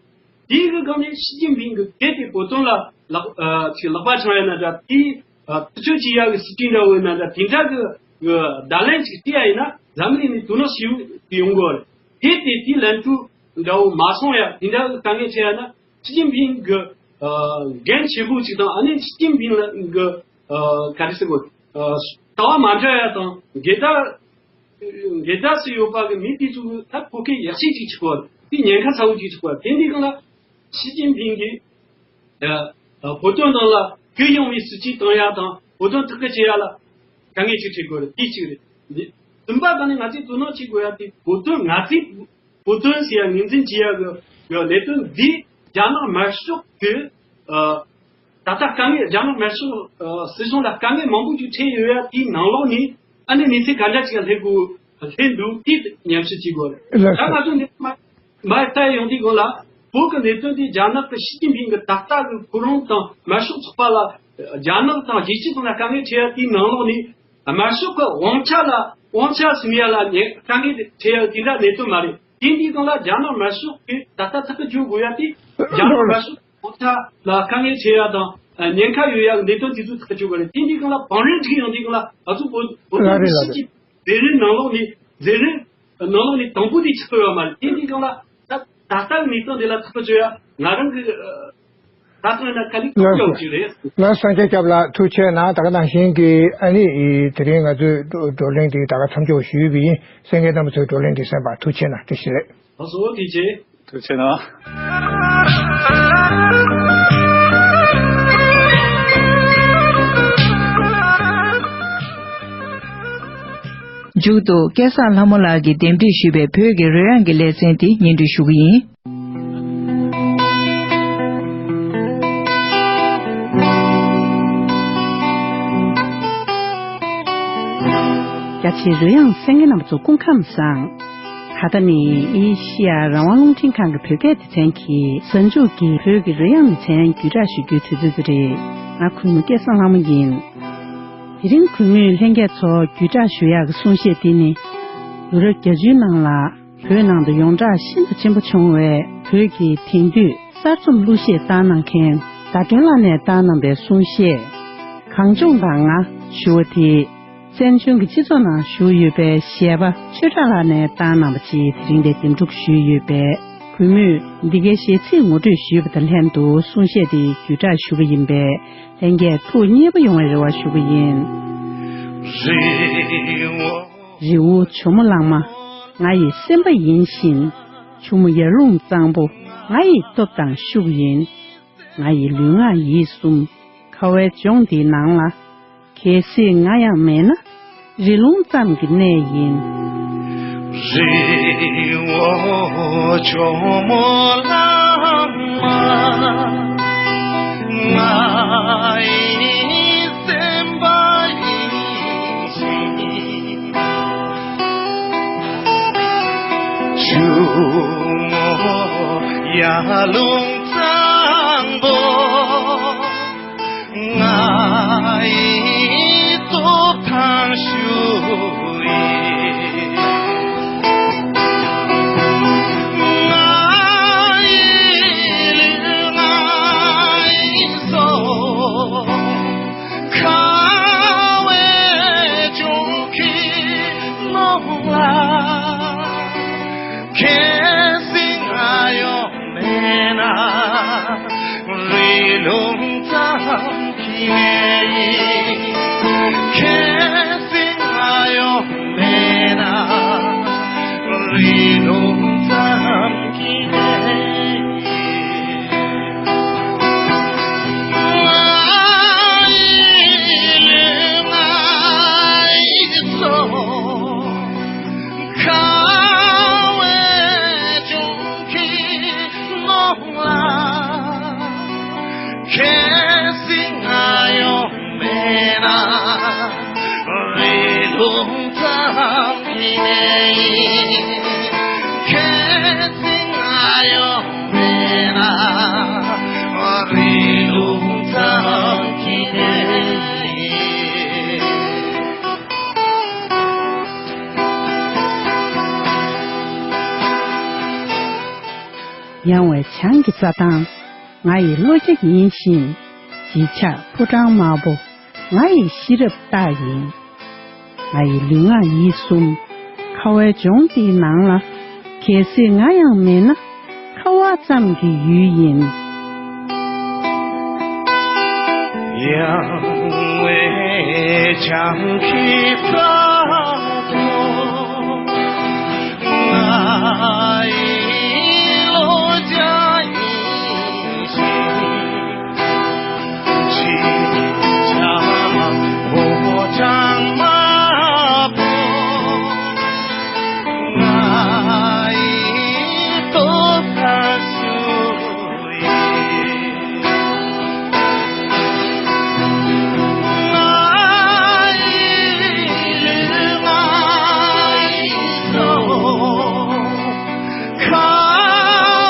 དེའི་གི་སྒང་ནས་ཞི་ཅིན་ཕིང་གི་གལ་ཏེ་བོད་དོན་ལ་ལག་ཨ་ཅིག་ལག་པ་འཆང་ཡ་ན་འདྲ། དེའི་ཨ་ཐག་གཅོད་བྱེད་ཡ་གི་སྲིད་ཇུས་འདྲ་བོ་ཡིན་ན་འདྲ། དེ་འདྲ་གི་གི་བརྡ་ལན་ཅིག་སྤྲད་ཡ་ཡིན་ན་འཛམ་གླིང་ནས་དོ་སྣང་ཞིག་ཡོང་གི་ཡོད་རེད། གལ་ཏེ་དེའི་ལན་ཐུབ་འདྲ་བོ་མ་སོང་ཡ་དེ་འདྲ་གི་དཀའ་ངལ་འཕྲད་ཡ་ན་ཞི་ཅིན་ཕིང་གི་ཨ་འགན་ཆེ་པོ་ཅིག་དང་ཨ་ནི་ཞི་ཅིན་ཕིང་ལ་གི་ཨ་ག་རེ་ཟེར་དགོས། ཨ་ལྟ་བ་མ་འདྲ་ཡ་དང་འགལ་ཟླ་འགལ་ཟླ་སུ་ཡོད་པ་གི་མི་དེ་ཚོ་གི་ད་ཕོག་ཁེ་ཡག་ཤོས་ཅིག་ཆགས་པ་རེད། དེ་ཉེན་ཁ་ཚ་བོ་ཅིག་ཆགས་པ་རེད། དེ་འདི་སྒང་ལ་ཞི་ཅིན་ཕིང་གིས་ཨ་ཨ་བོད་དོན་ནང་ལ་གུ་ཡངས་པའི་སྲིད་ཇུས་བཏང་ཡ་དང་བོད་དོན་ཐག་གཅོད་བྱེད་ཡ་ལ་དཀའ་ངལ་ཅིག་འཕྲད་དགོས་རེད། དེ་གཅིག་རེད། འདི་གསུམ་པ་སྒང་ནས་ང་ཚོས་དོ་སྣང་བྱེད་དགོས་ཡ་དེ་བོད་དོན་ང་ཚོས་བོད་དོན་ཟེར་ཡ་ངོས་འཛིན་བྱེད་ཡ་གི་གི་ལས་དོན་འདི་རྒྱ་ནག་དམར་ཤོག་གི་ཨ་ད་ལྟ་དཀའ་ངལ་རྒྱ་ནག་དམར་ཤོག་ཨ་སྲིད་གཞུང་ལ་དཀའ་ངལ་མང་པོ་ཞིག་འཕྲད་ཡོད་ཡ་དེའི་ནང་ལོགས་ནས་ཨ་ནི་གནས་ཚུལ་ག་འདྲ་ཅིག་ལ་སླེབས་དགོས་སླེབས་འདུག་དེ་ཉམས་ཞིབ་བྱེད་དགོས་རེད། ལགས་ད་སོ། ང་ཚོ་འདི་མ་མ་ལྟ་ཡོང་དུས་སྒང་ལ་བོད་ཀྱི་གནད་དོན་དེ་རྒྱ་ནག་གི་ཞི་ཅིན་ཕིང་གི་ད་ལྟ་གི་ཁོ་རང་དང་དམར་ཤོག་ཚོགས་པ་ལ་རྒྱ་ནག་དང་རྒྱལ་སྤྱི་ཚོ་ལ་དཀའ་ངལ་འཕྲད་ཡ་དེའི་ནང་ལོགས་ནས་དམར་ཤོག་གི་དབང་ཆ་ལ་དབང་ཆ་ཟིན་ཡ་ལ་ཉེ་དཀའ་ངལ་འཕྲད་ཡ་དེ་འདྲ་གནད་དོན་མ་རེད། དེ་འདིའི་སྒང་ལ་རྒྱ་ནག་དམར་ཤོག་གིས་ད་ལྟ་ཐག་གཅོད་དགོས་ཡ་དེ་རྒྱ་ནག་དམར་ཤོག་དབང་ཆ་ལ་དཀའ་ངལ་འཕྲད་ཡ་དང་ཉེན་ཁ་ཡོད་ཡ་གི་གནད་དོན་དེ་ཚོ་ཐག་གཅོད་དགོས་རེད། དེ་འདིའི་སྒང་ལ་བང་རིམ་བསྒྲིགས་ཡོང་དུས་སྒང་ལ་ང་ཚོ་བོད་བོད་ལ་དོན་རེད་ལ་གི་སྲིད་རེད། ཀྱི་འཛིན་རིམ་ནང་ལོགས་ནས་འཛིན་རིམ་ནང་ལོགས་ནས་དང་པོ་དེ་ཆགས་ཡོད་མ་རེད། དེ་འདིའི་སྒང་ལ་ད་ད་ལྟ་གི་གནས་སྟངས་དེ་ལ་ཐག་གཅོད་ཡ་ང་རང་གི་ད་ལྟ་ན་དཀའ་ལས་ཁག་པོ་ཅིག་རེད། ལགས་སོ། སངས་རྒྱས་སྐྱབས་ལགས་ཐུགས་རྗེ་གནང་། ད་ག་ནང་བཞིན་གྱི་ཨ་ནི་དེ་རིང་ང་ཚོའི་བགྲོ་བགྲོ་གླེང་འདི་ད་ག་མཚམས་འཇོག་ཞུས་པ་ཡིན། གསན་མཁན་རྣམ་པ་ཚོས་བགྲོ་གླེང་འདི་གསན་པར་ཐུགས་རྗེ་གནང་། བཀྲ་ཤིས་བདེ་ལེགས། ལགས་སོ། ཐུགས་རྗེ་ཆེ། ཐུགས་རྗེ་གནང་། མཇུག་ཏུ་སྐལ་བཟང་ལྷ་མོ་ལགས་ཀྱིས་འདེམས་སྒྲིག་ཞུས་པའི་བོད་ཀྱི་རོལ་དབྱངས་ཀྱི་ལེ་ཚན་དེ་སྙན་སྒྲོན་ཞུ་གི་ཡིན། རྒྱ་ཆེའི་རོལ་དབྱངས་གསན་མཁན་རྣམ་པ་ཚོ་སྐུ་ཁམས་བཟང་། ད་ལྟ་ནི་ཨེ་ཤི་ཡ་རང་དབང་རླུང་འཕྲིན་ཁང་གི་བོད་སྐད་སྡེ་ཚན་གྱིས་གཟའ་མཇུག་གི་བོད་ཀྱི་རོལ་དབྱངས་ལེ་ཚན་བརྒྱུད་བསྒྲགས་ཞུ་རྒྱུའི་དུས་ཚོད་དེ་རེད། ང་གུས་མོ་སྐལ་བཟང་ལྷ་མོ་ཡིན། དེ་རིང་གུས་མོས་ལྷན་རྒྱས་ཚོར་བརྒྱུད་བསྒྲགས་ཞུ་ཡག་གི་གསུང་བཤད་འདི་ནི། ཡུ་རོབ་རྒྱ་ཆུའི་ནང་ལ་ བོད་ནང་དུ་ཡོངས་གྲགས་ཤིན་ཏུ་ཆེན་པོ་བྱུང་བའི་བོད་ཀྱི་དེང་དུས་གསར་རྩོམ་གླུ་གཞས་བཏང་གནང་མཁན་ཟླ་སྒྲོན་ལགས་ནས་བཏང་གནང་པའི་གསུང་གཞས། གངས་ལྗོངས་དང་ང་ཞུ་བ་དེ། བཙན་བྱོལ་གྱི་སྤྱི་ཚོགས་ནང་བཞུགས་ཡོད་པའི་གཞས་པ་ཆོས་གྲགས་ལགས་ནས་བཏང་གནང་པ་ཅིག་དེ་རིང་འདིར་འདེམས་སྒྲུག་ཞུས་ཡོད་པས། གུས་མོས་འདི་གའི་གཞས་ཚིག་ངོ་སྤྲོད་ཞུས་པ་དང་ལྷན་དུ་གསུང་བཤད་དེ་བརྒྱུད་བསྒྲགས་ཞུ་གི་ཡིན་པས། ལྷན་རྒྱས་ཐུགས་མཉེས་པོ་ཡོང་བའི་རེ་བ་ཞུ་གི་ཡིན། རི་བོ་ཇོ་མོ་གླང་མ། ང་ཡི་སེམས་པ་ཡིན་བཞིན། ཆུ་མོ་ཡར་ཀླུང་གཙང་པོ། ང་ཡི་སྟོབས་དང་ཤུགས་ཡིན། ང་ཡི་ལུས་ངག་ཡིད་གསུམ། ཁ་བའི་ལྗོངས་འདིའི་ནང་ལ། གལ་སྲིད་ང་ཡང་མེད་ན། རི་ལུང་ཙམ་གྱི་གནས་ཡིན། རི་བོ་ཇོ་མོ་གླང་མ། ང་ཡི་སེམས་པ་ཡིན་ཞིང་། ཆུ་མོ་ཡར་ཀླུང་གཙང་པོ། ང་ཡི་སྟོབས་དང་ཤུགས་ཡིན། ང་ཡི་ལུས་ངག་ཡིད་གསུམ། ཁ་བའི་ལྗོངས་ཀྱི་ནང་ལ། གལ་སྲིད་ང་ཡང་མེད་ན། རི་ཀླུང་ཙམ་གྱི་གནས་ཡིན། གལ་སྲིད་ང་ཡང་མེད་ན། རི་ཀླུང་ཙམ་གྱི་གནས་ཡིན། ང་ཡི་ལུས་ངག་ཡིད་གསུམ། ཁ་བའི་ལྗོངས་ཀྱི་ནང་ལ། གལ་སྲིད་ང་ཡང་མེད་ན། རི་ཀླུང་ཙམ་གྱི་གནས་ཡིན། གལ་སྲིད་ང་ཡང་མེད་ན། རི་ཀླུང་ཙམ་གྱི་གནས་ཡིན། ཡངས་པའི་བྱང་གི་རྩྭ་ཐང་། ང་ཡི་བློ་རྒྱ་ཡིན་བཞིན། བརྗིད་ཆགས་ཕོ་བྲང་དམར་པོ། ང་ཡི་ཤེས་རབ་རྟགས་ཡིན། ང་ཡི་ལུས་ངག་ཡིད་གསུམ། ཁ་བའི་ལྗོངས་འདིའི་ནང་ལ། གལ་སྲིད་ང་ཡང་མེད་ན། ཁ་བ་ཙམ་གྱི་ཡུལ་ཡིན། ཡངས་པའི་བྱང་གི་རྩྭ་ཐང་། ང་ཡི་བློ་རྒྱ་ཡིན་ཞིང་། བརྗིད་ཆགས་ཕོ་བྲང་དམར་པོ། ང་ཡི་སྟོབས་དང་ཤུགས་ཡིན། ང་ཡི་ལུས་ངག་ཡིད་གསུམ། ཁ་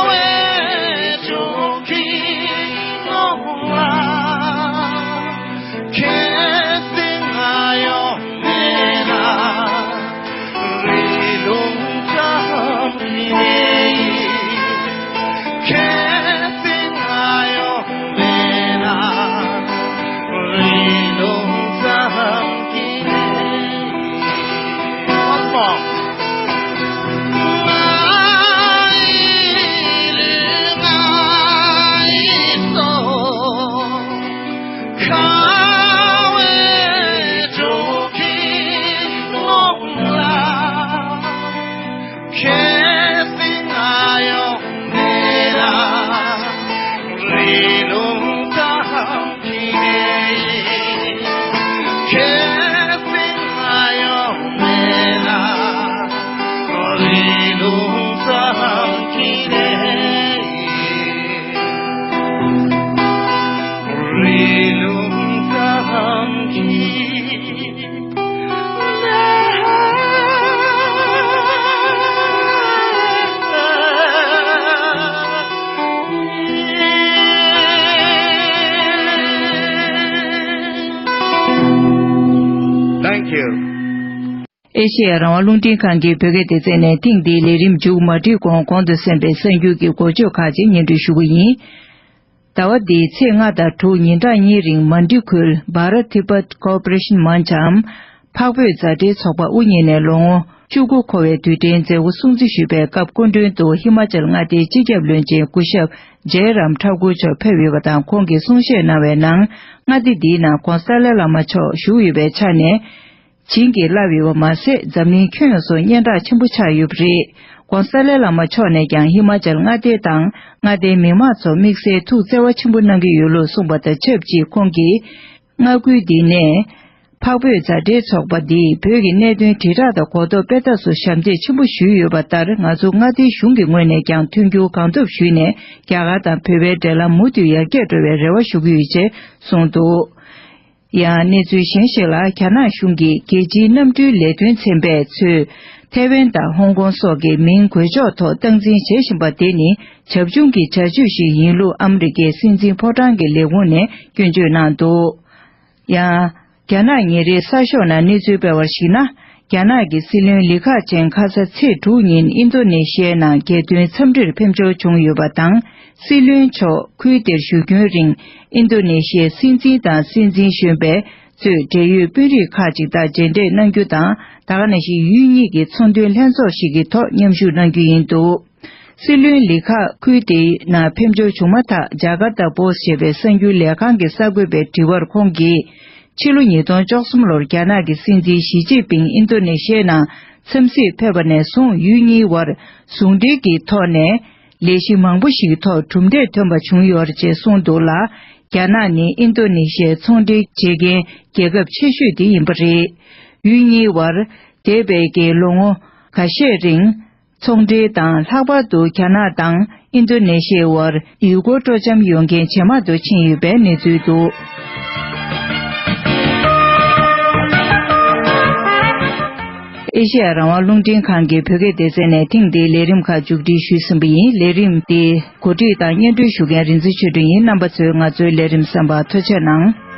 བའི་ལྗོངས་ཀྱི་ནང་ལ། གལ་སྲིད་ང་ཡང་མེད་ན། རི་ཀླུང་ཙམ་གྱི་གནས་ཡིན། གལ་སྲིད་ང་ཡང་མེད་ན། རི་ཀླུང་ཙམ་གྱི་གནས་ཡིན། ང་ཡི་ལུས་ངག་ཡིད་གསུམ། ཁ་བའི་ལྗོངས་ཀྱི་ནང་ལ། གལ་སྲིད་ང་ཡང་མེད་ན། རི་ཀླུང་ཙམ་གྱི་གནས་ཡིན། གལ་སྲིད་ང་ཡང་མེད་ན། རི་ཀླུང་ཙམ་གྱི་གནས་ཡིན། རི་ཀླུང་ཙམ་གྱི་Thank you. ཨེ་ཤེ་ཡ་རང་དབང་རླུང་འཕྲིན་ཁང་གི་བོད་སྐད་སྡེ་ཚན་ནས་ཐེངས་འདིའི་ལས་རིམ་མཇུག་མ་སྒྲིལ་གོང་གོང་དུ་གསན་པའི་གསར་འགྱུར་གྱི་འགོ་བརྗོད་ཁག་ཅིག་སྙན་སྒྲོན་ཞུ་གི་ཡིན། ཟླ་བ་འདིའི་ཚེས་ལྔ་དང་དྲུག་ཉིན་གྲངས་གཉིས་རིང་མན་ཌི་ཁུལ་Bharat Tibet Cooperation Manch འམ་འཕགས་བོད་མཛའ་འབྲེལ་ཚོགས་པ་དབུ་བརྙེས་ནས་ལོ་ངོ་བཅུ་དགུ་འཁོར་བའི་དུས་དྲན་མཛད་སྒོ་སྲུང་བརྩི་ཞུས་པའི་སྐབས་སྐུ་མགྲོན་དུ་ཧི་མ་ཅལ་མངའ་སྡེའི་སྤྱི་ཁྱབ་བློན་ཆེན་སྐུ་ཞབས་ཇའི་རམ་ཐཱ་ཀུར་མཆོག་ཕེབས་ཡོད་པ་དང་། ཁོང་གིས་གསུང་བཤད་གནང་བའི་ནང་། མངའ་སྡེ་འདིའི་ནང་༧གོང་ས་ཏཱ་ལའི་བླ་མ་མཆོག་བཞུགས་ཡོད་པའི་ཆ་ནས། བྱིན་གྱིས་བརླབས་ཡོད་པ་མ་ཟད། འཛམ་གླིང་ཁྱོན་ཡོངས་སུ་སྙན་གྲགས་ཆེན་པོ་ཆགས་ཡོད་པ་རེད། ྋགོང་ས་ཏཱ་ལའི་བླ་མ་མཆོག་ནས་ཀྱང་ཧི་མ་ཅལ་མངའ་སྡེ་དང་མངའ་སྡེའི་མི་མང་ཚོ་དམིགས་བསལ་ཐུགས་བརྩེ་བ་ཆེན་པོ་གནང་གི་ཡོད་ལུགས་གསུངས་པ་དང་ཆབས་ཅིག་ཁོང་གིས། མངའ་ཁུལ་འདི་ནས་འཕགས་བོད་མཛའ་འབྲེལ་ཚོགས་པ་འདིས་བོད་ཀྱི་གནད་དོན་དྲིལ་བསྒྲགས་དང་གོ་རྟོགས་སྤེལ་ཐབས་སུ་ཞབས་འདེགས་ཆེན་པོ་ཞུས་ཡོད་པ་ལྟར། ང་ཚོ་མངའ་སྡེའི་གཞུང་གི་ངོས་ནས་ཀྱང་མཐུན་འགྱུར་གང་ཐུབ་ཞུས་ནས། རྒྱ་གར་དང་བོད་པའི་འབྲེལ་ལམ་མུ་མཐུད་ཡར་རྒྱས་འགྲོ་བའི་རེ་བ་ཞུ་གི་ཡོད་ཅེས་གསུངས་འདུག། ཡང་གནས་ཚུལ་གཞན་ཞིག་ལ། རྒྱ་ནག་གཞུང་གིས་རྒྱལ་སྤྱིའི་གནམ་གྲུའི་ལས་དོན་ཚན་པས་ཚུར་ཐའེ་ཝན་དང་ཧོང་ཀོང་སོགས་ཀྱི་མིང་བཀོལ་ཕྱོགས་ཐོག་སྟངས་འཛིན་བྱེད་བཞིན་པ་དེ་ནི་བྱབ་ཆུང་གི་བྱ་སྤྱོད་ཞིག་ཡིན་ལུགས་ཨ་མི་རི་ཀའི་སྲིད་འཛིན་ཕོ་བྲང་གི་ལས་ཁུངས་ནས་སྐྱོན་བརྗོད་གནང་འདུག། ཡང་། རྒྱ་ནག་ཉིན་རེའི་གསར་ཤོག་ནང་གནས་ཚུལ་སྤེལ་བར་གཞིགས་ན། རྒྱ་ནག་གི་སྲིད་བློན་ལི་ཁག་ཆེན་ཁ་ས་ཚེས་དྲུག་ཉིན་ཨིན་རྡོ་ནེ་ཤི་ཡའི་ནང་རྒྱལ་དོན་འཚམས་འདྲིར་ཕེབས་འབྱོར་བྱུང་ཡོད་པ་དང་། སྲིད་བློན་མཆོག་ཁུལ་དེར་བཞུགས་རྒྱུན་རིང་ཨིན་རྡོ་ནེ་ཤི་ཡའི་སྲིད་འཛིན་དང་སྲིད་འཛིན་གཞོན་པས་གཙོས་འབྲེལ་ཡོད་དཔོན་རིགས་ཁག་ཅིག་དང་མཇལ་འཕྲད་གནང་རྒྱུ་དང་། ད་ག་ནང་བཞིན་ཡུལ་གཉིས་ཀྱི་ཚོང་དོན་ལྷན་ཚོགས་ཤིག་གི་ཐོག་མཉམ་ཞུགས་གནང་རྒྱུ་ཡིན་འདུག། སྲིད་བློན་ལི་ཁག་ཁུལ་དེའི་ནང་ཕེབས་འབྱོར་བྱུང་མ་ཐག་ཇ་ཀར་ཏ་པོ་སི་ཊི་ཞེས་པའི་གསར་འགྱུར་ལས་ཁང་གི་གསར་འགོད་པའི་དྲི་བར་ཁོང་གིས། ཕྱི་ལོ་ཉིས་སྟོང་བཅུ་གསུམ་ལོར་རྒྱ་ནག་གི་སྲིད་འཛིན་ཞི་ཅིན་ཕིང་ཨིན་རྡོ་ནེ་ཤི་ཡའི་ནང་འཚམས་གཟིགས་ཕེབས་པ་ནས་བཟུང་ཡུལ་གཉིས་དབར་ཟུང་འབྲེལ་གྱི་ཐོག་ནས་ལས་གཞི་མང་པོ་ཞིག་ཐོག་གྲུབ་འབྲས་ཐོན་པ་བྱུང་ཡོད་ཅེས་གསུངས་འདུག་ལ། རྒྱ་ནག་ནི་ཨིན་རྡོ་ནེ་ཤི་ཡའི་ཚོང་འབྲེལ་བྱེད་མཁན་རྒྱལ་ཁབ་ཆེ་ཤོས་དེ་ཡིན་པ་རེད། ཡུལ་གཉིས་དབར་འདས་པའི་གི་ལོ་ངོ་ཁ་ཤས་རིང་། ཚོང་འབྲེལ་དང་། ལྷག་པར་དུ་རྒྱ་ནག་དང་ཨིན་རྡོ་ནེ་ཤི་ཡའི་དབར་ཡུལ་སྐོར་སྤྲོ་འཆམ་ཡོང་མཁན་ཇེ་མང་དུ་ཕྱིན་ཡོད་པའི་གནས་ཚུལ་འདུག། ཨེ་ཤེ་ཡ་རང་དབང་རླུང་འཕྲིན་ཁང་གི་བོད་སྐད་སྡེ་ཚན་ནས་ཐེངས་འདིའི་ལས་རིམ་ཁག་མཇུག་སྒྲིལ་ཞུས་ཟིན་པ་ཡིན། ལས་རིམ་འདི་གོ་སྒྲིག་དང་སྙན་སྒྲོན་ཞུ་མཁན་རིག་འཛིན་ཆོས་སྒྲོན་ཡིན། རྣམ་པ་ཚོས་ང་ཚོའི་ལས་རིམ་གསན་པར་ཐུགས་རྗེ་གནང་།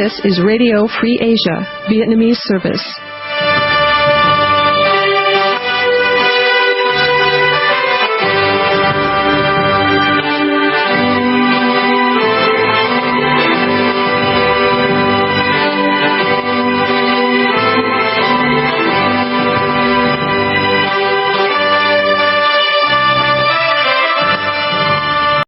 This is Radio Free Asia, Vietnamese service.